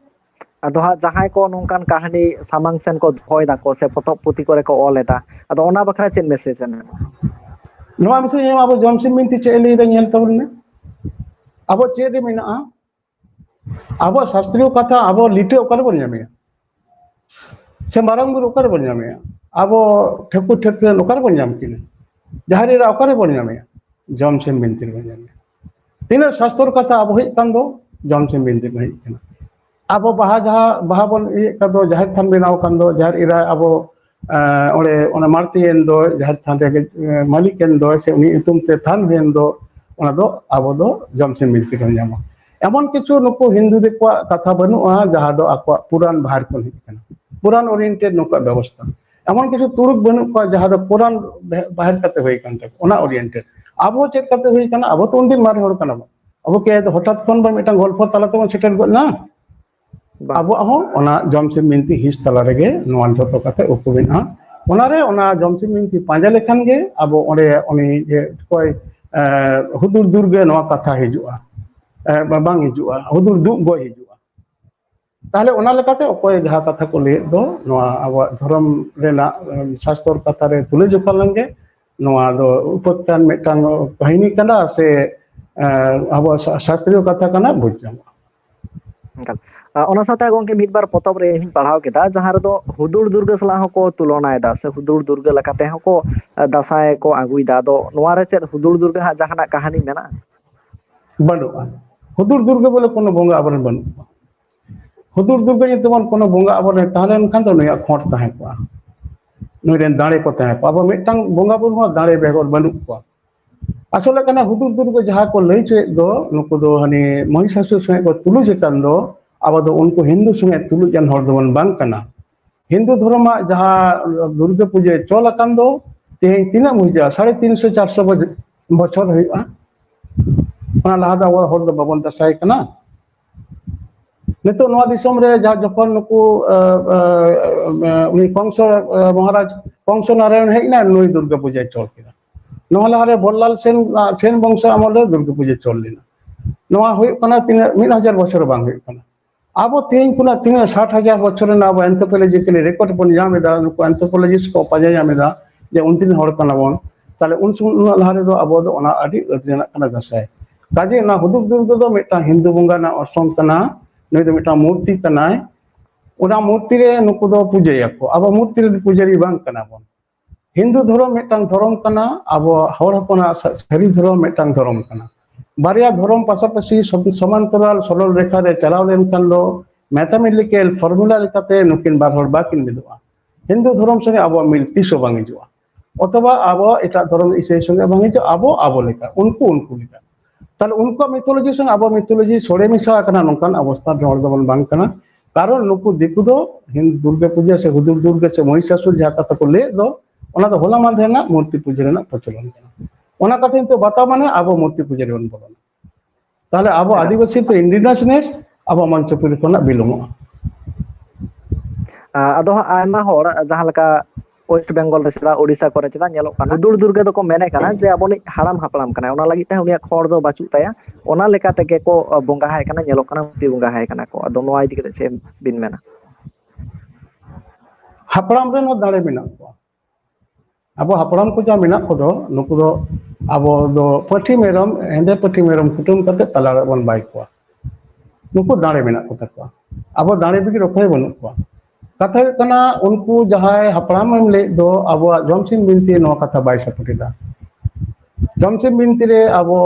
ᱟᱫᱚ ᱦᱟᱸᱜ ᱡᱟᱦᱟᱸᱭ ᱠᱚ ᱱᱚᱝᱠᱟᱱ ᱠᱟᱹᱦᱱᱤ ᱥᱟᱢᱟᱝ ᱥᱮᱱ ᱠᱚ ᱫᱚᱦᱚᱭ ᱫᱟᱠᱚ ᱥᱮ ᱯᱚᱛᱚᱵ ᱯᱩᱛᱷᱤ ᱠᱚᱨᱮ ᱠᱚ ᱚᱞ ᱮᱫᱟ, ᱟᱫᱚ ᱚᱱᱟ ᱵᱟᱠᱷᱨᱟ ᱪᱮᱫ ᱢᱮᱥᱮᱡᱽ ᱮᱢ ᱮᱢᱟ? ᱱᱚᱣᱟ ᱵᱤᱥᱚᱭ ᱟᱵᱚ ᱡᱚᱢᱥᱤᱢ ᱵᱤᱱᱛᱤ ᱪᱮᱫ ᱮ ᱞᱟᱹᱭ ᱮᱫᱟ, ᱧᱮᱞ ᱛᱟᱵᱚᱱ ᱢᱮ᱾ ᱟᱵᱚ ᱪᱮᱫ ᱨᱮ ᱢᱮᱱᱟᱜᱼᱟ? ᱟᱵᱚᱣᱟᱜ ᱥᱟᱥᱛᱨᱤᱭᱚ ᱠᱟᱛᱷᱟ, ᱟᱵᱚ ᱞᱤᱴᱟᱹ ᱚᱠᱟ ᱨᱮᱵᱚᱱ ᱧᱟᱢᱮᱭᱟ? ᱥᱮ ᱢᱟᱨᱟᱝ ᱵᱩᱨᱩ ᱚᱠᱟ ᱨᱮᱵᱚᱱ ᱧᱟᱢᱮᱭᱟ? ᱟᱵᱚ ᱴᱷᱟᱹᱠᱩᱨ ᱴᱷᱟᱹᱠᱨᱟᱹᱱ ᱚᱠᱟ ᱨᱮᱵᱚᱱ ᱧᱟᱢ ᱠᱤᱱᱟ? ᱡᱟᱦᱮᱨ ᱮᱨᱟ ᱚᱠᱟ ᱨᱮᱵᱚᱱ ᱧᱟᱢᱮᱭᱟ? ᱡᱚᱢᱥᱤᱢ ᱵᱤᱱᱛᱤ ᱨᱮᱵᱚᱱ ᱧᱟᱢᱮᱭᱟ᱾ ᱛᱤᱱᱟᱹᱜ ᱥᱟᱥᱛᱚᱨ ᱠᱟᱛᱷᱟ ᱟᱵᱚ ᱦᱮᱡ ᱠᱟᱱ ᱫᱚ, ᱡᱚᱢᱥᱤᱢ ᱵᱤᱱᱛᱤ ᱨᱮ ᱦᱮᱡ ᱠᱟᱱᱟ᱾ ᱟᱵᱚ ᱵᱟᱦᱟ ᱡᱟᱦᱟᱸ ᱵᱟᱦᱟ ᱵᱚᱱ ᱤᱭᱟᱹᱜ ᱠᱟᱱ ᱫᱚ, ᱡᱟᱦᱮᱨ ᱛᱷᱟᱱ ᱵᱮᱱᱟᱣ ᱠᱟᱱ ᱫᱚ, ᱡᱟᱦᱮᱨ ᱮᱨᱟ ᱟᱵᱚ ᱮᱸ, ᱚᱸᱰᱮ ᱚᱱᱟ ᱢᱟᱲᱛᱤ ᱮᱱ ᱫᱚ, ᱡᱟᱦᱮᱨ ᱛᱷᱟᱱ ᱨᱮ ᱢᱟᱹᱞᱤᱠ ᱮᱱ ᱫᱚ, ᱥᱮ ᱩᱱᱤ ᱧᱩᱛᱩᱢ ᱛᱮ ᱛᱷᱟᱱ ᱦᱩᱭᱮᱱ ᱫᱚ, ᱚᱱᱟ ᱫᱚ ᱟᱵᱚ ᱫᱚ ᱡᱚᱢᱥᱤᱢ ᱵᱤᱱᱛᱤ ᱵᱚᱱ ᱧᱟᱢᱟ᱾ ᱮᱢᱚᱱ ᱠᱤᱪᱷᱩ ᱱᱩᱠᱩ ᱦᱤᱱᱫᱩ ᱫᱤᱠᱩᱣᱟᱜ ᱠᱟᱛᱷᱟ ᱵᱟᱹᱱᱩᱜᱼᱟ ᱡᱟᱦᱟᱸ ᱫᱚ ᱟᱠᱚᱣᱟᱜ ᱯᱩᱨᱟᱱ ᱵᱟᱦᱮᱨ ᱠᱷᱚᱱ ᱦᱮᱡ ᱠᱟᱱᱟ, ᱯᱩᱨᱟᱱ oriented ᱱᱩᱠᱩᱣᱟᱜ ᱵᱮᱵᱚᱥᱛᱷᱟ᱾ ᱮᱢᱚᱱ ᱠᱤᱪᱷᱩ ᱛᱩᱲᱩᱠ ᱵᱟᱹᱱᱩᱜ ᱠᱚᱣᱟ ᱡᱟᱦᱟᱸ ᱫᱚ ᱯᱩᱨᱟᱱ ᱵᱟᱦᱮᱨ ᱠᱟᱛᱮ ᱦᱩᱭ ᱠᱟᱱ ᱛᱟᱠᱚ, ᱚᱱᱟ oriented᱾ ᱟᱵᱚ ᱪᱮᱫ ᱠᱟᱛᱮ ᱦᱩᱭ ᱠᱟᱱᱟ? ᱟᱵᱚ ᱛᱚ ᱩᱱᱫᱤᱱ ᱢᱟᱨᱮ ᱦᱚᱲ ᱠᱟᱱᱟ ᱵᱚᱱ᱾ ᱟᱵᱚ ᱠᱤ ᱦᱚᱴᱟᱛ ᱠᱷᱚᱱ ᱵᱚᱱ ᱢᱤᱫᱴᱟᱝ ᱜᱚᱞᱯᱷᱚ ᱛᱟᱞᱟ ᱛᱮᱵᱚᱱ ᱥᱮᱴᱮᱨ ᱜᱚᱫ ᱮᱱᱟ? ᱵᱟᱝ᱾ ᱟᱵᱚᱣᱟᱜ ᱦᱚᱸ ᱚᱱᱟ ᱡᱚᱢᱥᱤᱢ ᱵᱤᱱᱛᱤ ᱦᱤᱸᱥ ᱛᱟᱞᱟ ᱨᱮᱜᱮ ᱱᱚᱣᱟ ᱡᱷᱚᱛᱚ ᱠᱟᱛᱷᱟ ᱩᱠᱩ ᱢᱮᱱᱟᱜᱼᱟ᱾ ᱚᱱᱟᱨᱮ ᱚᱱᱟ ᱡᱚᱢᱥᱤᱢ ᱵᱤᱱᱛᱤ ᱯᱟᱸᱡᱟ ᱞᱮᱠᱷᱟᱱ ᱜᱮ ᱟᱵᱚ ᱚᱸᱰᱮ ᱩᱱᱤ ᱡᱮ ᱚᱠᱚᱭ, ᱮ, ᱦᱩᱫᱩᱲ ᱫᱩᱨᱜᱟᱹ ᱱᱚᱣᱟ ᱠᱟᱛᱷᱟ ᱦᱤᱡᱩᱜᱼᱟ, ᱮ, ᱵᱟ-, ᱵᱟᱝ ᱦᱤᱡᱩᱜᱼᱟ, ᱦᱩᱫᱩᱲ ᱫᱩᱜ ᱜᱚᱭ ᱦᱤᱡᱩᱜᱼᱟ᱾ ᱛᱟᱦᱞᱮ ᱚᱱᱟ ᱞᱮᱠᱟᱛᱮ ᱚᱠᱚᱭ ᱡᱟᱦᱟᱸ ᱠᱟᱛᱷᱟ ᱠᱚ ᱞᱟᱹᱭᱮᱫ ᱫᱚ, ᱱᱚᱣᱟ ᱟᱵᱚᱣᱟᱜ ᱫᱷᱚᱨᱚᱢ ᱨᱮᱱᱟᱜ, ᱮ, ᱥᱟᱥᱛᱚᱨ ᱠᱟᱛᱷᱟ ᱨᱮ ᱛᱩᱞᱟᱹ ᱡᱚᱠᱷᱟ ᱞᱮᱱᱜᱮ, ᱱᱚᱣᱟ ᱫᱚ ᱩᱯᱟᱠᱷᱟᱱ ᱢᱤᱫᱴᱟᱝ ᱠᱟᱹᱦᱱᱤ ᱠᱟᱱᱟ ᱥᱮ, ᱮ, ᱟᱵᱚᱣᱟᱜ ᱥᱟ-, ᱥᱟᱥᱛᱨᱤᱭᱚ ᱠᱟᱛᱷᱟ ᱠᱟᱱᱟ, ᱵᱩᱡᱽ ᱧᱟᱢᱚᱜᱼᱟ᱾ ᱮᱱᱠᱷᱟᱱ, ᱟ, ᱚᱱᱟ ᱥᱟᱶᱛᱮ ᱜᱚᱝᱠᱮ ᱢᱤᱫ ᱵᱟᱨ ᱯᱚᱛᱚᱵ ᱨᱮ ᱤᱧ ᱯᱟᱲᱦᱟᱣ ᱠᱮᱫᱟ, ᱡᱟᱦᱟᱸ ᱨᱮᱫᱚ ᱦᱩᱫᱩᱲ ᱫᱩᱨᱜᱟᱹ ᱥᱟᱞᱟᱜ ᱦᱚᱸᱠᱚ ᱛᱩᱞᱚᱱᱟᱭᱮᱫᱟ ᱥᱮ ᱦᱩᱫᱩᱲ ᱫᱩᱨᱜᱟᱹ ᱞᱮᱠᱟ ᱛᱮᱦᱚᱸ ᱠᱚ, ᱟ, ᱫᱟᱸᱥᱟᱭ ᱠᱚ ᱟᱹᱜᱩᱭᱮᱫᱟ᱾ ᱟᱫᱚ ᱱᱚᱣᱟ ᱨᱮ ᱪᱮᱫ ᱦᱩᱫᱩᱲ ᱫᱩᱨᱜᱟᱹ ᱦᱟᱸᱜ ᱡᱟᱦᱟᱱᱟᱜ ᱠᱟᱹᱦᱱᱤ ᱢᱮᱱᱟᱜᱼᱟ? ᱵᱟᱹᱱᱩᱜᱼᱟ᱾ ᱦᱩᱫᱩᱲ ᱫᱩᱨᱜᱟᱹ ᱵᱚᱞᱮ ᱠᱳᱱᱳ ᱵᱚᱸᱜᱟ ᱟᱵᱚᱨᱮᱱ ᱵᱟᱹᱱᱩᱜ ᱠᱚᱣᱟ᱾ ᱦᱩᱫᱩᱲ ᱫᱩᱨᱜᱟᱹ ᱧᱩᱛᱩᱢᱟᱱ ᱠᱳᱱᱳ ᱵᱚᱸᱜᱟ ᱟᱵᱚᱨᱮᱱ ᱛᱟᱦᱮᱸ ᱞᱮᱱᱠᱷᱟᱱ ᱫᱚ ᱱᱩᱭᱟᱜ ᱠᱷᱚᱸᱰ ᱛᱟᱦᱮᱸ ᱠᱚᱜᱼᱟ, ᱱᱩᱭ ᱨᱮᱱ ᱫᱟᱲᱮ ᱠᱚ ᱛᱟᱦᱮᱸ ᱠᱚᱜᱼᱟ᱾ ᱟᱵᱚ ᱢᱤᱫᱴᱟᱝ ᱵᱚᱸᱜᱟ ᱵᱩᱨᱩ ᱦᱚᱸ ᱫᱟᱲᱮ ᱵᱮᱜᱚᱨ ᱵᱟᱹᱱᱩᱜ ᱠᱚᱣᱟ᱾ ᱟᱥᱚᱞᱮ ᱠᱟᱱᱟ ᱦᱩᱫᱩᱲ ᱫᱩᱨᱜᱟᱹ ᱡᱟᱦᱟᱸ ᱠᱚ ᱞᱟᱹᱭ ᱦᱚᱪᱚᱭᱮᱫ ᱫᱚ, ᱱᱩᱠᱩ ᱫᱚ ᱦᱟᱱᱮ ᱢᱚᱦᱤᱥᱟᱥᱩᱨ ᱥᱚᱸᱜᱮ ᱠᱚ ᱛᱩᱞᱩᱡ ᱟᱠᱟᱱ ᱫᱚ, ᱟᱵᱚ ᱫᱚ ᱩᱱᱠᱩ ᱦᱤᱱᱫᱩ ᱥᱚᱸᱜᱮ ᱛᱩᱞᱩᱡ ᱟᱱ ᱦᱚᱲ ᱫᱚᱵᱚᱱ ᱵᱟᱝ ᱠᱟᱱᱟ᱾ ᱦᱤᱱᱫᱩ ᱫᱷᱚᱨᱚᱢᱟᱜ ᱡᱟᱦᱟᱸ ᱫᱩᱨᱜᱟᱹ ᱯᱩᱡᱟᱹ ᱪᱚᱞ ᱟᱠᱟᱱ ᱫᱚ ᱛᱮᱦᱮᱧ ᱛᱤᱱᱟᱹᱜ ᱦᱩᱭᱩᱜᱼᱟ? ᱥᱟᱲᱮ ᱛᱤᱱ ᱥᱚ ᱪᱟᱨ ᱥᱚ ᱵᱚᱪ-, ᱵᱚᱪᱷᱚᱨ ᱦᱩᱭᱩᱜᱼᱟ᱾ ᱚᱱᱟ ᱞᱟᱦᱟ ᱫᱚ ᱟᱵᱚ ᱦᱚᱲ ᱫᱚ ᱵᱟᱵᱚᱱ ᱫᱟᱸᱥᱟᱭ ᱠᱟᱱᱟ᱾ ᱱᱤᱛᱚᱜ ᱱᱚᱣᱟ ᱫᱤᱥᱚᱢ ᱨᱮ ᱡᱟᱦᱟᱸ ᱡᱚᱠᱷᱚᱱ ᱱᱩᱠᱩ, ᱟ, ᱟ, ᱟ, ᱩᱱᱤ ᱠᱚᱝᱥᱚ, ᱟ, ᱢᱚᱦᱟᱨᱟᱡᱽ ᱠᱚᱝᱥᱚ ᱱᱟᱨᱟᱭᱚᱱ ᱦᱮᱡ ᱮᱱᱟ, ᱱᱩᱭ ᱫᱩᱨᱜᱟᱹ ᱯᱩᱡᱟᱹᱭ ᱪᱚᱞ ᱠᱮᱫᱟ᱾ ᱱᱚᱣᱟ ᱞᱟᱦᱟᱨᱮ ᱵᱚᱞᱞᱟᱞ ᱥᱮᱱ, ᱟ, ᱥᱮᱱ ᱵᱚᱝᱥᱚ ᱟᱢᱚᱞ ᱨᱮ ᱫᱩᱨᱜᱟᱹ ᱯᱩᱡᱟᱹ ᱪᱚᱞ ᱞᱮᱱᱟ᱾ ᱱᱚᱣᱟ ᱦᱩᱭᱩᱜ ᱠᱟᱱᱟ ᱛᱤᱱᱟᱹᱜ? ᱢᱤᱫ ᱦᱟᱡᱟᱨ ᱵᱚᱪᱷᱚᱨ ᱵᱟᱝ ᱦᱩᱭᱩᱜ ᱠᱟᱱᱟ᱾ ᱟᱵᱚ ᱛᱮᱦᱮᱧ ᱠᱷᱚᱱᱟᱜ ᱛᱤᱱᱟᱹᱜ ᱥᱟᱴ ᱦᱟᱡᱟᱨ ᱵᱚᱪᱷᱚᱨ ᱨᱮᱱᱟᱜ ᱟᱵᱚ anthropologically record ᱵᱚᱱ ᱧᱟᱢ ᱮᱫᱟ, ᱱᱩᱠᱩ anthropologist ᱠᱚ ᱯᱟᱸᱡᱟ ᱧᱟᱢ ᱮᱫᱟ ᱡᱮ ᱩᱱᱫᱤᱱ ᱦᱚᱲ ᱠᱟᱱᱟ ᱵᱚᱱ, ᱛᱟᱦᱞᱮ ᱩᱱ ᱥᱚᱢᱚᱭ ᱩᱱᱟᱹᱜ ᱞᱟᱦᱟ ᱨᱮᱫᱚ ᱟᱵᱚ ᱫᱚ ᱚᱱᱟ ᱟᱹᱰᱤ ᱟᱹᱫ ᱨᱮᱱᱟᱜ ᱠᱟᱱᱟ ᱫᱟᱸᱥᱟᱭ᱾ ᱠᱟᱡᱮ ᱚᱱᱟ ᱦᱩᱫᱩᱲ ᱫᱩᱨᱜᱟᱹ ᱫᱚ ᱢᱤᱫᱴᱟᱝ ᱦᱤᱱᱫᱩ ᱵᱚᱸᱜᱟ ᱨᱮᱱᱟᱜ ᱚᱨᱥᱚᱝ ᱠᱟᱱᱟ, ᱱᱩᱭ ᱫᱚ ᱢᱤᱫᱴᱟᱝ ᱢᱩᱨᱛᱤ ᱠᱟᱱᱟᱭ, ᱚᱱᱟ ᱢᱩᱨᱛᱤ ᱨᱮ ᱱᱩᱠᱩ ᱫᱚ ᱯᱩᱡᱟᱹᱭᱟᱠᱚ᱾ ᱟᱵᱚ ᱢᱩᱨᱛᱤ ᱨᱮᱱ ᱯᱩᱡᱟᱹᱨᱤ ᱵᱟᱝ ᱠᱟᱱᱟ ᱵᱚᱱ᱾ ᱦᱤᱱᱫᱩ ᱫᱷᱚᱨᱚᱢ ᱢᱤᱫᱴᱟᱝ ᱫᱷᱚᱨᱚᱢ ᱠᱟᱱᱟ, ᱟᱵᱚ ᱦᱚᱲ ᱦᱚᱯᱚᱱᱟᱜ ᱥᱟ-, ᱥᱟᱹᱨᱤ ᱫᱷᱚᱨᱚᱢ ᱢᱤᱫᱴᱟᱝ ᱫᱷᱚᱨᱚᱢ ᱠᱟᱱᱟ᱾ ᱵᱟᱨᱭᱟ ᱫᱷᱚᱨᱚᱢ ᱯᱟᱥᱟᱯᱟᱥᱤ ᱥᱚᱢ-, ᱥᱚᱢᱟᱱᱛᱚᱨᱟᱞ ᱥᱚᱨᱚᱞ ᱨᱮᱠᱷᱟ ᱨᱮ ᱪᱟᱞᱟᱣ ᱞᱮᱱᱠᱷᱟᱱ ᱫᱚ mathematical formula ᱞᱮᱠᱟᱛᱮ ᱱᱩᱠᱤᱱ ᱵᱟᱨ ᱦᱚᱲ ᱵᱟᱠᱤᱱ ᱢᱤᱫᱚᱜᱼᱟ᱾ ᱦᱤᱱᱫᱩ ᱫᱷᱚᱨᱚᱢ ᱥᱚᱸᱜᱮ ᱟᱵᱚᱣᱟᱜ ᱢᱤᱞ ᱛᱤᱥ ᱦᱚᱸ ᱵᱟᱝ ᱦᱤᱡᱩᱜᱼᱟ᱾ ᱚᱛᱷᱚᱵᱟ ᱟᱵᱚ ᱮᱴᱟᱜ ᱫᱷᱚᱨᱚᱢ ᱤᱥᱟᱹᱭ ᱥᱚᱸᱜᱮ ᱵᱟᱝ ᱦᱤᱡᱩᱜᱼᱟ, ᱟᱵᱚ ᱟᱵᱚ ᱞᱮᱠᱟ, ᱩᱱᱠᱩ ᱩᱱᱠᱩ ᱞᱮᱠᱟ᱾ ᱛᱟᱦᱞᱮ ᱩᱱᱠᱩᱣᱟᱜ mythology ᱥᱚᱸᱜᱮ ᱟᱵᱚᱣᱟᱜ mythology ᱥᱚᱲᱮ ᱢᱮᱥᱟ ᱟᱠᱟᱱᱟ, ᱱᱚᱝᱠᱟᱱ ᱚᱵᱚᱥᱛᱷᱟ ᱨᱮᱱ ᱦᱚᱲ ᱫᱚᱵᱚᱱ ᱵᱟᱝ ᱠᱟᱱᱟ᱾ ᱠᱟᱨᱚᱱ ᱱᱩᱠᱩ ᱫᱤᱠᱩ ᱫᱚ ᱦᱤᱱ-, ᱫᱩᱨᱜᱟᱹ ᱯᱩᱡᱟᱹ ᱥᱮ ᱦᱩᱫᱩᱲ ᱫᱩᱨᱜᱟᱹ ᱥᱮ ᱢᱚᱦᱤᱥᱟᱥᱩᱨ ᱡᱟᱦᱟᱸ ᱠᱟᱛᱷᱟ ᱠᱚ ᱞᱟᱹᱭᱮᱫ ᱫᱚ, ᱚᱱᱟ ᱫᱚ ᱦᱚᱞᱟ ᱢᱟᱫᱷᱮᱨ ᱨᱮᱱᱟᱜ ᱢᱩᱨᱛᱤ ᱯᱩᱡᱟᱹ ᱨᱮᱱᱟᱜ ᱯᱨᱚᱪᱚᱞᱚᱱ ᱠᱟᱱᱟ᱾ ᱚᱱᱟ ᱠᱟᱛᱷᱟ ᱱᱤᱛᱚᱜ ᱵᱟᱛᱟᱣ ᱢᱟᱱᱮ ᱟᱵᱚ ᱢᱩᱨᱛᱤ ᱯᱩᱡᱟᱹ ᱨᱮᱵᱚᱱ ᱵᱚᱞᱚᱱᱟ᱾ ᱛᱟᱦᱞᱮ ᱟᱵᱚ ᱟᱹᱰᱤ ᱟᱹᱫᱤᱵᱟᱹᱥᱤ ᱛᱮ indigenous ᱱᱮᱥ ᱟᱵᱚ ᱢᱚᱧᱪᱚᱯᱩᱨᱤ ᱠᱷᱚᱱᱟᱜ ᱵᱤᱞᱚᱢᱚᱜᱼᱟ᱾ ᱟᱫᱚ ᱦᱟᱸᱜ ᱟᱭᱢᱟ ᱦᱚᱲ ᱡᱟᱦᱟᱸ ᱞᱮᱠᱟ West Bengal ᱨᱮ ᱪᱮᱫᱟᱜ, ᱳᱰᱤᱥᱟ ᱠᱚᱨᱮ ᱪᱮᱫᱟᱜ ᱧᱮᱞᱚᱜ ᱠᱟᱱᱟ, ᱦᱩᱫᱩᱲ ᱫᱩᱨᱜᱟᱹ ᱫᱚᱠᱚ ᱢᱮᱱᱮ ᱠᱟᱱᱟ ᱡᱮ ᱟᱵᱚᱱᱤᱡ ᱦᱟᱲᱟᱢ ᱦᱟᱯᱲᱟᱢ ᱠᱟᱱᱟᱭ, ᱚᱱᱟ ᱞᱟᱹᱜᱤᱫ ᱛᱮ ᱩᱱᱤᱭᱟᱜ ᱠᱷᱚᱲ ᱫᱚ ᱵᱟᱹᱪᱩᱜ ᱛᱟᱭᱟ, ᱚᱱᱟ ᱞᱮᱠᱟ ᱛᱮᱜᱮ ᱠᱚ ᱵᱚᱸᱜᱟ ᱟᱭ ᱠᱟᱱᱟ, ᱧᱮᱞᱚᱜ ᱠᱟᱱᱟ ᱢᱩᱨᱛᱤ ᱵᱚᱸᱜᱟ ᱟᱭ ᱠᱟᱱᱟ ᱠᱚ᱾ ᱟᱫᱚ ᱱᱚᱣᱟ ᱤᱫᱤ ᱠᱟᱛᱮ ᱪᱮᱫ ᱵᱤᱱ ᱢᱮᱱᱟ? ᱦᱟᱯᱲᱟᱢ ᱨᱮᱱ ᱦᱚᱸ ᱫᱟᱲᱮ ᱢᱮᱱᱟᱜ ᱠᱚᱣᱟ᱾ ᱟᱵᱚ ᱦᱟᱯᱲᱟᱢ ᱠᱚ ᱡᱟᱦᱟᱸ ᱢᱮᱱᱟᱜ ᱠᱚᱫᱚ, ᱱᱩᱠᱩ ᱫᱚ ᱟᱵᱚ ᱫᱚ ᱯᱟᱹᱴᱷᱤ ᱢᱮᱨᱚᱢ, ᱦᱮᱸᱫᱮ ᱯᱟᱹᱴᱷᱤ ᱢᱮᱨᱚᱢ ᱠᱩᱴᱟᱹᱢ ᱠᱟᱛᱮ ᱛᱟᱞᱟ ᱨᱮ ᱵᱚᱱ ᱵᱟᱭ ᱠᱚᱣᱟ᱾ ᱱᱩᱠᱩ ᱫᱟᱲᱮ ᱢᱮᱱᱟᱜ ᱠᱚ ᱛᱟᱠᱚᱣᱟ᱾ ᱟᱵᱚ ᱫᱟᱲᱮ ᱵᱤᱜᱤᱨ ᱚᱠᱚᱭ ᱵᱟᱹᱱᱩᱜ ᱠᱚᱣᱟ᱾ ᱠᱟᱛᱷᱟ ᱦᱩᱭᱩᱜ ᱠᱟᱱᱟ, ᱩᱱᱠᱩ ᱡᱟᱦᱟᱸᱭ ᱦᱟᱯᱲᱟᱢ ᱮᱢ ᱞᱟᱹᱭᱮᱫ ᱫᱚ, ᱟᱵᱚᱣᱟᱜ ᱡᱚᱢᱥᱤᱢ ᱵᱤᱱᱛᱤ ᱱᱚᱣᱟ ᱠᱟᱛᱷᱟ ᱵᱟᱭ ᱥᱟᱯᱳᱨᱴ ᱮᱫᱟ᱾ ᱡᱚᱢᱥᱤᱢ ᱵᱤᱱᱛᱤ ᱨᱮ ᱟᱵᱚ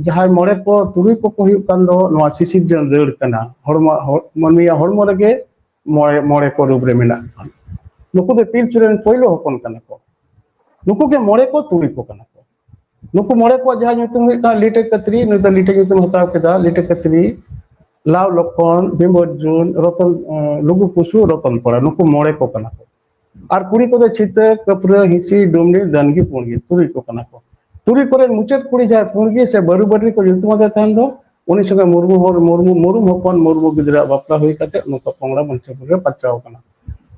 ᱡᱟᱦᱟᱸᱭ ᱢᱚᱬᱮ ᱠᱚ ᱛᱩᱨᱩᱭ ᱠᱚᱠᱚ ᱦᱩᱭᱩᱜ ᱠᱟᱱ ᱫᱚ, ᱱᱚᱣᱟ ᱥᱤᱥᱤᱨᱡᱚᱱ ᱨᱟᱹᱲ ᱠᱟᱱᱟ᱾ ᱦᱚᱲᱢᱚ, ᱦᱚ-, ᱢᱟᱹᱱᱢᱤᱭᱟᱜ ᱦᱚᱲᱢᱚ ᱨᱮᱜᱮ ᱢᱚᱬᱮ, ᱢᱚᱬᱮ ᱠᱚ ᱨᱩᱯ ᱨᱮ ᱢᱮᱱᱟᱜ ᱠᱚᱣᱟ᱾ ᱱᱩᱠᱩ ᱫᱚ ᱯᱤᱞᱪᱩ ᱨᱮᱱ ᱯᱳᱭᱞᱳ ᱦᱚᱯᱚᱱ ᱠᱟᱱᱟ ᱠᱚ᱾ ᱱᱩᱠᱩ ᱜᱮ ᱢᱚᱬᱮ ᱠᱚ ᱛᱩᱨᱩᱭ ᱠᱚ ᱠᱟᱱᱟ ᱠᱚ᱾ ᱱᱩᱠᱩ ᱢᱚᱬᱮ ᱠᱚᱣᱟᱜ ᱡᱟᱦᱟᱸ ᱧᱩᱛᱩᱢ ᱦᱩᱭᱩᱜ ᱠᱟᱱᱟ ᱞᱤᱴᱟᱹ ᱠᱟᱹᱛᱨᱤ, ᱱᱩᱭ ᱫᱚ ᱞᱤᱴᱟᱹ ᱧᱩᱛᱩᱢ ᱦᱟᱛᱟᱣ ᱠᱮᱫᱟ, ᱞᱤᱴᱟᱹ ᱠᱟᱹᱛᱨᱤ᱾ ᱞᱟᱣ ᱞᱚᱠᱷᱚᱱ, ᱵᱷᱤᱢ ᱚᱨᱡᱩᱱ, ᱨᱚᱛᱚᱱ, ᱞᱩᱜᱩ ᱯᱩᱥᱩ, ᱨᱚᱛᱚᱱ ᱯᱚᱲᱟ, ᱱᱩᱠᱩ ᱢᱚᱬᱮ ᱠᱚ ᱠᱟᱱᱟ ᱠᱚ᱾ ᱟᱨ ᱠᱩᱲᱤ ᱠᱚᱫᱚ ᱪᱷᱤᱛᱟᱹ, ᱠᱟᱹᱯᱨᱟᱹ, ᱦᱤᱸᱥᱤ, ᱰᱩᱢᱱᱤ, ᱫᱟᱱᱜᱤ, ᱯᱩᱬᱜᱤ, ᱛᱩᱨᱩᱭ ᱠᱚ ᱠᱟᱱᱟ ᱠᱚ᱾ ᱛᱩᱨᱩᱭ ᱠᱚᱨᱮᱱ ᱢᱩᱪᱟᱹᱫ ᱠᱩᱲᱤ ᱡᱟᱦᱟᱸᱭ ᱯᱩᱬᱜᱤ ᱥᱮ ᱵᱟᱹᱨᱩ ᱵᱟᱹᱴᱨᱤ ᱠᱚ ᱧᱩᱛᱩᱢ ᱟᱫᱮ ᱛᱟᱦᱮᱱ ᱫᱚ, ᱩᱱᱤ ᱥᱚᱸᱜᱮ ᱢᱩᱨᱢᱩ ᱦᱚᱲ, ᱢᱩᱨᱢᱩ, ᱢᱩᱨᱢᱩ ᱦᱚᱯᱚᱱ ᱢᱩᱨᱢᱩ ᱜᱤᱫᱽᱨᱟᱹᱣᱟᱜ ᱵᱟᱯᱞᱟ ᱦᱩᱭ ᱠᱟᱛᱮ ᱱᱚᱝᱠᱟ ᱯᱚᱝᱲᱟ ᱢᱚᱧᱪᱚᱯᱩᱨᱤ ᱨᱮ ᱯᱟᱨᱪᱟᱣ ᱟᱠᱟᱱᱟ᱾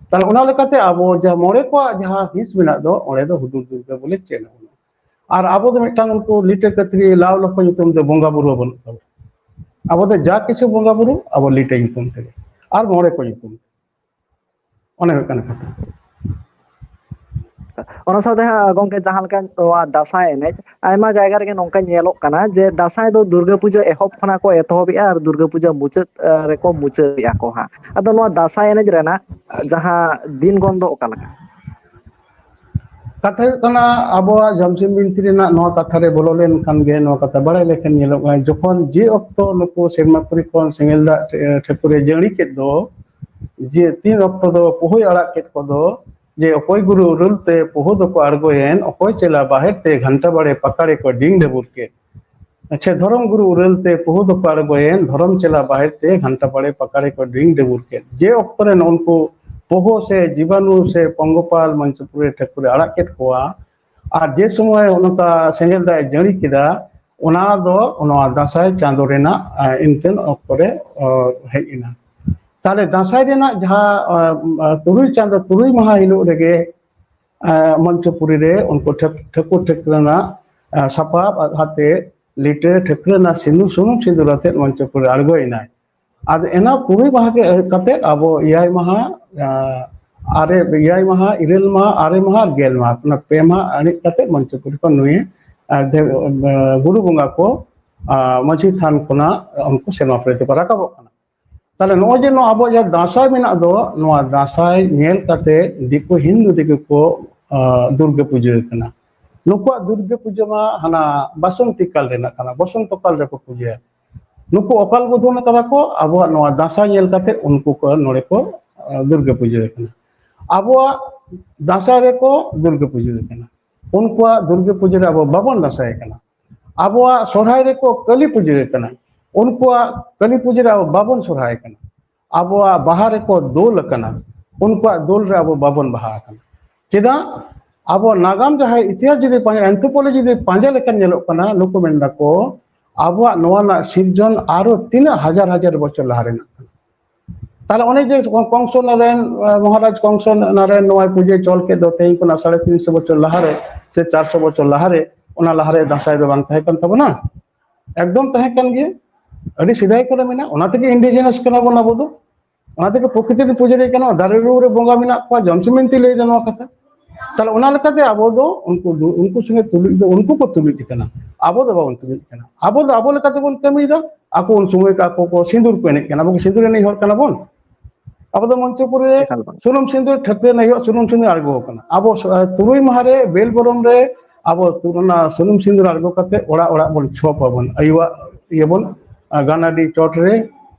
ᱛᱟᱦᱞᱮ ᱚᱱᱟ ᱞᱮᱠᱟᱛᱮ ᱟᱵᱚ ᱡᱟᱦᱟᱸ ᱢᱚᱬᱮ ᱠᱚᱣᱟᱜ ᱡᱟᱦᱟᱸ ᱦᱤᱸᱥ ᱢᱮᱱᱟᱜ ᱫᱚ, ᱚᱸᱰᱮ ᱫᱚ ᱦᱩᱫᱩᱲ ᱫᱩᱨᱜᱟᱹ ᱵᱚᱞᱮ ᱪᱮᱫ ᱦᱚᱸ ᱵᱟᱹᱱᱩᱜᱼᱟ᱾ ᱟᱨ ᱟᱵᱚ ᱫᱚ ᱢᱤᱫᱴᱟᱝ ᱩᱱᱠᱩ ᱞᱤᱴᱟᱹ ᱠᱟᱹᱛᱷᱨᱤ ᱞᱟᱣ ᱞᱚᱠᱷᱚ ᱧᱩᱛᱩᱢ ᱛᱮ ᱵᱚᱸᱜᱟ ᱵᱩᱨᱩ ᱦᱚᱸ ᱵᱟᱹᱱᱩᱜ ᱛᱟᱵᱚᱱᱟ᱾ ᱟᱵᱚ ᱫᱚ ᱡᱟ ᱠᱤᱪᱷᱩ ᱵᱚᱸᱜᱟ ᱵᱩᱨᱩ ᱟᱵᱚ ᱞᱤᱴᱟᱹ ᱧᱩᱛᱩᱢ ᱛᱮᱜᱮ, ᱟᱨ ᱢᱚᱬᱮ ᱠᱚ ᱧᱩᱛᱩᱢ ᱛᱮ᱾ ᱚᱱᱮ ᱦᱩᱭᱩᱜ ᱠᱟᱱᱟ ᱠᱟᱛᱷᱟ᱾ ᱚᱱᱟ ᱥᱟᱶᱛᱮ ᱦᱟᱸᱜ ᱜᱚᱝᱠᱮ, ᱡᱟᱦᱟᱸ ᱞᱮᱠᱟ ᱱᱚᱣᱟ ᱫᱟᱸᱥᱟᱭ ᱮᱱᱮᱡ ᱟᱭᱢᱟ ᱡᱟᱭᱜᱟ ᱨᱮᱜᱮ ᱱᱚᱝᱠᱟ ᱧᱮᱞᱚᱜ ᱠᱟᱱᱟ ᱡᱮ ᱫᱟᱸᱥᱟᱭ ᱫᱚ ᱫᱩᱨᱜᱟᱹ ᱯᱩᱡᱟᱹ ᱮᱦᱚᱵ ᱠᱷᱚᱱᱟᱜ ᱠᱚ ᱮᱛᱚᱦᱚᱵᱮᱜᱼᱟ ᱟᱨ ᱫᱩᱨᱜᱟᱹ ᱯᱩᱡᱟᱹ ᱢᱩᱪᱟᱹᱫ ᱨᱮᱠᱚ ᱢᱩᱪᱟᱹᱫᱮᱜᱼᱟ ᱠᱚ ᱦᱟᱸᱜ᱾ ᱟᱫᱚ ᱱᱚᱣᱟ ᱫᱟᱸᱥᱟᱭ ᱮᱱᱮᱡ ᱨᱮᱱᱟᱜ ᱡᱟᱦᱟᱸ ᱫᱤᱱ ᱜᱚᱱ ᱫᱚ ᱚᱠᱟ ᱞᱮᱠᱟ? ᱠᱟᱛᱷᱟ ᱦᱩᱭᱩᱜ ᱠᱟᱱᱟ, ᱟᱵᱚᱣᱟᱜ ᱡᱚᱢᱥᱤᱢ ᱵᱤᱱᱛᱤ ᱨᱮᱱᱟᱜ ᱱᱚᱣᱟ ᱠᱟᱛᱷᱟ ᱨᱮ ᱵᱚᱞᱚ ᱞᱮᱱᱠᱷᱟᱱ ᱜᱮ ᱱᱚᱣᱟ ᱠᱟᱛᱷᱟ ᱵᱟᱲᱟᱭ ᱞᱮᱠᱷᱟᱱ ᱧᱮᱞᱚᱜᱼᱟ, ᱡᱚᱠᱷᱚᱱ ᱡᱮ ᱚᱠᱛᱚ ᱱᱩᱠᱩ ᱥᱮᱨᱢᱟ ᱯᱩᱨᱤ ᱠᱷᱚᱱ ᱥᱮᱸᱜᱮᱞ ᱫᱟᱜ ᱴᱷᱮ- ᱴᱷᱟᱹᱠᱩᱨᱮ ᱡᱟᱹᱲᱤ ᱠᱮᱫ ᱫᱚ, ᱡᱮ ᱛᱤᱱ ᱚᱠᱛᱚ ᱫᱚ ᱯᱩᱦᱩᱭ ᱟᱲᱟᱜ ᱠᱮᱫ ᱠᱚᱫᱚ, ᱡᱮ ᱚᱠᱚᱭ ᱜᱩᱨᱩ ᱩᱨᱩᱞ ᱛᱮ ᱯᱩᱦᱩ ᱫᱚᱠᱚ ᱟᱬᱜᱚᱭᱮᱱ, ᱚᱠᱚᱭ ᱪᱮᱞᱟ ᱵᱟᱦᱮᱨ ᱛᱮ ᱜᱷᱟᱱᱴᱟ ᱵᱟᱲᱮ ᱯᱟᱠᱟᱲᱮ ᱠᱚ ᱰᱤᱝ ᱰᱟᱹᱵᱩᱨ ᱠᱮᱫ᱾ ᱟᱪᱪᱷᱟ, ᱫᱷᱚᱨᱚᱢ ᱜᱩᱨᱩ ᱩᱨᱟᱹᱞ ᱛᱮ ᱯᱩᱦᱩ ᱫᱚᱠᱚ ᱟᱬᱜᱚᱭᱮᱱ, ᱫᱷᱚᱨᱚᱢ ᱪᱮᱞᱟ ᱵᱟᱦᱮᱨ ᱛᱮ ᱜᱷᱟᱱᱴᱟ ᱵᱟᱲᱮ ᱯᱟᱠᱟᱲᱮ ᱠᱚ ᱰᱤᱝ ᱰᱟᱹᱵᱩᱨ ᱠᱮᱫ᱾ ᱡᱮ ᱚᱠᱛᱚ ᱨᱮ ᱱᱩᱜᱼᱩ ᱱᱩᱠᱩ ᱯᱩᱦᱩ ᱥᱮ ᱡᱤᱵᱟᱱᱩ ᱥᱮ ᱯᱚᱝᱜᱚᱯᱟᱞ ᱢᱚᱧᱪᱚᱯᱩᱨᱤ ᱴᱷᱟᱹᱠᱩᱨᱮ ᱟᱲᱟᱜ ᱠᱮᱫ ᱠᱚᱣᱟ, ᱟᱨ ᱡᱮ ᱥᱚᱢᱚᱭ ᱱᱚᱝᱠᱟ ᱥᱮᱸᱜᱮᱞ ᱫᱟᱜ ᱮ ᱡᱟᱹᱲᱤ ᱠᱮᱫᱟ, ᱚᱱᱟ ᱫᱚ ᱱᱚᱣᱟ ᱫᱟᱸᱥᱟᱭ ᱪᱟᱸᱫᱳ ᱨᱮᱱᱟᱜ, ᱟᱸ, ᱤᱱᱠᱟᱹᱱ ᱚᱠᱛᱚ ᱨᱮ, ᱚ, ᱦᱮᱡ ᱮᱱᱟ᱾ ᱛᱟᱦᱞᱮ ᱫᱟᱸᱥᱟᱭ ᱨᱮᱱᱟᱜ ᱡᱟᱦᱟᱸ, ᱟᱸ, ᱟᱸ, ᱛᱩᱨᱩᱭ ᱪᱟᱸᱫᱳ, ᱛᱩᱨᱩᱭ ᱢᱟᱦᱟ ᱦᱤᱞᱳᱜ ᱨᱮᱜᱮ, ᱟᱸ, ᱢᱚᱧᱪᱚᱯᱩᱨᱤ ᱨᱮ ᱩᱱᱠᱩ ᱴᱷᱟᱹᱠ-, ᱴᱷᱟᱹᱠᱩᱨ ᱴᱷᱟᱹᱠᱨᱟᱹᱱᱟᱜ, ᱟᱸ, ᱥᱟᱯᱟᱵ ᱟᱛᱮ ᱞᱤᱴᱟᱹ ᱴᱷᱟᱹᱠᱨᱟᱹᱱᱟᱜ ᱥᱤᱸᱫᱩᱨ, ᱥᱩᱱᱩᱢ ᱥᱤᱸᱫᱩᱨ ᱟᱛᱮ ᱢᱚᱧᱪᱚᱯᱩᱨᱤ ᱨᱮ ᱟᱬᱜᱚᱭᱮᱱᱟᱭ᱾ ᱟᱫᱚ ᱮᱱᱟ ᱛᱩᱨᱩᱭ ᱢᱟᱦᱟ ᱜᱮ ᱮᱦᱚᱵ ᱠᱟᱛᱮ ᱟᱵᱚ ᱮᱭᱟᱭ ᱢᱟᱦᱟ, ᱟᱸ, ᱟᱨᱮ, ᱮᱭᱟᱭ ᱢᱟᱦᱟ, ᱤᱨᱟᱹᱞ ᱢᱟᱦᱟ, ᱟᱨᱮ ᱢᱟᱦᱟ ᱟᱨ ᱜᱮᱞ ᱢᱟᱦᱟ, ᱚᱱᱟ ᱯᱮ ᱢᱟᱦᱟ ᱮᱱᱮᱡ ᱠᱟᱛᱮ ᱢᱚᱧᱪᱚᱯᱩᱨᱤ ᱠᱷᱚᱱ ᱱᱩᱭ, ᱟᱸ, ᱫᱮ-, ᱟᱸ, ᱜᱩᱨᱩ ᱵᱚᱸᱜᱟ ᱠᱚ, ᱟᱸ, ᱢᱟᱹᱡᱷᱤ ᱛᱷᱟᱱ ᱠᱷᱚᱱᱟᱜ ᱩᱱᱠᱩ ᱥᱮᱨᱢᱟ ᱯᱟᱹᱲᱤ ᱛᱮᱠᱚ ᱨᱟᱠᱟᱵᱚᱜ ᱠᱟᱱᱟ᱾ ᱛᱟᱦᱞᱮ ᱱᱚᱜᱼᱚᱭ ᱡᱮ ᱱᱚᱣᱟ ᱟᱵᱚᱣᱟᱜ ᱡᱟᱦᱟᱸ ᱫᱟᱸᱥᱟᱭ ᱢᱮᱱᱟᱜ ᱫᱚ, ᱱᱚᱣᱟ ᱫᱟᱸᱥᱟᱭ ᱧᱮᱞ ᱠᱟᱛᱮ ᱫᱤᱠᱩ, ᱦᱤᱱᱫᱩ ᱫᱤᱠᱩ ᱠᱚ, ᱟᱸ, ᱫᱩᱨᱜᱟᱹ ᱯᱩᱡᱟᱹ ᱠᱟᱱᱟ᱾ ᱱᱩᱠᱩᱣᱟᱜ ᱫᱩᱨᱜᱟᱹ ᱯᱩᱡᱟᱹ ᱢᱟ ᱦᱟᱱᱟ ᱵᱟᱥᱚᱱᱛᱤ ᱠᱟᱞ ᱨᱮᱱᱟᱜ ᱠᱟᱱᱟ, ᱵᱚᱥᱚᱱᱛᱚ ᱠᱟᱞ ᱨᱮᱠᱚ ᱯᱩᱡᱟᱹᱭᱟ᱾ ᱱᱩᱠᱩ ᱚᱠᱟᱞ ᱜᱚᱫᱷᱚᱱ ᱠᱟᱫᱟ ᱠᱚ, ᱟᱵᱚᱣᱟᱜ ᱱᱚᱣᱟ ᱫᱟᱸᱥᱟᱭ ᱧᱮᱞ ᱠᱟᱛᱮ ᱩᱱᱠᱩ ᱠᱚ ᱱᱚᱰᱮ ᱠᱚ, ᱟᱸ, ᱫᱩᱨᱜᱟᱹ ᱯᱩᱡᱟᱹ ᱠᱟᱱᱟ᱾ ᱟᱵᱚᱣᱟᱜ ᱫᱟᱸᱥᱟᱭ ᱨᱮᱠᱚ ᱫᱩᱨᱜᱟᱹ ᱯᱩᱡᱟᱹ ᱠᱟᱱᱟ᱾ ᱩᱱᱠᱩᱣᱟᱜ ᱫᱩᱨᱜᱟᱹ ᱯᱩᱡᱟᱹ ᱨᱮ ᱟᱵᱚ ᱵᱟᱵᱚᱱ ᱫᱟᱸᱥᱟᱭ ᱠᱟᱱᱟ᱾ ᱟᱵᱚᱣᱟᱜ ᱥᱚᱨᱦᱟᱭ ᱨᱮᱠᱚ ᱠᱟᱹᱞᱤ ᱯᱩᱡᱟᱹ ᱠᱟᱱᱟ᱾ ᱩᱱᱠᱩᱣᱟᱜ ᱠᱟᱹᱞᱤ ᱯᱩᱡᱟᱹ ᱨᱮ ᱟᱵᱚ ᱵᱟᱵᱚᱱ ᱥᱚᱨᱦᱟᱭ ᱠᱟᱱᱟ, ᱟᱵᱚᱣᱟᱜ ᱵᱟᱦᱟ ᱨᱮᱠᱚ ᱫᱳᱞ ᱟᱠᱟᱱᱟ, ᱩᱱᱠᱩᱣᱟᱜ ᱫᱳᱞ ᱨᱮ ᱟᱵᱚ ᱵᱟᱵᱚᱱ ᱵᱟᱦᱟ ᱟᱠᱟᱱᱟ᱾ ᱪᱮᱫᱟᱜ? ᱟᱵᱚ ᱱᱟᱜᱟᱢ ᱡᱟᱦᱟᱸᱭ ᱤᱛᱤᱦᱟᱥ ᱡᱩᱫᱤ ᱯᱟᱸᱡᱟ, anthropology ᱡᱩᱫᱤ ᱯᱟᱸᱡᱟ ᱞᱮᱠᱷᱟᱱ ᱧᱮᱞᱚᱜ ᱠᱟᱱᱟ, ᱱᱩᱠᱩ ᱢᱮᱱ ᱫᱟᱠᱚ ᱟᱵᱚᱣᱟᱜ ᱱᱚᱣᱟ ᱨᱮᱱᱟᱜ ᱥᱤᱨᱡᱚᱱ ᱟᱨᱚ ᱛᱤᱱᱟᱹᱜ ᱦᱟᱡᱟᱨ ᱦᱟᱡᱟᱨ ᱵᱚᱪᱷᱚᱨ ᱞᱟᱦᱟ ᱨᱮᱱᱟᱜ ᱠᱟᱱᱟ᱾ ᱛᱟᱦᱞᱮ ᱚᱱᱮ ᱡᱮ ᱠᱚᱝᱥᱚ ᱱᱟᱨᱟᱭᱚᱱ, ᱟᱸ, ᱢᱚᱦᱟᱨᱟᱡᱽ ᱠᱚᱝᱥᱚ ᱱᱟᱨᱟᱭᱚᱱ ᱱᱚᱣᱟᱭ ᱯᱩᱡᱟᱹ ᱪᱚᱞ ᱠᱮᱫ ᱫᱚ ᱛᱮᱦᱮᱧ ᱠᱷᱚᱱᱟᱜ ᱥᱟᱲᱮ ᱛᱤᱱᱥᱚ ᱵᱚᱪᱷᱚᱨ ᱞᱟᱦᱟᱨᱮ ᱥᱮ ᱪᱟᱨᱥᱚ ᱵᱚᱪᱷᱚᱨ ᱞᱟᱦᱟᱨᱮ, ᱚᱱᱟ ᱞᱟᱦᱟᱨᱮ ᱫᱟᱸᱥᱟᱭ ᱫᱚ ᱵᱟᱝ ᱛᱟᱦᱮᱸ ᱠᱟᱱ ᱛᱟᱵᱚᱱᱟ? ᱮᱠᱫᱚᱢ ᱛᱟᱦᱮᱸ ᱠᱟᱱ ᱜᱮᱭᱟ, ᱟᱹᱰᱤ ᱥᱮᱫᱟᱭ ᱠᱷᱚᱱ ᱢᱮᱱᱟᱜᱼᱟ᱾ ᱚᱱᱟ ᱛᱮᱜᱮ indigenous ᱠᱟᱱᱟ ᱵᱚᱱ ᱟᱵᱚ ᱫᱚ, ᱚᱱᱟ ᱛᱮᱜᱮ ᱯᱨᱚᱠᱨᱤᱛᱤ ᱨᱮᱱ ᱯᱩᱡᱟᱹᱨᱤ ᱠᱟᱱᱟ, ᱫᱟᱨᱮ ᱨᱩ ᱨᱮ ᱵᱚᱸᱜᱟ ᱢᱮᱱᱟᱜ ᱠᱚᱣᱟ, ᱡᱚᱢᱥᱤ ᱢᱤᱱᱛᱤ ᱞᱟᱹᱭ ᱫᱟ ᱱᱚᱣᱟ ᱠᱟᱛᱷᱟ᱾ ᱛᱟᱦᱞᱮ ᱚᱱᱟ ᱞᱮᱠᱟᱛᱮ ᱟᱵᱚ ᱫᱚ ᱩᱱᱠᱩ ᱫᱩ-, ᱩᱱᱠᱩ ᱥᱚᱸᱜᱮ ᱛᱩᱞᱩᱡ ᱫᱚ ᱩᱱᱠᱩ ᱠᱚ ᱛᱩᱞᱩᱡ ᱠᱟᱱᱟ, ᱟᱵᱚ ᱫᱚ ᱵᱟᱵᱚᱱ ᱛᱩᱞᱩᱡ ᱠᱟᱱᱟ᱾ ᱟᱵᱚ ᱫᱚ ᱟᱵᱚ ᱞᱮᱠᱟ ᱛᱮᱵᱚᱱ ᱠᱟᱹᱢᱤᱭᱮᱫᱟ, ᱟᱠᱚ ᱩᱱ ᱥᱚᱢᱚᱭ ᱠᱚ ᱟᱠᱚ ᱠᱚ ᱥᱤᱸᱫᱩᱨ ᱠᱚ ᱮᱱᱮᱡ ᱠᱟᱱᱟ, ᱟᱵᱚ ᱠᱚ ᱥᱤᱸᱫᱩᱨ ᱮᱱᱮᱡ ᱦᱚᱲ ᱠᱟᱱᱟ ᱵᱚᱱ᱾ ᱟᱵᱚ ᱫᱚ ᱢᱚᱧᱪᱚᱯᱩᱨᱤ ᱨᱮ ᱮᱠᱟᱞ ᱵᱟᱝ᱾ ᱥᱩᱱᱩᱢ ᱥᱤᱸᱫᱩᱨ ᱴᱷᱟᱹᱠᱨᱟᱹᱱ ᱦᱩᱭᱩᱜ, ᱥᱩᱱᱩᱢ ᱥᱤᱸᱫᱩᱨ ᱟᱬᱜᱚ ᱟᱠᱟᱱᱟ᱾ ᱟᱵᱚ ᱥ-, ᱛᱩᱨᱩᱭ ᱢᱟᱦᱟ ᱨᱮ ᱵᱮᱞ ᱵᱚᱨᱚᱢ ᱨᱮ ᱟᱵᱚ ᱥᱩ-, ᱚᱱᱟ ᱥᱩᱱᱩᱢ ᱥᱤᱸᱫᱩᱨ ᱟᱬᱜᱚ ᱠᱟᱛᱮ ᱚᱲᱟᱜ ᱚᱲᱟᱜ ᱵᱚᱱ ᱪᱷᱚᱯ ᱟᱵᱚᱱ, ᱟᱭᱳᱣᱟᱜ ᱤᱭᱟᱹ ᱵᱚᱱ, ᱟᱸ, ᱜᱟᱱᱟᱰᱤ ᱪᱚᱴ ᱨᱮ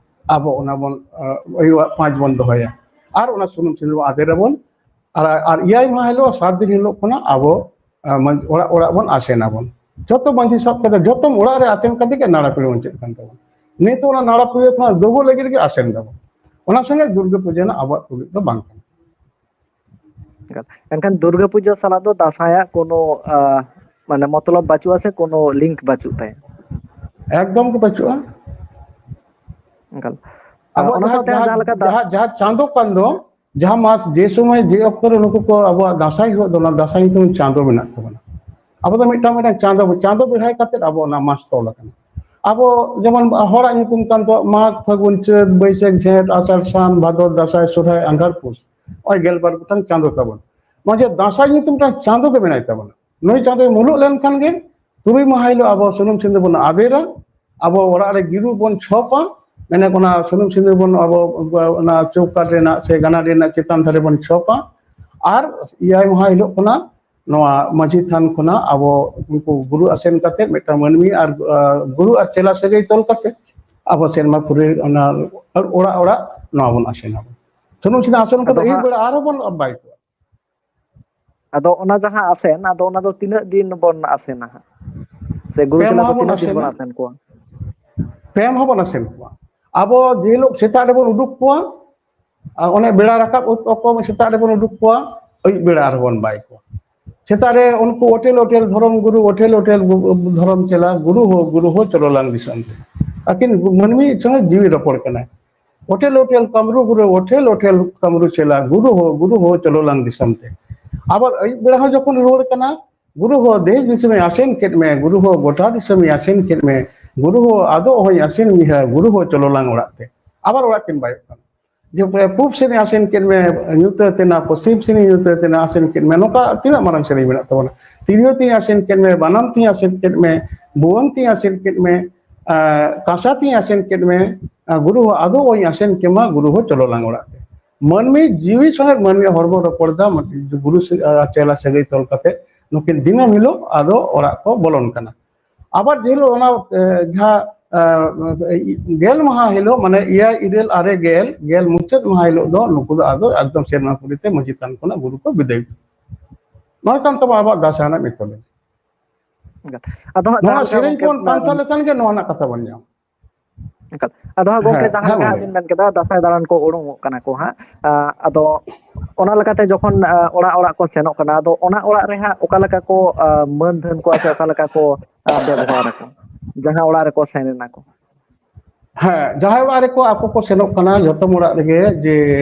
ᱟᱵᱚ ᱚᱱᱟ ᱵᱚᱱ, ᱟᱸ, ᱟᱭᱳᱣᱟᱜ ᱯᱟᱸᱪ ᱵᱚᱱ ᱫᱚᱦᱚᱭᱟ᱾ ᱟᱨ ᱚᱱᱟ ᱥᱩᱱᱩᱢ ᱥᱤᱸᱫᱩᱨ ᱵᱚᱱ ᱟᱫᱮᱨ ᱟᱵᱚᱱ᱾ ᱟᱨ, ᱟᱨ ᱮᱭᱟᱭ ᱢᱟᱦᱟ ᱦᱤᱞᱳᱜ, ᱥᱟᱛ ᱫᱤᱱ ᱦᱤᱞᱳᱜ ᱠᱷᱚᱱᱟᱜ ᱟᱵᱚ, ᱟᱸ, ᱢᱟᱹᱡ-, ᱚᱲᱟᱜ ᱚᱲᱟᱜ ᱵᱚᱱ ᱟᱥᱮᱱ ᱟᱵᱚᱱ᱾ ᱡᱷᱚᱛᱚ ᱢᱟᱹᱡᱷᱤ ᱥᱟᱵ ᱠᱟᱛᱮ, ᱡᱷᱚᱛᱚ ᱚᱲᱟᱜ ᱨᱮ ᱟᱥᱮᱱ ᱠᱟᱛᱮ ᱜᱮ ᱱᱟᱲᱟ ᱯᱤᱲᱟᱹ ᱢᱩᱪᱟᱹᱫ ᱠᱟᱱ ᱛᱟᱵᱚᱱᱟ᱾ ᱱᱤᱛᱚᱜ ᱚᱱᱟ ᱱᱟᱲᱟ ᱯᱤᱲᱟᱹ ᱠᱷᱚᱱᱟᱜ ᱫᱚᱜᱚ ᱞᱟᱹᱜᱤᱫ ᱜᱮ ᱟᱥᱮᱱ ᱫᱟᱵᱚᱱ᱾ ᱚᱱᱟ ᱥᱚᱸᱜᱮ ᱫᱩᱨᱜᱟᱹ ᱯᱩᱡᱟᱹ ᱨᱮᱱᱟᱜ ᱟᱵᱚᱣᱟᱜ ᱛᱩᱞᱩᱡ ᱫᱚ ᱵᱟᱝ ᱠᱟᱱᱟ᱾ ᱮᱱᱠᱷᱟᱱ ᱫᱩᱨᱜᱟᱹ ᱯᱩᱡᱟᱹ ᱥᱟᱞᱟᱜ ᱫᱚ ᱫᱟᱸᱥᱟᱭᱟᱜ ᱠᱳᱱᱳ, ᱟᱸ, ᱢᱟᱱᱮ ᱢᱚᱛᱞᱚᱵ ᱵᱟᱹᱪᱩᱜᱼᱟ ᱥᱮ ᱠᱳᱱᱳ link ᱵᱟᱹᱪᱩᱜ ᱛᱟᱭᱟ? ᱮᱠᱫᱚᱢ ᱜᱮ ᱵᱟᱹᱪᱩᱜᱼᱟ᱾ ᱮᱱᱠᱷᱟᱱ, ᱟᱸ, ᱟᱵᱚᱣᱟᱜ ᱚᱱᱟ ᱡᱟᱦᱟᱸ, ᱥᱟᱶᱛᱮ ᱡᱟᱦᱟᱸ, ᱡᱟᱦᱟᱸ ᱞᱮᱠᱟ ᱫᱟ- ᱡᱟᱦᱟᱸ, ᱡᱟᱦᱟᱸ ᱪᱟᱸᱫᱚ ᱠᱟᱱ ᱫᱚ, ᱡᱟᱦᱟᱸ ᱢᱟᱥ, ᱡᱮ ᱥᱚᱢᱚᱭ ᱡᱮ ᱚᱠᱛᱚ ᱨᱮ ᱱᱩᱠᱩ ᱠᱚ ᱟᱵᱚᱣᱟᱜ ᱫᱟᱸᱥᱟᱭ ᱦᱩᱭᱩᱜ ᱫᱚ, ᱚᱱᱟ ᱫᱟᱸᱥᱟᱭ ᱧᱩᱛᱩᱢ ᱪᱟᱸᱫᱚ ᱢᱮᱱᱟᱜ ᱛᱟᱵᱚᱱᱟ᱾ ᱟᱵᱚ ᱫᱚ ᱢᱤᱫᱴᱟᱝ, ᱢᱤᱫᱴᱟᱝ ᱪᱟᱸᱫᱚ, ᱪᱟᱸᱫᱚ ᱵᱮᱲᱦᱟᱭ ᱠᱟᱛᱮ ᱟᱵᱚ ᱚᱱᱟ ᱢᱟᱥ ᱛᱚᱞ ᱟᱠᱟᱱᱟ᱾ ᱟᱵᱚ ᱡᱮᱢᱚᱱ ᱦᱚᱲᱟᱜ ᱧᱩᱛᱩᱢ ᱠᱟᱱ ᱛᱟᱵᱚᱱᱟ ᱢᱟᱜᱽ, ᱯᱷᱟᱹᱜᱩᱱ, ᱪᱟᱹᱛ, ᱵᱟᱹᱭᱥᱟᱹᱠᱷ, ᱡᱷᱮᱸᱴ, ᱟᱥᱟᱲ, ᱥᱟᱱ, ᱵᱷᱟᱫᱚᱨ, ᱫᱟᱸᱥᱟᱭ, ᱥᱚᱨᱦᱟᱭ, ᱟᱸᱜᱷᱟᱲ, ᱯᱩᱥ, ᱱᱚᱜᱼᱚᱭ ᱜᱮᱞᱵᱟᱨ ᱜᱚᱴᱟᱝ ᱪᱟᱸᱫᱚ ᱛᱟᱵᱚᱱ᱾ ᱱᱚᱜᱼᱚᱭ ᱡᱮ ᱫᱟᱸᱥᱟᱭ ᱧᱩᱛᱩᱢ ᱢᱤᱫᱴᱟᱝ ᱪᱟᱸᱫᱚ ᱜᱮ ᱢᱮᱱᱟᱭ ᱛᱟᱵᱚᱱᱟ᱾ ᱱᱩᱭ ᱪᱟᱸᱫᱚᱭ ᱢᱩᱞᱩᱜ ᱞᱮᱱᱠᱷᱟᱱ ᱜᱮ ᱛᱩᱨᱩᱭ ᱢᱟᱦᱟ ᱦᱤᱞᱳᱜ ᱟᱵᱚ ᱥᱩᱱᱩᱢ ᱥᱤᱸᱫᱩᱨ ᱵᱚᱱ ᱟᱫᱮᱨᱟ᱾ ᱟᱵᱚ ᱚᱲᱟᱜ ᱨᱮ ᱜᱤᱨᱩ ᱵᱚᱱ ᱪᱷᱚᱯᱟ, ᱢᱮᱱᱮ ᱚᱱᱟ ᱥᱩᱱᱩᱢ ᱥᱤᱸᱫᱩᱨ ᱵᱚᱱ ᱟᱵᱚ ᱚᱱᱟ ᱪᱳᱣᱠᱟᱴ ᱨᱮᱱᱟᱜ ᱥᱮ ᱜᱟᱱᱟᱰᱤ ᱨᱮᱱᱟᱜ ᱪᱮᱛᱟᱱ ᱫᱷᱟᱨᱮ ᱵᱚᱱ ᱪᱷᱚᱯᱟ᱾ ᱟᱨ ᱮᱭᱟᱭ ᱢᱟᱦᱟ ᱦᱤᱞᱳᱜ ᱠᱷᱚᱱᱟᱜ ᱱᱚᱣᱟ ᱢᱟᱹᱡᱷᱤ ᱛᱷᱟᱱ ᱠᱷᱚᱱᱟᱜ ᱟᱵᱚ ᱩᱱᱠᱩ ᱜᱩᱨᱩ ᱟᱥᱮᱱ ᱠᱟᱛᱮ ᱢᱤᱫᱴᱟᱝ ᱢᱟᱹᱱᱢᱤ ᱟᱨ, ᱟᱨ ᱜᱩᱨᱩ ᱟᱨ ᱪᱮᱞᱟ ᱥᱟᱹᱜᱟᱹᱭ ᱛᱚᱞ ᱠᱟᱛᱮ ᱟᱵᱚ ᱥᱮᱨᱢᱟ ᱯᱩᱨᱤ ᱚᱱᱟ ᱚᱲᱟᱜ ᱚᱲᱟᱜ ᱱᱚᱣᱟ ᱵᱚᱱ ᱟᱥᱮᱱ ᱟᱵᱚᱱ᱾ ᱥᱩᱱᱩᱢ ᱥᱤᱸᱫᱩᱨ ᱟᱥᱮᱱ ᱠᱟᱛᱮ ᱟᱫᱚ ᱟᱹᱭᱩᱵ ᱦᱟᱸᱜ ᱵᱮᱲᱟ ᱟᱨᱦᱚᱸ ᱵᱚᱱ ᱵᱟᱭ ᱠᱚᱣᱟ᱾ ᱟᱫᱚ ᱚᱱᱟ ᱡᱟᱦᱟᱸ ᱟᱥᱮᱱ, ᱟᱫᱚ ᱚᱱᱟ ᱫᱚ ᱛᱤᱱᱟᱹᱜ ᱫᱤᱱ ᱵᱚᱱ ᱟᱥᱮᱱᱟ ᱦᱟᱸᱜ? ᱥᱮ ᱜᱩᱨᱩ ᱯᱮ ᱪᱮᱞᱟ ᱢᱟᱦᱟ ᱠᱚ ᱵᱚᱱ ᱛᱤᱱᱟᱹᱜ ᱫᱤᱱ ᱵᱚᱱ ᱟᱥᱮᱱᱟ᱾ ᱟᱥᱮᱱ ᱠᱚᱣᱟ? ᱯᱮ ᱢᱟᱦᱟ ᱵᱚᱱ ᱟᱥᱮᱱ ᱠᱚᱣᱟ᱾ ᱟᱵᱚ ᱡᱮ ᱦᱤᱞᱳᱜ ᱥᱮᱛᱟᱜ ᱨᱮᱵᱚᱱ ᱩᱰᱩᱠ ᱠᱚᱣᱟ, ᱟᱨ ᱚᱱᱮ ᱵᱮᱲᱟ ᱨᱟᱠᱟᱵ ᱚᱠᱛᱚ ᱥᱮᱛᱟᱜ ᱨᱮᱵᱚᱱ ᱩᱰᱩᱠ ᱠᱚᱣᱟ, ᱟᱹᱭᱩᱵ ᱵᱮᱲᱟ ᱟᱨᱦᱚᱸ ᱵᱚᱱ ᱵᱟᱭ ᱠᱚᱣᱟ᱾ ᱥᱮᱛᱟᱜ ᱨᱮ ᱩᱱᱠᱩ ᱚᱴᱮᱞ ᱚᱴᱮᱞ ᱫᱷᱚᱨᱚᱢ ᱜᱩᱨᱩ, ᱚᱴᱮᱞ ᱚᱴᱮᱞ ᱜᱩ-, ᱫᱷᱚᱨᱚᱢ ᱪᱮᱞᱟ, ᱜᱩᱨᱩ ᱦᱳ, ᱜᱩᱨᱩ ᱦᱳ, ᱪᱚᱞᱚ ᱞᱟᱝ ᱫᱤᱥᱚᱢ ᱛᱮ᱾ ᱟᱹᱠᱤᱱ ᱜᱩ-, ᱢᱟᱹᱱᱢᱤ ᱥᱚᱸᱜᱮ ᱡᱤᱣᱤ ᱨᱚᱯᱚᱲ ᱠᱟᱱᱟᱭ᱾ ᱚᱴᱮᱞ ᱚᱴᱮᱞ ᱠᱟᱢᱨᱩ ᱜᱩᱨᱩ, ᱚᱴᱮᱞ ᱚᱴᱮᱞ ᱠᱟᱢᱨᱩ ᱪᱮᱞᱟ, ᱜᱩᱨᱩ ᱦᱳ, ᱜᱩᱨᱩ ᱦᱳ, ᱪᱚᱞᱚ ᱞᱟᱝ ᱫᱤᱥᱚᱢ ᱛᱮ᱾ ᱟᱵᱟᱨ ᱟᱹᱭᱩᱵ ᱵᱮᱲᱟ ᱦᱚᱸ ᱡᱚᱠᱷᱚᱱ ᱨᱩᱣᱟᱹᱲ ᱠᱟᱱᱟ, ᱜᱩᱨᱩ ᱦᱳ, ᱫᱮᱥ ᱫᱤᱥᱚᱢᱮ ᱟᱥᱮᱱ ᱠᱮᱫ ᱢᱮ, ᱜᱩᱨᱩ ᱦᱳ, ᱜᱚᱴᱟ ᱫᱤᱥᱚᱢᱮ ᱟᱥᱮᱱ ᱠᱮᱫ ᱢᱮ, ᱜᱩᱨᱩ ᱦᱳ, ᱟᱫᱚ ᱦᱚᱸᱭ ᱟᱥᱮᱱ ᱢᱮᱭᱟ, ᱜᱩᱨᱩ ᱦᱳ, ᱪᱚᱞᱚ ᱞᱟᱝ ᱚᱲᱟᱜ ᱛᱮ᱾ ᱟᱵᱟᱨ ᱚᱲᱟᱜ ᱠᱤᱱ ᱵᱟᱭᱚᱜ ᱠᱟᱱᱟ᱾ ᱡᱮ, ᱯᱩᱵ ᱥᱮᱱᱮ ᱟᱥᱮᱱ ᱠᱮᱫ ᱢᱮ, ᱧᱩᱛᱟᱹᱛ ᱮᱱᱟ, ᱯᱚᱥᱪᱤᱢ ᱥᱮᱱᱮ ᱧᱩᱛᱟᱹᱛ ᱮᱱᱟ, ᱟᱥᱮᱱ ᱠᱮᱫ ᱢᱮ, ᱱᱚᱝᱠᱟ ᱛᱤᱱᱟᱹᱜ ᱢᱟᱨᱟᱝ ᱥᱮᱨᱮᱧ ᱢᱮᱱᱟᱜ ᱛᱟᱵᱚᱱᱟ᱾ ᱛᱤᱨᱭᱳ ᱛᱤᱧ ᱟᱥᱮᱱ ᱠᱮᱫ ᱢᱮ, ᱵᱟᱱᱟᱢ ᱛᱤᱧ ᱟᱥᱮᱱ ᱠᱮᱫ ᱢᱮ, ᱵᱷᱩᱣᱟᱹᱝ ᱛᱤᱧ ᱟᱥᱮᱱ ᱠᱮᱫ ᱢᱮ, ᱟᱨ ᱠᱟᱸᱥᱟ ᱛᱤᱧ ᱟᱥᱮᱱ ᱠᱮᱫ ᱢᱮ, ᱟᱨ ᱜᱩᱨᱩ ᱦᱳ, ᱟᱫᱚ ᱚᱧ ᱟᱥᱮᱱ ᱠᱮᱢᱟ, ᱜᱩᱨᱩ ᱦᱳ, ᱪᱚᱞᱚ ᱞᱟᱝ ᱚᱲᱟᱜ ᱛᱮ᱾ ᱢᱟᱹᱱᱢᱤ ᱡᱤᱣᱤ ᱥᱚᱸᱜᱮ ᱢᱟᱹᱱᱢᱤ ᱦᱚᱲᱢᱚ ᱨᱚᱯᱚᱲ ᱮᱫᱟ, ᱜᱩᱨᱩ ᱥᱮ-, ᱟᱨ ᱪᱮᱞᱟ ᱥᱟᱹᱜᱟᱹᱭ ᱛᱚᱞ ᱠᱟᱛᱮ ᱱᱩᱠᱤᱱ ᱫᱤᱱᱟᱹᱢ ᱦᱤᱞᱳᱜ ᱟᱫᱚ ᱚᱲᱟᱜ ᱠᱚ ᱵᱚᱞᱚᱱ ᱠᱟᱱᱟ᱾ ᱟᱵᱟᱨ ᱡᱮ ᱦᱤᱞᱳᱜ ᱚᱱᱟ, ᱮ, ᱡᱟᱦᱟᱸ, ᱮ, ᱜᱮᱞ ᱢᱟᱦᱟ ᱦᱤᱞᱳᱜ, ᱢᱟᱱᱮ ᱮᱭᱟᱭ, ᱤᱨᱟᱹᱞ, ᱟᱨᱮ, ᱜᱮᱞ, ᱜᱮᱞ ᱢᱩᱪᱟᱹᱫ ᱢᱟᱦᱟ ᱦᱤᱞᱳᱜ ᱫᱚ ᱱᱩᱠᱩ ᱫᱚ ᱟᱫᱚ ᱮᱠᱫᱚᱢ ᱥᱮᱨᱢᱟ ᱯᱩᱨᱤ ᱛᱮ ᱢᱟᱹᱡᱷᱤ ᱛᱷᱟᱱ ᱠᱷᱚᱱᱟᱜ ᱜᱩᱨᱩ ᱠᱚ ᱵᱤᱫᱟᱹᱭ ᱠᱚᱣᱟ᱾ ᱱᱚᱣᱟ ᱠᱟᱱ ᱛᱟᱵᱚᱱᱟ ᱟᱵᱚᱣᱟᱜ ᱫᱟᱸᱥᱟᱭ ᱨᱮᱱᱟᱜ ᱢᱤᱛᱷᱳᱞᱚᱡᱤ᱾ ᱮᱠᱟᱞ᱾ ᱟᱫᱚ ᱦᱟᱸᱜ ᱱᱚᱣᱟ ᱡᱟᱦᱟᱸ ᱞᱮᱠᱟ ᱥᱮᱨᱮᱧ ᱜᱚᱢᱠᱮ, ᱠᱚᱵᱚᱱ ᱯᱟᱱᱛᱷᱟ ᱞᱮᱠᱷᱟᱱ ᱜᱮ ᱱᱚᱣᱟ ᱨᱮᱱᱟᱜ ᱠᱟᱛᱷᱟ ᱵᱚᱱ ᱧᱟᱢᱟ᱾ ᱮᱠᱟᱞ᱾ ᱟᱫᱚ ᱦᱟᱸᱜ ᱜᱚᱢᱠᱮ, ᱦᱮᱸ, ᱡᱟᱦᱟᱸ ᱦᱮᱸ, ᱞᱮᱠᱟ ᱢᱟ ᱦᱟᱸᱜ ᱞᱟᱹᱭ ᱵᱤᱱ ᱢᱮᱱ ᱠᱮᱫᱟ, ᱫᱟᱸᱥᱟᱭ ᱫᱟᱬᱟᱱ ᱠᱚ ᱩᱰᱩᱝᱚᱜ ᱠᱟᱱᱟ ᱠᱚ ᱦᱟᱸᱜ᱾ ᱟ, ᱟᱫᱚ ᱚᱱᱟ ᱞᱮᱠᱟᱛᱮ ᱡᱚᱠᱷᱚᱱ, ᱟ, ᱚᱲᱟᱜ ᱚᱲᱟᱜ ᱠᱚ ᱥᱮᱱᱚᱜ ᱠᱟᱱᱟ, ᱟᱫᱚ ᱚᱱᱟ ᱚᱲᱟᱜ ᱨᱮ ᱦᱟᱸᱜ ᱚᱠᱟ ᱞᱮᱠᱟ ᱠᱚ, ᱟ, ᱢᱟᱹᱱ ᱫᱷᱟᱹᱱ ᱠᱚᱣᱟ ᱥᱮ ᱚᱠᱟ ᱞᱮᱠᱟ ᱠᱚ, ᱟ, ᱵᱮᱵᱚᱦᱟᱨ ᱟᱠᱚ, ᱡᱟᱦᱟᱸ ᱚᱲᱟᱜ ᱨᱮᱠᱚ ᱥᱮᱱ ᱮᱱᱟ ᱠᱚ? ᱦᱮᱸ, ᱡᱟᱦᱟᱸᱭ ᱚᱲᱟᱜ ᱨᱮᱠᱚ ᱟᱠᱚ ᱠᱚ ᱥᱮᱱᱚᱜ ᱠᱟᱱᱟ, ᱡᱚᱛᱚᱢ ᱚᱲᱟᱜ ᱨᱮᱜᱮ ᱡᱮ,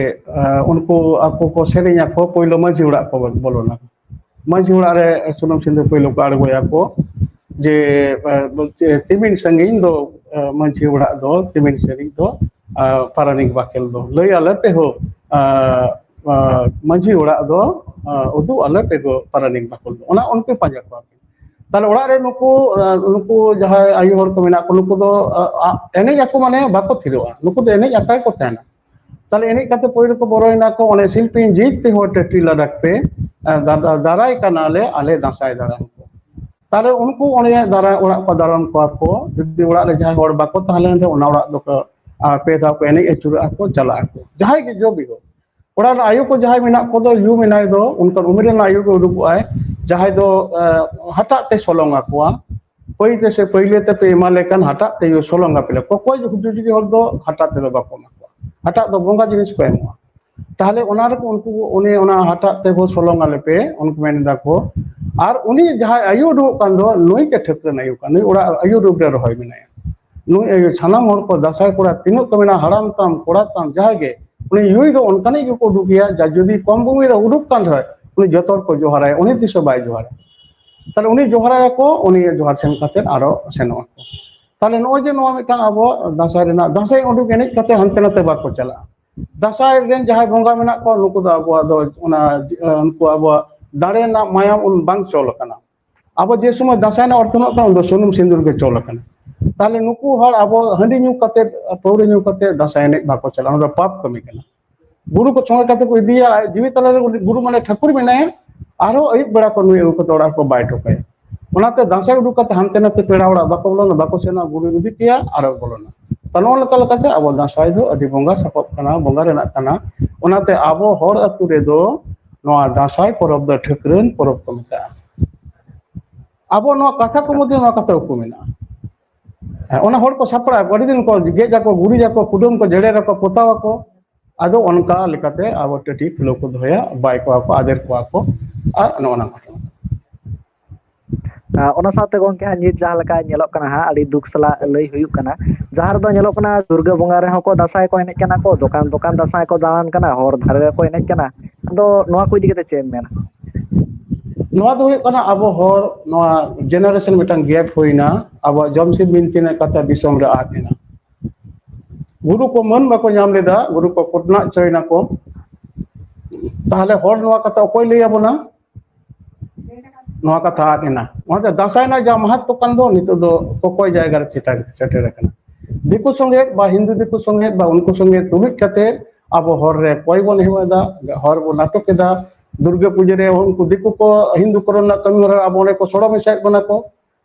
ᱟ, ᱩᱱᱠᱩ ᱟᱠᱚ ᱠᱚ ᱥᱮᱨᱮᱧ ᱟᱠᱚ, ᱯᱳᱭᱞᱳ ᱢᱟᱹᱡᱷᱤ ᱚᱲᱟᱜ ᱠᱚ ᱵᱚᱞᱚᱱᱟ᱾ ᱢᱟᱹᱡᱷᱤ ᱚᱲᱟᱜ ᱨᱮ ᱥᱩᱱᱩᱢ ᱥᱤᱸᱫᱩᱨ ᱯᱳᱭᱞᱳ ᱠᱚ ᱟᱬᱜᱚᱭᱟᱠᱚ᱾ ᱡᱮ, ᱮ, ᱛᱤᱢᱤᱱ ᱥᱟᱺᱜᱤᱧ ᱫᱚ, ᱮ, ᱢᱟᱹᱡᱷᱤ ᱚᱲᱟᱜ ᱫᱚ, ᱛᱤᱢᱤᱱ ᱥᱟᱺᱜᱤᱧ ᱫᱚ, ᱟ, ᱯᱟᱨᱟᱱᱤᱠ ᱵᱟᱠᱷᱮᱞ ᱫᱚ᱾ ᱞᱟᱹᱭ ᱟᱞᱮ ᱯᱮ ᱦᱳ, ᱟ, ᱟ, ᱢᱟᱹᱡᱷᱤ ᱚᱲᱟᱜ ᱫᱚ, ᱟ, ᱩᱫᱩᱜ ᱟᱞᱮ ᱯᱮ ᱜᱳ ᱯᱟᱨᱟᱱᱤᱠ ᱵᱟᱠᱷᱮᱞ ᱫᱚ᱾ ᱚᱱᱟ ᱩᱱᱠᱩ ᱯᱟᱸᱡᱟ ᱠᱚᱣᱟ᱾ ᱛᱟᱦᱞᱮ ᱚᱲᱟᱜ ᱨᱮ ᱱᱩᱠᱩ, ᱟ, ᱱᱩᱠᱩ ᱡᱟᱦᱟᱸᱭ ᱟᱭᱳ ᱦᱚᱲ ᱠᱚ ᱢᱮᱱᱟᱜ ᱠᱚ, ᱱᱩᱠᱩ ᱫᱚ, ᱟ, ᱟ, ᱮᱱᱮᱡ ᱟᱠᱚ ᱢᱟᱱᱮ ᱵᱟᱠᱚ ᱛᱷᱤᱨᱚᱜᱼᱟ᱾ ᱱᱩᱠᱩ ᱫᱚ ᱮᱱᱮᱡ ᱟᱠᱟᱭ ᱠᱚ ᱛᱟᱦᱮᱱᱟ᱾ ᱛᱟᱦᱞᱮ ᱮᱱᱮᱡ ᱠᱟᱛᱮ ᱯᱳᱭᱞᱳ ᱠᱚ ᱵᱚᱞᱚᱭᱮᱱᱟ ᱠᱚ, ᱚᱱᱮ ᱥᱤᱞᱯᱤᱧ ᱡᱤᱡ ᱛᱮ ᱦᱚᱸ ᱴᱟᱹᱴᱤ ᱞᱟᱰᱟᱠ ᱯᱮ, ᱟ, ᱫᱟ-, ᱫᱟ-, ᱫᱟᱨᱟᱭ ᱠᱟᱱᱟᱞᱮ ᱟᱞᱮ ᱫᱟᱸᱥᱟᱭ ᱫᱟᱬᱟᱱ ᱠᱚ᱾ ᱛᱟᱦᱞᱮ ᱩᱱᱠᱩ ᱚᱸᱰᱮ ᱫᱟᱨᱟ-, ᱚᱲᱟᱜ ᱠᱚ ᱫᱟᱨᱟᱢ ᱠᱚᱣᱟ ᱠᱚ᱾ ᱡᱩᱫᱤ ᱚᱲᱟᱜ ᱨᱮ ᱡᱟᱦᱟᱸᱭ ᱦᱚᱲ ᱵᱟᱠᱚ ᱛᱟᱦᱮᱸ ᱞᱮᱱ ᱠᱷᱟᱱ, ᱚᱱᱟ ᱚᱲᱟᱜ ᱫᱚᱠᱚ, ᱟᱨ ᱯᱮ ᱫᱷᱟᱣ ᱠᱚ ᱮᱱᱮᱡ ᱟᱹᱪᱩᱨᱚᱜᱼᱟ ᱠᱚ, ᱪᱟᱞᱟᱜ ᱟᱠᱚ᱾ ᱡᱟᱦᱟᱸᱭ ᱜᱮ ᱡᱚ ᱵᱤᱦᱚ, ᱚᱲᱟᱜ ᱨᱮᱱ ᱟᱭᱳ ᱠᱚ ᱡᱟᱦᱟᱸᱭ ᱢᱮᱱᱟᱜ ᱠᱚᱫᱚ, ᱭᱩ ᱢᱮᱱᱟᱭ ᱫᱚ, ᱚᱱᱠᱟᱱ ᱩᱢᱮᱨ ᱨᱮᱱ ᱟᱭᱳ ᱜᱮ ᱩᱰᱩᱠᱚᱜᱼᱟᱭ, ᱡᱟᱦᱟᱸᱭ ᱫᱚ, ᱮ, ᱦᱟᱴᱟᱜ ᱛᱮ ᱥᱚᱞᱚᱝ ᱟᱠᱚᱣᱟ᱾ ᱯᱟᱹᱭ ᱛᱮ ᱥᱮ ᱯᱟᱹᱭᱞᱟᱹ ᱛᱮᱯᱮ ᱮᱢᱟ ᱞᱮ ᱠᱟᱱ ᱦᱟᱴᱟᱜ ᱛᱮ ᱥᱚᱞᱚᱝ ᱟᱯᱮ ᱞᱮ᱾ ᱠᱚᱠᱚᱭ ᱡᱩᱜᱤ ᱦᱚᱲ ᱫᱚ ᱦᱟᱴᱟᱜ ᱛᱮᱫᱚ ᱵᱟᱠᱚ ᱮᱢᱟ ᱠᱚᱣᱟ, ᱦᱟᱴᱟᱜ ᱫᱚ ᱵᱚᱸᱜᱟ ᱡᱤᱱᱤᱥ ᱠᱚ ᱮᱢᱚᱜᱼᱟ᱾ ᱛᱟᱦᱞᱮ ᱚᱱᱟ ᱨᱮᱠᱚ ᱩᱱᱠᱩ ᱩᱱᱤ ᱚᱱᱟ ᱦᱟᱴᱟᱜ ᱛᱮ ᱵᱚ ᱥᱚᱞᱚᱝ ᱟᱞᱮ ᱯᱮ, ᱩᱱᱠᱩ ᱢᱮᱱ ᱮᱫᱟ ᱠᱚ᱾ ᱟᱨ ᱩᱱᱤ ᱡᱟᱦᱟᱸᱭ ᱟᱭᱩ ᱩᱰᱩᱠᱚᱜ ᱠᱟᱱ ᱫᱚ, ᱱᱩᱭ ᱜᱮ ᱴᱷᱟᱹᱠᱨᱟᱹᱱ ᱟᱭᱩ ᱠᱟᱱᱟ, ᱱᱩᱭ ᱚᱲᱟᱜ ᱟᱭᱩ ᱨᱩᱯ ᱨᱮ ᱨᱚᱦᱚᱭ ᱢᱮᱱᱟᱭᱟ᱾ ᱱᱩᱭ ᱟᱭᱳ ᱥᱟᱱᱟᱢ ᱦᱚᱲ ᱠᱚ ᱫᱟᱸᱥᱟᱭ ᱠᱚᱲᱟ ᱛᱤᱱᱟᱹᱜ ᱠᱚ ᱢᱮᱱᱟᱜᱼᱟ, ᱦᱟᱲᱟᱢ ᱛᱟᱢ, ᱠᱚᱲᱟ ᱛᱟᱢ, ᱡᱟᱦᱟᱸᱭ ᱜᱮ, ᱩᱱᱤ ᱭᱩᱭ ᱫᱚ ᱚᱱᱠᱟᱱᱤᱡ ᱜᱮᱠᱚ ᱩᱰᱩᱠᱮᱭᱟ, ᱡᱟ ᱡᱩᱫᱤ ᱠᱚᱢ ᱩᱢᱮᱨ ᱨᱮ ᱩᱰᱩᱠ ᱠᱟᱱ ᱨᱮᱦᱚᱸ, ᱩᱱᱤ ᱡᱚᱛᱚ ᱦᱚᱲ ᱠᱚ ᱡᱚᱦᱟᱨᱟᱭᱟ, ᱩᱱᱤ ᱛᱤᱥ ᱦᱚᱸ ᱵᱟᱭ ᱡᱚᱦᱟᱨᱟ᱾ ᱛᱟᱦᱞᱮ ᱩᱱᱤ ᱡᱚᱦᱟᱨᱟᱭᱟᱠᱚ, ᱩᱱᱤ ᱡᱚᱦᱟᱨ ᱥᱮᱱ ᱠᱟᱛᱮ ᱟᱨᱚ ᱥᱮᱱᱚᱜ ᱟᱠᱚ᱾ ᱛᱟᱦᱞᱮ ᱱᱚᱜᱼᱚᱭ ᱡᱮ ᱱᱚᱣᱟ ᱢᱤᱫᱴᱟᱝ ᱟᱵᱚ ᱫᱟᱸᱥᱟᱭ ᱨᱮᱱᱟᱜ, ᱫᱟᱸᱥᱟᱭ ᱩᱰᱩᱠ ᱮᱱᱮᱡ ᱠᱟᱛᱮ ᱦᱟᱱᱛᱮ ᱱᱟᱛᱮ ᱵᱟᱠᱚ ᱪᱟᱞᱟᱜᱼᱟ᱾ ᱫᱟᱸᱥᱟᱭ ᱨᱮᱱ ᱡᱟᱦᱟᱸᱭ ᱵᱚᱸᱜᱟ ᱢᱮᱱᱟᱜ ᱠᱚᱣᱟ, ᱱᱩᱠᱩ ᱫᱚ ᱟᱵᱚᱣᱟᱜ ᱫᱚ ᱚᱱᱟ, ᱱᱩᱠᱩ ᱟᱵᱚᱣᱟᱜ ᱫᱟᱲᱮ ᱨᱮᱱᱟᱜ ᱢᱟᱭᱟᱢ ᱩᱱ ᱵᱟᱝ ᱪᱚᱞ ᱟᱠᱟᱱᱟ᱾ ᱟᱵᱚ ᱡᱮ ᱥᱚᱢᱚᱭ ᱫᱟᱸᱥᱟᱭ ᱨᱮᱱᱟᱜ ᱚᱨᱛᱷᱚ ᱢᱮᱱᱟᱜ ᱛᱟᱵᱚᱱᱟ, ᱩᱱ ᱫᱚ ᱥᱩᱱᱩᱢ ᱥᱤᱸᱫᱩᱨ ᱜᱮ ᱪᱚᱞ ᱟᱠᱟᱱᱟ᱾ ᱛᱟᱦᱞᱮ ᱱᱩᱠᱩ ᱦᱚᱲ ᱟᱵᱚ ᱦᱟᱺᱰᱤ ᱧᱩ ᱠᱟᱛᱮ, ᱯᱟᱹᱣᱨᱟᱹ ᱧᱩ ᱠᱟᱛᱮ ᱫᱟᱸᱥᱟᱭ ᱮᱱᱮᱡ ᱵᱟᱠᱚ ᱪᱟᱞᱟᱜᱼᱟ, ᱚᱱᱟ ᱫᱚ ᱯᱟᱯ ᱠᱟᱹᱢᱤ ᱠᱟᱱᱟ᱾ ᱜᱩᱨᱩ ᱠᱚ ᱥᱚᱸᱜᱮ ᱠᱟᱛᱮ ᱠᱚ ᱤᱫᱤᱭᱟ, ᱟᱡ ᱡᱤᱣᱤ ᱛᱟᱞᱟ ᱨᱮ ᱩᱱᱤ ᱜᱩᱨᱩ ᱢᱟᱱᱮ ᱴᱷᱟᱹᱠᱩᱨ ᱢᱮᱱᱟᱭᱟ, ᱟᱨᱦᱚᱸ ᱟᱹᱭᱩᱵ ᱵᱮᱲᱟ ᱠᱚ ᱱᱩᱭ ᱟᱹᱜᱩ ᱠᱟᱛᱮ ᱚᱲᱟᱜ ᱨᱮᱠᱚ ᱵᱟᱭ ᱦᱚᱴᱚ ᱠᱟᱭᱟ᱾ ᱚᱱᱟᱛᱮ ᱫᱟᱸᱥᱟᱭ ᱩᱰᱩᱠ ᱠᱟᱛᱮ ᱦᱟᱱᱛᱮ ᱱᱟᱛᱮ ᱯᱮᱲᱟ ᱚᱲᱟᱜ ᱵᱟᱠᱚ ᱵᱚᱞᱚᱱᱟ, ᱵᱟᱠᱚ ᱥᱮᱱᱚᱜᱼᱟ, ᱜᱩᱨᱩ ᱤᱫᱤ ᱯᱮᱭᱟ ᱟᱨᱚ ᱵᱚᱞᱚᱱᱟ᱾ ᱛᱚ ᱱᱚᱜᱼᱚ ᱱᱚᱝᱠᱟ ᱞᱮᱠᱟᱛᱮ ᱟᱵᱚ ᱫᱟᱸᱥᱟᱭ ᱫᱚ ᱟᱹᱰᱤ ᱵᱚᱸᱜᱟ ᱥᱟᱯᱟᱵ ᱠᱟᱱᱟ, ᱵᱚᱸᱜᱟ ᱨᱮᱱᱟᱜ ᱠᱟᱱᱟ᱾ ᱚᱱᱟᱛᱮ ᱟᱵᱚ ᱦᱚᱲ ᱟᱹᱛᱩ ᱨᱮᱫᱚ ᱱᱚᱣᱟ ᱫᱟᱸᱥᱟᱭ ᱯᱚᱨᱚᱵᱽ ᱫᱚ ᱴᱷᱟᱹᱠᱨᱟᱹᱱ ᱯᱚᱨᱚᱵᱽ ᱠᱚ ᱢᱮᱛᱟᱜᱼᱟ᱾ ᱟᱵᱚ ᱱᱚᱣᱟ ᱠᱟᱛᱷᱟ ᱠᱚ ᱢᱚᱫᱽᱫᱷᱮ ᱱᱚᱣᱟ ᱠᱟᱛᱷᱟ ᱩᱠᱩ ᱢᱮᱱᱟᱜᱼᱟ᱾ ᱦᱮᱸ, ᱚᱱᱟ ᱦᱚᱲ ᱠᱚ ᱥᱟᱯᱲᱟᱣ ᱟᱠᱚ, ᱟᱹᱰᱤ ᱫᱤᱱ ᱠᱚ ᱜᱮᱡ ᱟᱠᱚ, ᱜᱩᱨᱤᱡ ᱟᱠᱚ, ᱠᱩᱰᱟᱹᱢ ᱠᱚ ᱡᱮᱲᱮᱨ ᱟᱠᱚ, ᱯᱚᱛᱟᱣ ᱟᱠᱚ᱾ ᱟᱫᱚ ᱚᱱᱠᱟ ᱞᱮᱠᱟᱛᱮ ᱟᱵᱚ ᱴᱟᱹᱴᱤ ᱠᱷᱩᱞᱟᱹᱣ ᱠᱚ ᱫᱚᱦᱚᱭᱟ, ᱵᱟᱭ ᱠᱚᱣᱟ ᱠᱚ, ᱟᱫᱮᱨ ᱠᱚᱣᱟ ᱠᱚ, ᱟᱨ ᱱᱚᱜᱼᱚ ᱱᱚᱣᱟ ᱜᱷᱚᱴᱚᱱᱟ᱾ ᱟᱨ ᱚᱱᱟ ᱥᱟᱶᱛᱮ ᱜᱚᱝᱠᱮ ᱦᱟᱸᱜ ᱱᱤᱛ ᱡᱟᱦᱟᱸ ᱞᱮᱠᱟ ᱧᱮᱞᱚᱜ ᱠᱟᱱᱟ ᱦᱟᱸᱜ, ᱟᱹᱰᱤ ᱫᱩᱠ ᱥᱟᱞᱟᱜ ᱞᱟᱹᱭ ᱦᱩᱭᱩᱜ ᱠᱟᱱᱟ, ᱡᱟᱦᱟᱸ ᱨᱮᱫᱚ ᱧᱮᱞᱚᱜ ᱠᱟᱱᱟ ᱫᱩᱨᱜᱟᱹ ᱵᱚᱸᱜᱟ ᱨᱮᱦᱚᱸ ᱠᱚ ᱫᱟᱸᱥᱟᱭ ᱠᱚ ᱮᱱᱮᱡ ᱠᱟᱱᱟ ᱠᱚ, ᱫᱚᱠᱟᱱ ᱫᱚᱠᱟᱱ ᱫᱟᱸᱥᱟᱭ ᱠᱚ ᱫᱟᱬᱟᱱ ᱠᱟᱱᱟ, ᱦᱚᱨ ᱫᱷᱟᱨᱮ ᱨᱮᱠᱚ ᱮᱱᱮᱡ ᱠᱟᱱᱟ᱾ ᱟᱫᱚ ᱱᱚᱣᱟ ᱠᱚ ᱤᱫᱤ ᱠᱟᱛᱮ ᱪᱮᱫ ᱮᱢ ᱢᱮᱱᱟ? ᱱᱚᱣᱟ ᱫᱚ ᱦᱩᱭᱩᱜ ᱠᱟᱱᱟ ᱟᱵᱚ ᱦᱚᱲ ᱱᱚᱣᱟ generation ᱢᱤᱫᱴᱟᱝ gap ᱦᱩᱭᱱᱟ, ᱟᱵᱚᱣᱟᱜ ᱡᱚᱢᱥᱤᱢ ᱵᱤᱱᱛᱤ ᱨᱮᱱᱟᱜ ᱠᱟᱛᱷᱟ ᱫᱤᱥᱚᱢ ᱨᱮ ᱟᱫ ᱮᱱᱟ᱾ ᱜᱩᱨᱩ ᱠᱚ ᱢᱟᱹᱱ ᱵᱟᱠᱚ ᱧᱟᱢ ᱞᱮᱫᱟ, ᱜᱩᱨᱩ ᱠᱚ ᱠᱚᱴᱱᱟᱜ ᱦᱚᱪᱚᱭᱮᱱᱟ ᱠᱚ᱾ ᱛᱟᱦᱞᱮ ᱦᱚᱲ ᱱᱚᱣᱟ ᱠᱟᱛᱷᱟ ᱚᱠᱚᱭ ᱞᱟᱹᱭ ᱟᱵᱚᱱᱟ? ᱱᱚᱣᱟ ᱠᱟᱛᱷᱟ ᱟᱫ ᱮᱱᱟ᱾ ᱚᱱᱟᱛᱮ ᱫᱟᱸᱥᱟᱭ ᱨᱮᱱᱟᱜ ᱡᱟᱦᱟᱸ ᱢᱟᱦᱟᱛᱢᱚ ᱠᱟᱱ ᱫᱚ ᱱᱤᱛᱚᱜ ᱫᱚ ᱠᱚᱠᱚᱭ ᱡᱟᱭᱜᱟ ᱨᱮ ᱥᱮᱴᱮᱨ, ᱥᱮᱴᱮᱨ ᱟᱠᱟᱱᱟ᱾ ᱫᱤᱠᱩ ᱥᱚᱸᱜᱮ ᱵᱟ ᱦᱤᱱᱫᱩ ᱫᱤᱠᱩ ᱥᱚᱸᱜᱮ ᱵᱟ ᱩᱱᱠᱩ ᱥᱚᱸᱜᱮ ᱛᱩᱞᱩᱡ ᱠᱟᱛᱮ ᱟᱵᱚ ᱦᱚᱨ ᱨᱮ ᱠᱚᱭ ᱵᱚᱱ ᱮᱦᱚᱵ ᱮᱫᱟ, ᱦᱚᱨ ᱵᱚᱱ ᱱᱟᱴᱚᱠ ᱮᱫᱟ᱾ ᱫᱩᱨᱜᱟᱹ ᱯᱩᱡᱟᱹ ᱨᱮ ᱩᱱᱠᱩ ᱫᱤᱠᱩ ᱠᱚ ᱦᱤᱱᱫᱩ ᱠᱚᱨᱚᱱ ᱨᱮᱱᱟᱜ ᱠᱟᱹᱢᱤ ᱦᱚᱨᱟ ᱟᱵᱚ ᱚᱸᱰᱮ ᱠᱚ ᱥᱚᱲᱚ ᱢᱮᱥᱟᱭᱮᱫ ᱵᱚᱱᱟ ᱠᱚ᱾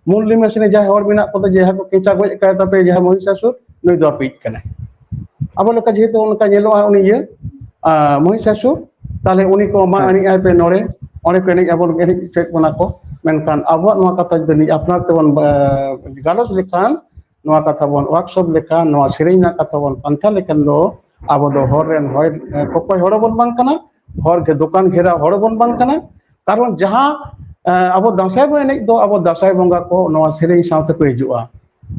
ᱢᱩᱞ ᱱᱤᱢᱟᱹᱥᱤᱱᱤ ᱡᱟᱦᱟᱸᱭ ᱦᱚᱲ ᱢᱮᱱᱟᱜ ᱠᱚᱫᱚ ᱡᱟᱦᱟᱸ ᱠᱚ ᱠᱮᱪᱟ ᱜᱚᱡ ᱟᱠᱟᱫ ᱛᱟᱯᱮ ᱡᱟᱦᱟᱸ ᱢᱚᱦᱤᱥᱟᱥᱩᱨ, ᱱᱩᱭ ᱫᱚ ᱟᱯᱮᱭᱤᱡ ᱠᱟᱱᱟᱭ᱾ ᱟᱵᱚ ᱞᱮᱠᱟ ᱡᱮᱦᱮᱛᱩ ᱚᱱᱠᱟ ᱧᱮᱞᱚᱜᱼᱟ ᱩᱱᱤ ᱤᱭᱟᱹ, ᱟᱸ, ᱢᱚᱦᱤᱥᱟᱥᱩᱨ, ᱛᱟᱦᱞᱮ ᱩᱱᱤ ᱠᱚ ᱢᱟ ᱦᱮᱸ᱾ ᱮᱱᱮᱡ ᱟᱭ ᱯᱮ ᱱᱚᱲᱮ, ᱚᱸᱰᱮ ᱠᱚ ᱮᱱᱮᱡ ᱟᱵᱚᱱ ᱮᱱᱮᱡ ᱦᱚᱪᱚᱭᱮᱫ ᱵᱚᱱᱟ ᱠᱚ᱾ ᱢᱮᱱᱠᱷᱟᱱ ᱟᱵᱚᱣᱟᱜ ᱱᱚᱣᱟ ᱠᱟᱛᱷᱟ ᱡᱩᱫᱤ ᱱᱤᱡ ᱟᱯᱱᱟᱨ ᱛᱮᱵᱚᱱ ᱜᱟᱞᱚᱪ ᱞᱮᱠᱷᱟᱱ, ᱱᱚᱣᱟ ᱠᱟᱛᱷᱟ ᱵᱚᱱ ᱣᱟᱨᱠᱥᱚᱯ ᱞᱮᱠᱷᱟᱱ, ᱱᱚᱣᱟ ᱥᱮᱨᱮᱧ ᱨᱮᱱᱟᱜ ᱠᱟᱛᱷᱟ ᱵᱚᱱ ᱯᱟᱱᱛᱷᱟ ᱞᱮᱠᱷᱟᱱ ᱫᱚ ᱟᱵᱚ ᱫᱚ ᱦᱚᱲ ᱨᱮᱱ ᱦᱚᱲ, ᱠᱚᱠᱚᱭ ᱦᱚᱲ ᱵᱚᱱ ᱵᱟᱝ ᱠᱟᱱᱟ, ᱦᱚᱲ ᱜᱮ ᱫᱚᱠᱟᱱ ᱜᱷᱮᱨᱟ ᱦᱚᱲ ᱵᱚᱱ ᱵᱟᱝ ᱠᱟᱱᱟ᱾ ᱠᱟᱨᱚᱱ ᱡᱟᱦᱟᱸ ᱟᱵᱚ ᱫᱟᱸᱥᱟᱭ ᱵᱚᱱ ᱮᱱᱮᱡ ᱫᱚ, ᱟᱵᱚ ᱫᱟᱸᱥᱟᱭ ᱵᱚᱸᱜᱟ ᱠᱚ ᱱᱚᱣᱟ ᱥᱮᱨᱮᱧ ᱥᱟᱶ ᱛᱮᱠᱚ ᱦᱤᱡᱩᱜᱼᱟ᱾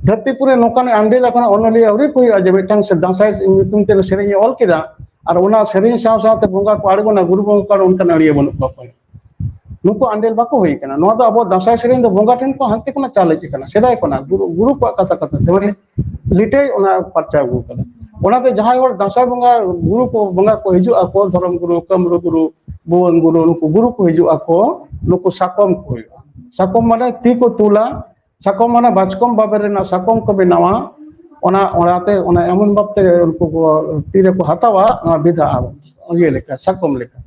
ᱫᱷᱟᱹᱨᱛᱤᱯᱩᱨᱤ ᱱᱚᱝᱠᱟᱱ ᱟᱱᱰᱮᱞ ᱟᱠᱟᱱᱟ, ᱚᱱᱚᱞᱤᱭᱟᱹ ᱟᱹᱣᱨᱤ ᱠᱚ ᱦᱩᱭᱩᱜᱼᱟ ᱡᱮ ᱢᱤᱫᱴᱟᱝ ᱥᱮ ᱫᱟᱸᱥᱟᱭ ᱧᱩᱛᱩᱢ ᱛᱮ ᱥᱮᱨᱮᱧ ᱮ ᱚᱞ ᱠᱮᱫᱟ ᱟᱨ ᱚᱱᱟ ᱥᱮᱨᱮᱧ ᱥᱟᱶ ᱥᱟᱶᱛᱮ ᱵᱚᱸᱜᱟ ᱠᱚ ᱟᱬᱜᱚᱱᱟ, ᱜᱩᱨᱩ ᱵᱚᱸᱜᱟ ᱠᱚ ᱟᱬᱜᱚᱱᱟ, ᱚᱱᱠᱟᱱ ᱟᱹᱲᱤᱭᱟᱹ ᱵᱟᱹᱱᱩᱜ ᱠᱚᱣᱟ ᱚᱠᱚᱭ᱾ ᱱᱩᱠᱩ ᱟᱱᱰᱮᱞ ᱵᱟᱠᱚ ᱦᱩᱭ ᱟᱠᱟᱱᱟ᱾ ᱱᱚᱣᱟ ᱫᱚ ᱟᱵᱚ ᱫᱟᱸᱥᱟᱭ ᱥᱮᱨᱮᱧ ᱫᱚ ᱵᱚᱸᱜᱟ ᱴᱷᱮᱱ ᱠᱚ ᱦᱟᱱᱛᱮ ᱠᱷᱚᱱᱟᱜ ᱪᱟᱞ ᱦᱮᱡ ᱟᱠᱟᱱᱟ, ᱥᱮᱫᱟᱭ ᱠᱷᱚᱱᱟᱜ ᱜᱩᱨᱩ, ᱜᱩᱨᱩ ᱠᱚᱣᱟᱜ ᱠᱟᱛᱷᱟ ᱠᱟᱛᱷᱟ ᱛᱮ, ᱢᱟᱱᱮ ᱞᱤᱴᱟᱹᱭ ᱚᱱᱟ ᱯᱟᱨᱪᱟᱣ ᱟᱹᱜᱩ ᱠᱟᱫᱟ᱾ ᱚᱱᱟᱛᱮ ᱡᱟᱦᱟᱸᱭ ᱦᱚᱲ ᱫᱟᱸᱥᱟᱭ ᱵᱚᱸᱜᱟ, ᱜᱩᱨᱩ ᱠᱚ ᱵᱚᱸᱜᱟ ᱠᱚ ᱦᱤᱡᱩᱜ ᱟᱠᱚ, ᱫᱷᱚᱨᱚᱢ ᱜᱩᱨᱩ, ᱠᱟᱹᱢᱨᱩ ᱜᱩᱨᱩ, ᱵᱷᱩᱣᱟᱹᱝ ᱜᱩᱨᱩ, ᱱᱩᱠᱩ ᱜᱩᱨᱩ ᱠᱚ ᱦᱤᱡᱩᱜ ᱟᱠᱚ, ᱱᱩᱠᱩ ᱥᱟᱠᱚᱢ ᱠᱚ ᱦᱩᱭᱩᱜᱼᱟ᱾ ᱥᱟᱠᱚᱢ ᱢᱟᱱᱮ ᱛᱤ ᱠᱚ ᱛᱩᱞᱟ, ᱥᱟᱠᱚᱢ ᱢᱟᱱᱮ ᱵᱟᱪᱠᱚᱢ ᱵᱟᱵᱮᱨ ᱨᱮᱱᱟᱜ ᱥᱟᱠᱚᱢ ᱠᱚ ᱵᱮᱱᱟᱣᱟ, ᱚᱱᱟ, ᱚᱱᱟᱛᱮ ᱚᱱᱟ ᱮᱢᱚᱱ ᱵᱷᱟᱵᱛᱮ ᱩᱱᱠᱩ ᱠᱚ ᱛᱤ ᱨᱮᱠᱚ ᱦᱟᱛᱟᱣᱟ, ᱚᱱᱟ ᱵᱤᱫᱷᱟ ᱤᱭᱟᱹ ᱞᱮᱠᱟ, ᱥᱟᱠᱚᱢ ᱞᱮᱠᱟ᱾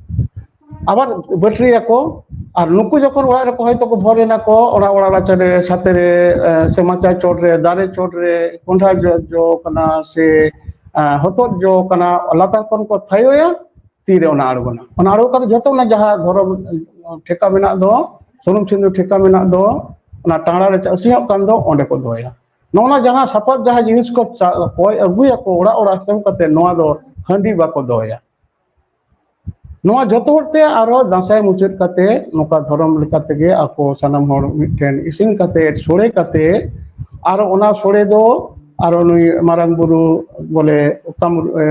ᱟᱵᱟᱨ ᱵᱟᱹᱴᱨᱤᱭᱟᱠᱚ, ᱟᱨ ᱱᱩᱠᱩ ᱡᱚᱠᱷᱚᱱ ᱚᱲᱟᱜ ᱨᱮᱠᱚ ᱦᱚᱭᱛᱳ ᱠᱚ ᱵᱷᱚᱨ ᱮᱱᱟ ᱠᱚ, ᱚᱲᱟᱜ ᱚᱲᱟᱜ ᱨᱟᱪᱟ ᱨᱮ, ᱥᱟᱛᱮ ᱨᱮ, ᱮ, ᱥᱮ ᱢᱟᱪᱟ ᱪᱚᱴ ᱨᱮ, ᱫᱟᱨᱮ ᱪᱚᱴ ᱨᱮ, ᱠᱚᱸᱰᱷᱟ ᱡᱚ, ᱡᱚ ᱠᱟᱱᱟ ᱥᱮ, ᱮ, ᱦᱚᱛᱚᱫ ᱡᱚ ᱠᱟᱱᱟ, ᱞᱟᱛᱟᱨ ᱠᱷᱚᱱ ᱠᱚ ᱛᱷᱟᱭᱚᱭᱟ, ᱛᱤᱨᱮ ᱚᱱᱟ ᱟᱬᱜᱚᱱᱟ᱾ ᱚᱱᱟ ᱟᱬᱜᱚ ᱠᱟᱛᱮ ᱡᱚᱛᱚ ᱚᱱᱟ ᱡᱟᱦᱟᱸ ᱫᱷᱚᱨᱚᱢ ᱴᱷᱮᱠᱟ ᱢᱮᱱᱟᱜ ᱫᱚ, ᱥᱩᱱᱩᱢ ᱥᱤᱸᱫᱩᱨ ᱴᱷᱮᱠᱟ ᱢᱮᱱᱟᱜ ᱫᱚ, ᱚᱱᱟ ᱴᱟᱸᱲᱟ ᱨᱮ ᱪᱟᱥᱤᱧᱚᱜ ᱠᱟᱱ ᱫᱚ, ᱚᱸᱰᱮ ᱠᱚ ᱫᱚᱦᱚᱭᱟ᱾ ᱱᱚᱜᱼᱚ ᱱᱟ ᱡᱟᱦᱟᱸ ᱥᱟᱯᱟᱵ, ᱡᱟᱦᱟᱸ ᱡᱤᱱᱤᱥ ᱠᱚ ᱪᱟ-, ᱠᱚᱭ ᱟᱹᱜᱩᱭᱟᱠᱚ ᱚᱲᱟᱜ ᱚᱲᱟᱜ ᱥᱮᱱ ᱠᱟᱛᱮ, ᱱᱚᱣᱟ ᱫᱚ ᱦᱟᱺᱰᱤ ᱵᱟᱠᱚ ᱫᱚᱦᱚᱭᱟ᱾ ᱱᱚᱣᱟ ᱡᱚᱛᱚ ᱦᱚᱲ ᱛᱮ ᱟᱨᱦᱚᱸ ᱫᱟᱸᱥᱟᱭ ᱢᱩᱪᱟᱹᱫ ᱠᱟᱛᱮ ᱱᱚᱝᱠᱟ ᱫᱷᱚᱨᱚᱢ ᱞᱮᱠᱟ ᱛᱮᱜᱮ ᱟᱠᱚ ᱥᱟᱱᱟᱢ ᱦᱚᱲ ᱢᱤᱫᱴᱷᱮᱱ ᱤᱥᱤᱱ ᱠᱟᱛᱮ, ᱥᱳᱲᱮ ᱠᱟᱛᱮ, ᱟᱨ ᱚᱱᱟ ᱥᱳᱲᱮ ᱫᱚ ᱟᱨᱚ ᱱᱩᱭ ᱢᱟᱨᱟᱝ ᱵᱩᱨᱩ, ᱵᱚᱞᱮ ᱠᱟᱢ-, ᱮ,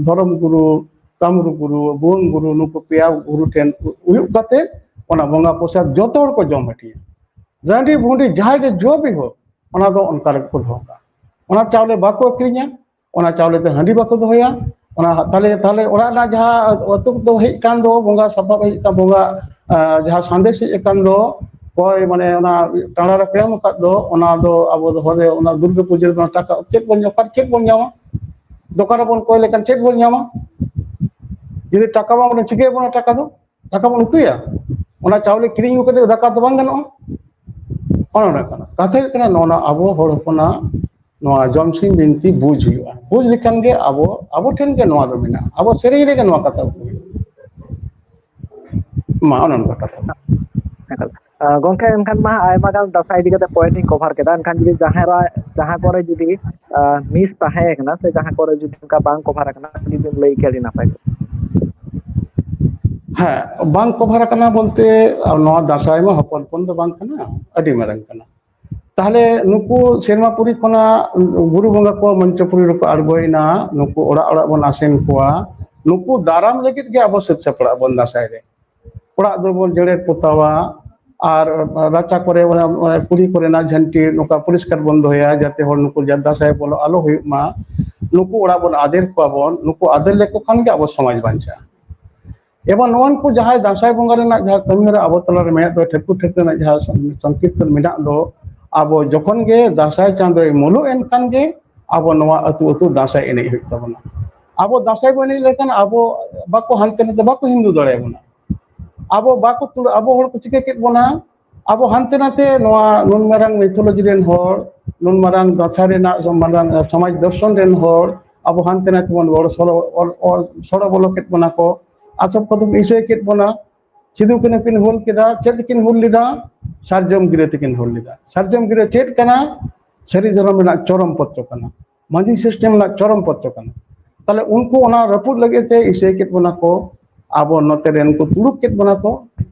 ᱫᱷᱚᱨᱚᱢ ᱜᱩᱨᱩ, ᱠᱟᱢᱨᱩ ᱜᱩᱨᱩ, ᱵᱷᱩᱣᱟᱹᱝ ᱜᱩᱨᱩ, ᱱᱩᱠᱩ ᱯᱮᱭᱟ ᱜᱩᱨᱩ ᱴᱷᱮᱱ ᱦᱩᱭᱩᱜ ᱠᱟᱛᱮ ᱚᱱᱟ ᱵᱚᱸᱜᱟ ᱯᱨᱚᱥᱟᱫ ᱡᱚᱛᱚ ᱦᱚᱲ ᱠᱚ ᱡᱚᱢ ᱦᱟᱹᱴᱤᱧᱟ᱾ ᱨᱟᱺᱰᱤ ᱵᱷᱩᱸᱰᱤ ᱡᱟᱦᱟᱸᱭ ᱜᱮ ᱡᱚ ᱵᱤᱦᱚ, ᱚᱱᱟ ᱫᱚ ᱚᱱᱠᱟ ᱨᱮᱜᱮ ᱠᱚ ᱫᱚᱦᱚ ᱠᱟᱜᱼᱟ᱾ ᱚᱱᱟ ᱪᱟᱣᱞᱮ ᱵᱟᱠᱚ ᱟᱹᱠᱷᱨᱤᱧᱟ, ᱚᱱᱟ ᱪᱟᱣᱞᱮ ᱛᱮ ᱦᱟᱺᱰᱤ ᱵᱟᱠᱚ ᱫᱚᱦᱚᱭᱟ᱾ ᱚᱱᱟ ᱛᱟᱦᱞᱮ, ᱛᱟᱦᱞᱮ ᱚᱲᱟᱜ ᱨᱮᱱᱟᱜ ᱡᱟᱦᱟᱸ ᱟᱹᱛᱩ ᱫᱚ ᱦᱮᱡ ᱠᱟᱱ ᱫᱚ, ᱵᱚᱸᱜᱟ ᱥᱟᱯᱟᱵ ᱦᱮᱡ ᱠᱟᱱ, ᱵᱚᱸᱜᱟ, ᱟ, ᱡᱟᱦᱟᱸ ᱥᱟᱸᱫᱮᱥ ᱦᱮᱡ ᱟᱠᱟᱱ ᱫᱚ, ᱚᱠᱚᱭ ᱢᱟᱱᱮ ᱚᱱᱟ ᱴᱟᱸᱲᱟ ᱨᱮ ᱠᱚ ᱮᱢ ᱟᱠᱟᱫ ᱫᱚ, ᱚᱱᱟ ᱫᱚ ᱟᱵᱚ ᱫᱚ ᱦᱚᱲ ᱚᱱᱟ ᱫᱩᱨᱜᱟᱹ ᱯᱩᱡᱟᱹ ᱨᱮ ᱴᱟᱠᱟ ᱪᱮᱫ ᱵᱚᱱ ᱧᱟᱢᱟ, ᱪᱮᱫ ᱵᱚᱱ ᱧᱟᱢᱟ? ᱫᱚᱠᱟᱱ ᱨᱮᱵᱚᱱ ᱠᱚᱭ ᱞᱮᱠᱷᱟᱱ ᱪᱮᱫ ᱵᱚᱱ ᱧᱟᱢᱟ? ᱡᱩᱫᱤ ᱴᱟᱠᱟ ᱵᱟᱝ ᱵᱚᱱ ᱪᱤᱠᱟᱹᱭᱟ, ᱵᱚᱱ ᱴᱟᱠᱟ ᱫᱚ ᱫᱟᱠᱟ ᱵᱚᱱ ᱩᱛᱩᱭᱟ, ᱚᱱᱟ ᱪᱟᱣᱞᱮ ᱠᱤᱨᱤᱧ ᱟᱹᱜᱩ ᱠᱟᱛᱮ ᱫᱟᱠᱟ ᱫᱚ ᱵᱟᱝ ᱜᱟᱱᱚᱜᱼᱟ᱾ ᱚᱱᱮ ᱚᱱᱟ ᱠᱟᱱᱟ ᱠᱟᱛᱷᱟ, ᱦᱩᱭᱩᱜ ᱠᱟᱱᱟ ᱱᱚᱣᱟ ᱟᱵᱚ ᱦᱚᱲ ᱦᱚᱯᱚᱱᱟᱜ ᱱᱚᱣᱟ ᱡᱚᱢᱥᱤᱢ ᱵᱤᱱᱛᱤ ᱵᱩᱡᱽ ᱦᱩᱭᱩᱜᱼᱟ᱾ ᱵᱩᱡᱽ ᱞᱮᱠᱷᱟᱱ ᱜᱮ ᱟᱵᱚ, ᱟᱵᱚ ᱴᱷᱮᱱ ᱜᱮ ᱱᱚᱣᱟ ᱫᱚ ᱢᱮᱱᱟᱜᱼᱟ, ᱟᱵᱚ ᱥᱮᱨᱮᱧ ᱨᱮᱜᱮ ᱱᱚᱣᱟ ᱠᱟᱛᱷᱟ ᱠᱚ ᱦᱩᱭᱩᱜᱼᱟ᱾ ᱢᱟ ᱚᱱᱮ ᱚᱱᱠᱟ ᱠᱟᱛᱷᱟ᱾ ᱮᱠᱟᱞ᱾ ᱜᱚᱝᱠᱮ, ᱮᱱᱠᱷᱟᱱ ᱢᱟ ᱟᱭᱢᱟ ᱜᱟᱱ ᱫᱟᱸᱥᱟᱭ ᱤᱫᱤ ᱠᱟᱛᱮ ᱯᱚᱭᱮᱱᱴ ᱤᱧ ᱠᱚᱵᱷᱟᱨ ᱠᱮᱫᱟ᱾ ᱮᱱᱠᱷᱟᱱ ᱡᱩᱫᱤ ᱡᱟᱦᱟᱸ ᱨᱟ-, ᱡᱟᱦᱟᱸ ᱠᱚᱨᱮ ᱡᱩᱫᱤ ᱢᱤᱥ ᱛᱟᱦᱮᱸ ᱠᱟᱱᱟ ᱥᱮ ᱡᱟᱦᱟᱸ ᱠᱚᱨᱮ ᱡᱩᱫᱤ ᱚᱱᱠᱟ ᱵᱟᱝ ᱠᱚᱵᱷᱟᱨ ᱟᱠᱟᱱᱟ, ᱡᱩᱫᱤᱢ ᱞᱟᱹᱭ ᱠᱮᱭᱟ, ᱟᱹᱰᱤ ᱱᱟᱯᱟᱭ ᱠᱚᱜᱼᱟ᱾ ᱦᱮᱸ, ᱵᱟᱝ ᱠᱚᱵᱷᱟᱨ ᱟᱠᱟᱱᱟ ᱵᱚᱞᱛᱮ, ᱱᱚᱣᱟ ᱫᱟᱸᱥᱟᱭ ᱢᱟ ᱦᱚᱯᱚᱱ ᱦᱚᱯᱚᱱ ᱫᱚ ᱵᱟᱝ ᱠᱟᱱᱟ, ᱟᱹᱰᱤ ᱢᱟᱨᱟᱝ ᱠᱟᱱᱟ᱾ ᱛᱟᱦᱞᱮ ᱱᱩᱠᱩ ᱥᱮᱨᱢᱟᱯᱩᱨᱤ ᱠᱷᱚᱱᱟᱜ ᱜᱩᱨᱩ ᱵᱚᱸᱜᱟ ᱠᱚ ᱢᱚᱧᱪᱚᱯᱩᱨᱤ ᱨᱮᱠᱚ ᱟᱬᱜᱚᱭᱮᱱᱟ, ᱱᱩᱠᱩ ᱚᱲᱟᱜ ᱚᱲᱟᱜ ᱵᱚᱱ ᱟᱥᱮᱱ ᱠᱚᱣᱟ, ᱱᱩᱠᱩ ᱫᱟᱨᱟᱢ ᱞᱟᱹᱜᱤᱫ ᱜᱮ ᱟᱵᱚ ᱥᱟᱹᱛ ᱥᱟᱯᱲᱟᱜ ᱵᱚᱱ ᱫᱟᱸᱥᱟᱭ ᱨᱮ᱾ ᱚᱲᱟᱜ ᱫᱩᱣᱟᱹᱨ ᱵᱚᱱ ᱡᱮᱨᱮᱲ ᱯᱚᱛᱟᱣᱟ, ᱟᱨ ᱨᱟᱪᱟ ᱠᱚᱨᱮ, ᱚᱱᱟ, ᱚᱱᱟ ᱠᱩᱞᱦᱤ ᱠᱚᱨᱮᱱᱟᱜ ᱡᱷᱟᱹᱱᱴᱤ ᱱᱚᱝᱠᱟ ᱯᱚᱨᱤᱥᱠᱟᱨ ᱵᱚᱱ ᱫᱚᱦᱚᱭᱟ, ᱡᱟᱛᱮ ᱦᱚᱲ ᱱᱩᱠᱩ ᱡᱟ-, ᱫᱟᱸᱥᱟᱭ ᱵᱚᱞᱚ ᱟᱞᱚ ᱦᱩᱭᱩᱜ ᱢᱟ᱾ ᱱᱩᱠᱩ ᱚᱲᱟᱜ ᱵᱚᱱ ᱟᱫᱮᱨ ᱠᱚᱣᱟ ᱵᱚᱱ, ᱱᱩᱠᱩ ᱟᱫᱮᱨ ᱞᱮᱠᱚ ᱠᱷᱟᱱ ᱜᱮ ᱟᱵᱚ ᱥᱚᱢᱟᱡᱽ ᱵᱟᱧᱪᱟᱜᱼᱟ᱾ ᱮᱵᱚᱝ ᱱᱚᱜᱼᱚ ᱱᱩᱠᱩ ᱡᱟᱦᱟᱸᱭ ᱫᱟᱸᱥᱟᱭ ᱵᱚᱸᱜᱟ ᱨᱮᱱᱟᱜ ᱡᱟᱦᱟᱸ ᱠᱟᱹᱢᱤᱦᱚᱨᱟ ᱟᱵᱚ ᱛᱟᱞᱟᱨᱮ ᱢᱮᱱᱟᱜ ᱫᱚ, ᱴᱷᱟᱹᱠᱩᱨ ᱴᱷᱟᱹᱠᱩᱨ ᱨᱮᱱᱟᱜ ᱡᱟᱦᱟᱸ ᱥᱚᱝ-, ᱥᱚᱝᱠᱤᱨᱛᱚᱱ ᱢᱮᱱᱟᱜ ᱫᱚ, ᱟᱵᱚ ᱡᱚᱠᱷᱚᱱ ᱜᱮ ᱫᱟᱸᱥᱟᱭ ᱪᱟᱸᱫᱳᱭ ᱢᱩᱞᱩᱜ ᱮᱱ ᱠᱷᱟᱱ ᱜᱮ ᱟᱵᱚ ᱱᱚᱣᱟ ᱟᱹᱛᱩ ᱟᱹᱛᱩ ᱫᱟᱸᱥᱟᱭ ᱮᱱᱮᱡ ᱦᱩᱭᱩᱜ ᱛᱟᱵᱚᱱᱟ᱾ ᱟᱵᱚ ᱫᱟᱸᱥᱟᱭ ᱵᱚᱱ ᱮᱱᱮᱡ ᱞᱮᱠᱷᱟᱱ ᱟᱵᱚ ᱵᱟᱠᱚ ᱦᱟᱱᱛᱮ ᱱᱟᱛᱮ ᱵᱟᱠᱚ ᱦᱤᱱᱫᱩ ᱫᱟᱲᱮᱭᱟᱵᱚᱱᱟ᱾ ᱟᱵᱚ ᱵᱟᱠᱚ ᱛᱩᱞᱟᱹ-, ᱟᱵᱚ ᱦᱚᱲ ᱠᱚ ᱪᱤᱠᱟᱹ ᱠᱮᱫ ᱵᱚᱱᱟ? ᱟᱵᱚ ᱦᱟᱱᱛᱮ ᱱᱟᱛᱮ ᱱᱚᱣᱟ ᱱᱩᱱ ᱢᱟᱨᱟᱝ ᱢᱤᱛᱷᱳᱞᱚᱡᱤ ᱨᱮᱱ ᱦᱚᱲ, ᱱᱩᱱ ᱢᱟᱨᱟᱝ ᱫᱟᱸᱥᱟᱭ ᱨᱮᱱᱟᱜ ᱢᱟᱨᱟᱝ ᱥᱚᱢᱟᱡᱽ ᱫᱚᱨᱥᱚᱱ ᱨᱮᱱ ᱦᱚᱲ, ᱟᱵᱚ ᱦᱟᱱᱛᱮ ᱱᱟᱛᱮ ᱵᱚᱱ ᱵᱚᱲ ᱥᱚᱲᱚ-, ᱚᱞ-, ᱚᱞ-, ᱥᱚᱲᱚ ᱵᱚᱞᱚ ᱠᱮᱫ ᱵᱚᱱᱟ ᱠᱚ, ᱟᱥᱚᱠ ᱠᱚᱫᱚ ᱤᱥᱟᱹᱭ ᱠᱮᱫ ᱵᱚᱱᱟ᱾ ᱥᱤᱫᱩ ᱠᱤᱱ ᱠᱤᱱ ᱦᱩᱞ ᱠᱮᱫᱟ, ᱪᱮᱫ ᱠᱤᱱ ᱦᱩᱞ ᱞᱮᱫᱟ? ᱥᱟᱨᱡᱚᱢ ᱜᱤᱨᱟᱹ ᱛᱮᱠᱤᱱ ᱦᱩᱞ ᱞᱮᱫᱟ᱾ ᱥᱟᱨᱡᱚᱢ ᱜᱤᱨᱟᱹ ᱪᱮᱫ ᱠᱟᱱᱟ? ᱥᱟᱹᱨᱤ ᱫᱷᱚᱨᱚᱢ ᱨᱮᱱᱟᱜ ᱪᱚᱨᱚᱢ ᱯᱚᱛᱨᱚ ᱠᱟᱱᱟ, ᱢᱟᱹᱡᱷᱤ ᱥᱤᱥᱴᱮᱢ ᱨᱮᱱᱟᱜ ᱪᱚᱨᱚᱢ ᱯᱚᱛᱨᱚ ᱠᱟᱱᱟ᱾ ᱛᱟᱦᱞᱮ ᱩᱱᱠᱩ ᱚᱱᱟ ᱨᱟᱹᱯᱩᱫ ᱞᱟᱹᱜᱤᱫ ᱛᱮ ᱤᱥᱟᱹᱭ ᱠᱮᱫ ᱵᱚᱱᱟ ᱠᱚ, ᱟᱵᱚ ᱱᱚᱛᱮ ᱨᱮᱱ ᱠᱚ ᱛᱩᱲᱩᱠ ᱠᱮᱫ ᱵᱚᱱᱟ ᱠᱚ,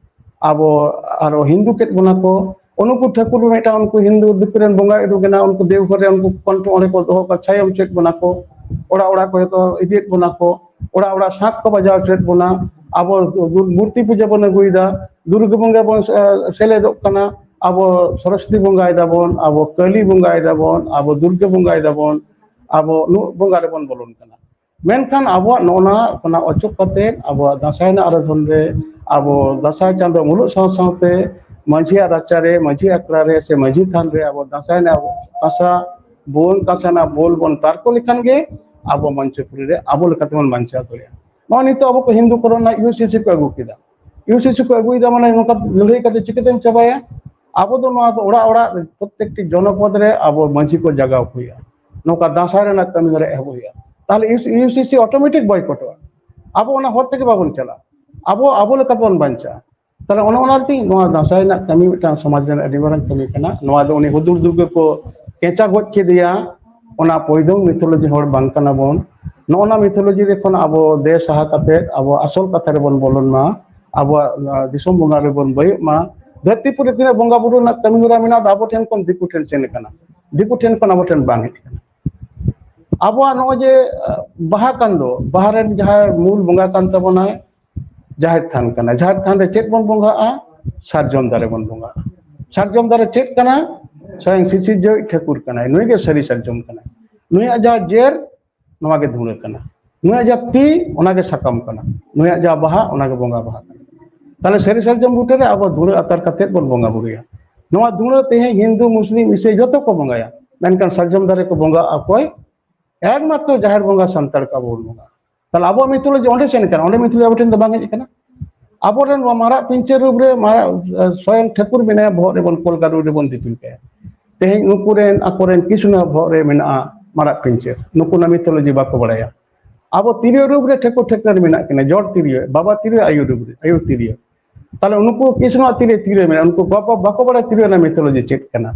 ᱟᱵᱚ ᱟᱨᱚ ᱦᱤᱱᱫᱩ ᱠᱮᱫ ᱵᱚᱱᱟ ᱠᱚ᱾ ᱩᱱᱠᱩ ᱴᱷᱟᱹᱠᱩᱨ ᱢᱤᱫᱴᱟᱝ ᱩᱱᱠᱩ ᱦᱤᱱᱫᱩ ᱫᱤᱠᱩ ᱨᱮᱱ ᱵᱚᱸᱜᱟ ᱩᱰᱩᱠ ᱮᱱᱟ, ᱩᱱᱠᱩ ᱫᱮᱣᱜᱷᱚᱨ ᱨᱮ ᱩᱱᱠᱩ ᱠᱚᱱᱴᱷ ᱚᱸᱰᱮ ᱠᱚ ᱫᱚᱦᱚ ᱠᱚ ᱪᱷᱟᱭᱚ ᱦᱚᱪᱚᱭᱮᱫ ᱵᱚᱱᱟ ᱠᱚ, ᱚᱲᱟᱜ ᱚᱲᱟᱜ ᱠᱚ ᱡᱚᱛᱚ ᱤᱫᱤᱭᱮᱫ ᱵᱚᱱᱟ ᱠᱚ, ᱚᱲᱟᱜ ᱚᱲᱟᱜ ᱥᱟᱸᱠ ᱠᱚ ᱵᱟᱡᱟᱣ ᱦᱚᱪᱚᱭᱮᱫ ᱵᱚᱱᱟ, ᱟᱵᱚ ᱫᱩ-, ᱢᱩᱨᱛᱤ ᱯᱩᱡᱟᱹ ᱵᱚᱱ ᱟᱹᱜᱩᱭᱮᱫᱟ, ᱫᱩᱨᱜᱟᱹ ᱵᱚᱸᱜᱟ ᱵᱚᱱ, ᱮ, ᱥᱮᱞᱮᱫᱚᱜ ᱠᱟᱱᱟ, ᱟᱵᱚ ᱥᱚᱨᱚᱥᱚᱛᱤ ᱵᱚᱸᱜᱟᱭ ᱫᱟᱵᱚᱱ, ᱟᱵᱚ ᱠᱟᱹᱞᱤ ᱵᱚᱸᱜᱟᱭ ᱫᱟᱵᱚᱱ, ᱟᱵᱚ ᱫᱩᱨᱜᱟᱹ ᱵᱚᱸᱜᱟᱭ ᱫᱟᱵᱚᱱ, ᱟᱵᱚ ᱱᱩᱜ ᱵᱚᱸᱜᱟ ᱨᱮᱵᱚᱱ ᱵᱚᱞᱚᱱ ᱠᱟᱱᱟ᱾ ᱢᱮᱱᱠᱷᱟᱱ ᱟᱵᱚᱣᱟᱜ ᱱᱚᱜᱼᱚ ᱱᱟ ᱠᱷᱚᱱᱟᱜ ᱚᱪᱚᱜ ᱠᱟᱛᱮ ᱟᱵᱚᱣᱟᱜ ᱫᱟᱸᱥᱟᱭ ᱨᱮᱱᱟᱜ ᱟᱨᱟᱫᱷᱚᱱ ᱨᱮ ᱟᱵᱚ ᱫᱟᱸᱥᱟᱭ ᱪᱟᱸᱫᱳ ᱢᱩᱞᱩᱜ ᱥᱟᱶ ᱥᱟᱶᱛᱮ ᱢᱟᱹᱡᱷᱤᱭᱟᱜ ᱨᱟᱪᱟᱨᱮ, ᱢᱟᱹᱡᱷᱤ ᱟᱠᱷᱲᱟ ᱨᱮ ᱥᱮ ᱢᱟᱹᱡᱷᱤ ᱛᱷᱟᱱ ᱨᱮ ᱟᱵᱚ ᱫᱟᱸᱥᱟᱭ ᱨᱮᱱᱟᱜ ᱠᱟᱸᱥᱟ, ᱵᱷᱩᱣᱟᱹᱝ ᱠᱟᱸᱥᱟ ᱨᱮᱱᱟᱜ ᱵᱳᱞ ᱵᱚᱱ ᱛᱟᱨᱠᱚ ᱞᱮᱠᱷᱟᱱ ᱜᱮ ᱟᱵᱚ ᱢᱚᱧᱪᱚᱯᱩᱨᱤ ᱨᱮ ᱟᱵᱚ ᱞᱮᱠᱟᱛᱮᱵᱚᱱ ᱵᱟᱧᱪᱟᱣ ᱫᱟᱲᱮᱭᱟᱜᱼᱟ᱾ ᱱᱚᱜᱼᱚᱭ ᱱᱤᱛᱚᱜ ᱟᱵᱚ ᱠᱚ ᱦᱤᱱᱫᱩ ᱠᱚᱨᱚᱱ ᱨᱮᱱᱟᱜ ᱤᱭᱩ ᱥᱤ ᱥᱤ ᱠᱚ ᱟᱹᱜᱩ ᱠᱮᱫᱟ᱾ ᱤᱭᱩ ᱥᱤ ᱥᱤ ᱠᱚ ᱟᱹᱜᱩᱭᱮᱫᱟ, ᱢᱟᱱᱮ ᱱᱚᱝᱠᱟ ᱞᱟᱹᱲᱦᱟᱹᱭ ᱠᱟᱛᱮ ᱪᱤᱠᱟᱹᱛᱮᱢ ᱪᱟᱵᱟᱭᱟ? ᱟᱵᱚ ᱫᱚ ᱱᱚᱣᱟ ᱫᱚ ᱚᱲᱟᱜ ᱚᱲᱟᱜ ᱨᱮ ᱯᱨᱚᱛᱮᱠᱴᱤ ᱡᱚᱱᱚᱯᱚᱫ ᱨᱮ ᱟᱵᱚ ᱢᱟᱹᱡᱷᱤ ᱠᱚ ᱡᱟᱜᱟᱣ ᱠᱚ ᱦᱩᱭᱩᱜᱼᱟ᱾ ᱱᱚᱝᱠᱟ ᱫᱟᱸᱥᱟᱭ ᱨᱮᱱᱟᱜ ᱠᱟᱹᱢᱤ ᱦᱚᱨᱟ ᱮᱦᱚᱵ ᱦᱩᱭᱩᱜᱼᱟ᱾ ᱛᱟᱦᱞᱮ ᱤᱭᱩ ᱥᱤ ᱥᱤ automatic boycott ᱚᱜᱼᱟ᱾ ᱟᱵᱚ ᱚᱱᱟ ᱦᱚᱨ ᱛᱮᱜᱮ ᱵᱟᱵᱚᱱ ᱪᱟᱞᱟᱜᱼᱟ᱾ ᱟᱵᱚ, ᱟᱵᱚ ᱞᱮᱠᱟ ᱛᱮᱵᱚᱱ ᱵᱟᱧᱪᱟᱜᱼᱟ᱾ ᱛᱟᱦᱞᱮ ᱚᱱᱮ ᱚᱱᱟ ᱛᱮ ᱱᱚᱣᱟ ᱫᱟᱸᱥᱟᱭ ᱨᱮᱱᱟᱜ ᱠᱟᱹᱢᱤ ᱢᱤᱫᱴᱟᱝ ᱥᱚᱢᱟᱡᱽ ᱨᱮᱱᱟᱜ ᱟᱹᱰᱤ ᱢᱟᱨᱟᱝ ᱠᱟᱹᱢᱤ ᱠᱟᱱᱟ᱾ ᱱᱚᱣᱟ ᱫᱚ ᱩᱱᱤ ᱦᱩᱫᱩᱲ ᱫᱩᱨᱜᱟᱹ ᱠᱚ ᱠᱮᱸᱪᱟ ᱜᱚᱡ ᱠᱮᱫᱮᱭᱟ, ᱚᱱᱟ ᱯᱚᱭᱫᱚᱝ ᱢᱤᱛᱷᱳᱞᱚᱡᱤ ᱦᱚᱲ ᱵᱟᱝ ᱠᱟᱱᱟ ᱵᱚᱱ᱾ ᱱᱚᱜᱼᱚ ᱱᱟ ᱢᱤᱛᱷᱳᱞᱚᱡᱤ ᱨᱮ ᱠᱷᱚᱱ ᱟᱵᱚ ᱫᱮ ᱥᱟᱦᱟ ᱠᱟᱛᱮ ᱟᱵᱚ ᱟᱥᱚᱞ ᱠᱟᱛᱷᱟ ᱨᱮᱵᱚᱱ ᱵᱚᱞᱚᱱ ᱢᱟ, ᱟᱵᱚᱣᱟᱜ, ᱟᱸ, ᱫᱤᱥᱚᱢ ᱵᱚᱸᱜᱟ ᱨᱮᱵᱚᱱ ᱵᱟᱹᱭᱚᱜ ᱢᱟ᱾ ᱫᱷᱟᱹᱨᱛᱤ ᱯᱩᱨᱤ ᱛᱤᱱᱟᱹᱜ ᱵᱚᱸᱜᱟ ᱵᱩᱨᱩ ᱨᱮᱱᱟᱜ ᱠᱟᱹᱢᱤ ᱦᱚᱨᱟ ᱢᱮᱱᱟᱜ ᱫᱚ ᱟᱵᱚ ᱴᱷᱮᱱ ᱠᱷᱚᱱ ᱫᱤᱠᱩ ᱴᱷᱮᱱ ᱥᱮᱱ ᱟᱠᱟᱱᱟ, ᱫᱤᱠᱩ ᱴᱷᱮᱱ ᱠᱷᱚᱱ ᱟᱵᱚ ᱴᱷᱮᱱ ᱵᱟᱝ ᱦᱮᱡ ᱟᱠᱟᱱᱟ᱾ ᱟᱵᱚᱣᱟᱜ ᱱᱚᱜᱼᱚᱭ ᱡᱮ, ᱟᱸ, ᱵᱟᱦᱟ ᱠᱟᱱ ᱫᱚ, ᱵᱟᱦᱟ ᱨᱮᱱ ᱡᱟᱦᱟᱸᱭ ᱢᱩᱞ ᱵᱚᱸᱜᱟ ᱠᱟᱱ ᱛᱟᱵᱚᱱᱟᱭ, ᱡᱟᱦᱮᱨ ᱛᱷᱟᱱ ᱠᱟᱱᱟ᱾ ᱡᱟᱦᱮᱨ ᱛᱷᱟᱱ ᱨᱮ ᱪᱮᱫ ᱵᱚᱱ ᱵᱚᱸᱜᱟᱜᱼᱟ? ᱥᱟᱨᱡᱚᱢ ᱫᱟᱨᱮ ᱵᱚᱱ ᱵᱚᱸᱜᱟᱜᱼᱟ᱾ ᱥᱟᱨᱡᱚᱢ ᱫᱟᱨᱮ ᱪᱮᱫ ᱠᱟᱱᱟ? ᱥᱚᱭᱚᱝ ᱥᱤᱥᱤᱨᱡᱟᱹᱣᱤᱡ ᱴᱷᱟᱹᱠᱩᱨ ᱠᱟᱱᱟᱭ, ᱱᱩᱭ ᱜᱮ ᱥᱟᱹᱨᱤ ᱥᱟᱨᱡᱚᱢ ᱠᱟᱱᱟᱭ᱾ ᱱᱩᱭᱟᱜ ᱡᱟᱦᱟᱸ ᱡᱮᱨ, ᱱᱚᱣᱟ ᱜᱮ ᱫᱷᱩᱲᱟᱹ ᱠᱟᱱᱟ᱾ ᱱᱩᱭᱟᱜ ᱡᱟᱦᱟᱸ ᱛᱤ, ᱚᱱᱟ ᱜᱮ ᱥᱟᱠᱟᱢ ᱠᱟᱱᱟ᱾ ᱱᱩᱭᱟᱜ ᱡᱟᱦᱟᱸ ᱵᱟᱦᱟ, ᱚᱱᱟ ᱜᱮ ᱵᱚᱸᱜᱟ ᱵᱟᱦᱟ ᱠᱟᱱᱟ᱾ ᱛᱟᱦᱞᱮ ᱥᱟᱹᱨᱤ ᱥᱟᱨᱡᱚᱢ ᱵᱩᱴᱟᱹ ᱨᱮ ᱟᱵᱚ ᱫᱷᱩᱲᱟᱹ ᱟᱛᱟᱨ ᱠᱟᱛᱮᱫ ᱵᱚᱱ ᱵᱚᱸᱜᱟ ᱵᱩᱨᱩᱭᱟ᱾ ᱱᱚᱣᱟ ᱫᱷᱩᱲᱟᱹ ᱛᱮᱦᱮᱧ ᱦᱤᱱᱫᱩ, ᱢᱩᱥᱞᱤᱢ, ᱤᱥᱟᱹᱭ ᱡᱚᱛᱚ ᱠᱚ ᱵᱚᱸᱜᱟᱭᱟ, ᱢᱮᱱᱠᱷᱟᱱ ᱥᱟᱨᱡᱚᱢ ᱫᱟᱨᱮ ᱠᱚ ᱵᱚᱸᱜᱟ ᱚᱠᱚᱭ? ᱮᱠᱢᱟᱛᱨᱚ ᱡᱟᱦᱮᱨ ᱵᱚᱸᱜᱟ ᱥᱟᱱᱛᱟᱲ ᱠᱚ ᱟᱵᱚ ᱵᱚᱱ ᱵᱚᱸᱜᱟ᱾ ᱛᱟᱦᱞᱮ ᱟᱵᱚᱣᱟᱜ ᱢᱤᱛᱷᱳᱞᱚᱡᱤ ᱚᱸᱰᱮ ᱥᱮᱱ ᱠᱟᱱᱟ, ᱚᱸᱰᱮ ᱢᱤᱛᱷᱳᱞᱚᱡᱤ ᱟᱵᱚ ᱴᱷᱮᱱ ᱫᱚ ᱵᱟᱝ ᱦᱮᱡ ᱠᱟᱱᱟ᱾ ᱟᱵᱚᱨᱮᱱ ᱱᱚᱣᱟ ᱢᱟᱨᱟᱜ ᱯᱤᱧᱪᱟᱹᱨ ᱨᱩᱯ ᱨᱮ ᱢᱟᱨᱟᱜ, ᱥᱚᱭᱚᱝ ᱴᱷᱟᱹᱠᱩᱨ ᱢᱮᱱᱟᱭᱟ, ᱵᱚᱦᱚᱜ ᱨᱮᱵᱚᱱ ᱠᱚᱞ ᱜᱟᱹᱰᱩ ᱨᱮᱵᱚᱱ ᱫᱤᱯᱤᱞ ᱠᱟᱭᱟ᱾ ᱛᱮᱦᱮᱧ ᱩᱱᱠᱩ ᱨᱮᱱ, ᱟᱠᱚᱨᱮᱱ ᱠᱤᱥᱩᱱᱟᱜ ᱵᱚᱦᱚᱜ ᱨᱮ ᱢᱮᱱᱟᱜᱼᱟ ᱢᱟᱨᱟᱜ ᱯᱤᱧᱪᱟᱹᱨ᱾ ᱱᱩᱠᱩ ᱚᱱᱟ ᱢᱤᱛᱷᱳᱞᱚᱡᱤ ᱵᱟᱠᱚ ᱵᱟᱲᱟᱭᱟ᱾ ᱟᱵᱚ ᱛᱤᱨᱭᱳ ᱨᱩᱯ ᱨᱮ ᱴᱷᱟᱹᱠᱩᱨ ᱴᱷᱟᱹᱠᱨᱟᱹᱱ ᱢᱮᱱᱟᱜ ᱠᱤᱱᱟ, ᱡᱚᱲ ᱛᱤᱨᱭᱳ, ᱵᱟᱵᱟ ᱛᱤᱨᱭᱳ, ᱟᱭᱳ ᱨᱩᱯ ᱨᱮ, ᱟᱭᱳ ᱛᱤᱨᱭᱳ᱾ ᱛᱟᱦᱞᱮ ᱩᱱᱠᱩ ᱠᱤᱥᱩᱱᱟᱜ ᱛᱤᱨᱭᱳ, ᱛᱤᱨᱭᱳ ᱢᱮᱱᱟᱜᱼᱟ, ᱩᱱᱠᱩ ᱵᱟᱠᱚ, ᱵᱟᱠᱚ ᱵᱟᱲᱟᱭᱟ ᱛᱤᱨᱭᱳ ᱨᱮᱱᱟᱜ ᱢᱤᱛᱷᱳᱞᱚᱡᱤ ᱪᱮᱫ ᱠᱟᱱᱟ᱾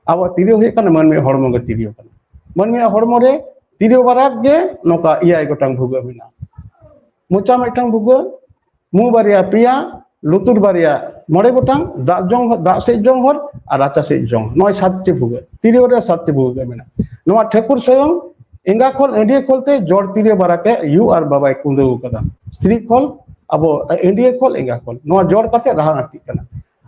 ᱟᱵᱚᱣᱟᱜ ᱛᱤᱨᱭᱳ ᱦᱩᱭᱩᱜ ᱠᱟᱱᱟ ᱢᱟᱹᱱᱢᱤᱭᱟᱜ ᱦᱚᱲᱢᱚ ᱜᱮ ᱛᱤᱨᱭᱳ ᱠᱟᱱᱟ᱾ ᱢᱟᱹᱱᱢᱤᱭᱟᱜ ᱦᱚᱲᱢᱚ ᱨᱮ ᱛᱤᱨᱭᱳ ᱵᱟᱨᱟᱠ ᱜᱮ ᱱᱚᱝᱠᱟ ᱮᱭᱟᱭ ᱜᱚᱴᱟᱝ ᱵᱷᱩᱜᱟᱹᱜ ᱢᱮᱱᱟᱜᱼᱟ᱾ ᱢᱚᱪᱟ ᱢᱤᱫᱴᱟᱝ ᱵᱷᱩᱜᱟᱹᱜ, ᱢᱩ ᱵᱟᱨᱭᱟ ᱯᱮᱭᱟ, ᱞᱩᱛᱩᱨ ᱵᱟᱨᱭᱟ ᱢᱚᱬᱮ ᱜᱚᱴᱟᱝ, ᱫᱟᱜ ᱡᱚᱝ, ᱫᱟᱜ ᱥᱮᱫ ᱡᱚᱝ ᱦᱚᱨ ᱟᱨ ᱨᱟᱪᱟ ᱥᱮᱫ ᱡᱚᱝ, ᱱᱚᱜᱼᱚᱭ ᱥᱟᱛᱴᱤ ᱵᱷᱩᱜᱟᱹᱜ᱾ ᱛᱤᱨᱭᱳ ᱨᱮ ᱥᱟᱛᱴᱤ ᱵᱷᱩᱜᱟᱹᱜ ᱢᱮᱱᱟᱜᱼᱟ᱾ ᱱᱚᱣᱟ ᱴᱷᱟᱹᱠᱩᱨ ᱥᱚᱭᱚᱝ ᱮᱸᱜᱟ ᱠᱷᱚᱞ, ᱟᱹᱰᱭᱟᱹ ᱠᱷᱚᱞ ᱛᱮ ᱡᱚᱲ ᱛᱤᱨᱭᱳ ᱵᱟᱨᱟᱠᱮ ᱭᱩ ᱟᱨ ᱵᱟᱵᱟᱭ ᱠᱩᱸᱫᱟᱹᱣ ᱠᱟᱫᱟ᱾ ᱥᱛᱨᱤ ᱠᱷᱚᱞ, ᱟᱵᱚ ᱟᱹᱰᱭᱟᱹ ᱠᱷᱚᱞ, ᱮᱸᱜᱟ ᱠᱷᱚᱞ, ᱱᱚᱣᱟ ᱡᱚᱲ ᱠᱟᱛᱮ ᱨᱟᱦᱟ ᱟᱹᱲᱛᱤᱜ ᱠᱟᱱᱟ᱾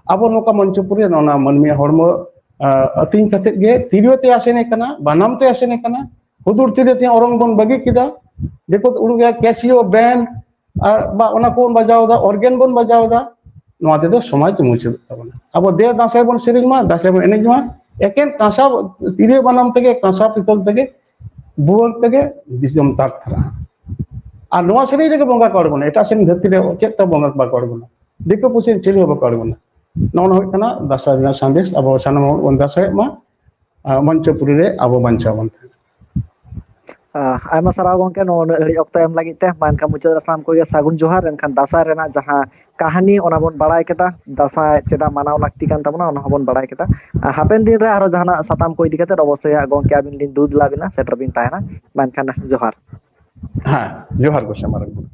ᱟᱵᱚ ᱱᱚᱝᱠᱟ ᱢᱚᱧᱪᱚᱯᱩᱨᱤ ᱨᱮ ᱚᱱᱟ ᱢᱟᱹᱱᱢᱤᱭᱟᱜ ᱦᱚᱲᱢᱚ, ᱟ, ᱟᱹᱛᱤᱧ ᱠᱟᱛᱮ ᱜᱮ ᱛᱤᱨᱭᱳ ᱛᱮ ᱟᱥᱮᱱᱮ ᱠᱟᱱᱟ, ᱵᱟᱱᱟᱢ ᱛᱮ ᱟᱥᱮᱱᱮ ᱠᱟᱱᱟ, ᱦᱩᱫᱩᱲ ᱛᱤᱨᱭᱳ ᱛᱮ ᱚᱨᱚᱝ ᱵᱚᱱ ᱵᱟᱹᱜᱤ ᱠᱮᱫᱟ᱾ ᱫᱤᱠᱩ ᱩᱰᱩᱠ ᱮᱫᱟ ᱠᱮᱥᱤᱭᱳ, ᱵᱮᱱᱰ, ᱟᱨ ᱵᱟ ᱚᱱᱟ ᱠᱚᱵᱚᱱ ᱵᱟᱡᱟᱣ ᱮᱫᱟ, ᱚᱨᱜᱮᱱ ᱵᱚᱱ ᱵᱟᱡᱟᱣ ᱮᱫᱟ᱾ ᱱᱚᱣᱟ ᱛᱮᱫᱚ ᱥᱚᱢᱟᱡᱽ ᱢᱩᱪᱟᱹᱫᱚᱜ ᱛᱟᱵᱚᱱᱟ᱾ ᱟᱵᱚ ᱫᱮ ᱫᱟᱸᱥᱟᱭ ᱵᱚᱱ ᱥᱮᱨᱮᱧ ᱢᱟ, ᱫᱟᱸᱥᱟᱭ ᱵᱚᱱ ᱮᱱᱮᱡ ᱢᱟ, ᱮᱠᱮᱱ ᱠᱟᱸᱥᱟ ᱛᱤᱨᱭᱳ ᱵᱟᱱᱟᱢ ᱛᱮᱜᱮ, ᱠᱟᱸᱥᱟ ᱯᱤᱛᱚᱞ ᱛᱮᱜᱮ, ᱵᱷᱩᱣᱟᱹᱝ ᱛᱮᱜᱮ ᱫᱤᱥᱚᱢ ᱛᱟᱨ ᱛᱟᱨᱟᱜᱼᱟ᱾ ᱟᱨ ᱱᱚᱣᱟ ᱥᱮᱨᱮᱧ ᱨᱮᱜᱮ ᱵᱚᱸᱜᱟ ᱠᱚ ᱟᱬᱜᱚᱱᱟ, ᱮᱴᱟᱜ ᱥᱮᱨᱮᱧ ᱫᱷᱟᱹᱨᱛᱤ ᱨᱮ ᱪᱮᱫ ᱛᱮ ᱵᱚᱸᱜᱟ ᱵᱟᱠᱚ ᱟᱬᱜᱚᱱᱟ, ᱫᱤᱠᱩ ᱯᱩᱥᱤ ᱪᱤᱞᱤ ᱦᱚᱸ ᱵᱟᱠᱚ ᱟᱬᱜᱚᱱᱟ᱾ ᱱᱚᱜᱼᱚ ᱱᱚᱣᱟ ᱦᱩᱭᱩᱜ ᱠᱟᱱᱟ ᱫᱟᱸᱥᱟᱭ ᱨᱮᱱᱟᱜ ᱥᱟᱸᱫᱮᱥ᱾ ᱟᱵᱚ ᱥᱟᱱᱟᱢ ᱦᱚᱲ ᱵᱚᱱ ᱫᱟᱸᱥᱟᱭᱚᱜ ᱢᱟ, ᱟᱨ ᱢᱚᱧᱪᱚᱯᱩᱨᱤ ᱨᱮ ᱟᱵᱚ ᱵᱟᱧᱪᱟᱣ ᱵᱚᱱ ᱛᱟᱦᱮᱱᱟ᱾ ᱟᱭᱢᱟ ᱥᱟᱨᱦᱟᱣ ᱜᱚᱝᱠᱮ, ᱱᱚᱣᱟ ᱩᱱᱟᱹᱜ ᱜᱷᱟᱹᱲᱤᱡ ᱚᱠᱛᱚ ᱮᱢ ᱞᱟᱹᱜᱤᱫ ᱛᱮ᱾ ᱢᱟ ᱮᱱᱠᱷᱟᱱ ᱢᱩᱪᱟᱹᱫ ᱨᱮ ᱥᱟᱱᱟᱢ ᱠᱚᱜᱮ ᱥᱟᱹᱜᱩᱱ ᱡᱚᱦᱟᱨ᱾ ᱮᱱᱠᱷᱟᱱ ᱫᱟᱸᱥᱟᱭ ᱨᱮᱱᱟᱜ ᱡᱟᱦᱟᱸ ᱠᱟᱹᱦᱱᱤ, ᱚᱱᱟ ᱵᱚᱱ ᱵᱟᱲᱟᱭ ᱠᱮᱫᱟ, ᱫᱟᱸᱥᱟᱭ ᱪᱮᱫᱟᱜ ᱢᱟᱱᱟᱣ ᱞᱟᱹᱠᱛᱤ ᱠᱟᱱ ᱛᱟᱵᱚᱱᱟ, ᱚᱱᱟ ᱦᱚᱸᱵᱚᱱ ᱵᱟᱲᱟᱭ ᱠᱮᱫᱟ᱾ ᱟᱨ ᱦᱟᱯᱮᱱ ᱫᱤᱱ ᱨᱮ ᱟᱨᱦᱚᱸ ᱡᱟᱦᱟᱱᱟᱜ ᱥᱟᱛᱟᱢ ᱠᱚ ᱤᱫᱤ ᱠᱟᱛᱮ ᱚᱵᱚᱥᱥᱳᱭ ᱦᱟᱸᱜ ᱜᱚᱝᱠᱮ ᱟᱹᱵᱤᱱ ᱞᱤᱧ ᱫᱩᱫ ᱞᱟᱵᱤᱱᱟ, ᱥᱮᱴᱮᱨ ᱵᱤᱱ ᱛᱟᱦᱮᱱᱟ᱾ ᱢᱟ ᱮᱱᱠᱷᱟᱱ ᱡᱚᱦᱟᱨ᱾ ᱦᱮᱸ, ᱡᱚᱦᱟᱨ ᱜᱚᱥᱮ ᱢᱟᱨᱟᱝ ᱵᱩᱨᱩ᱾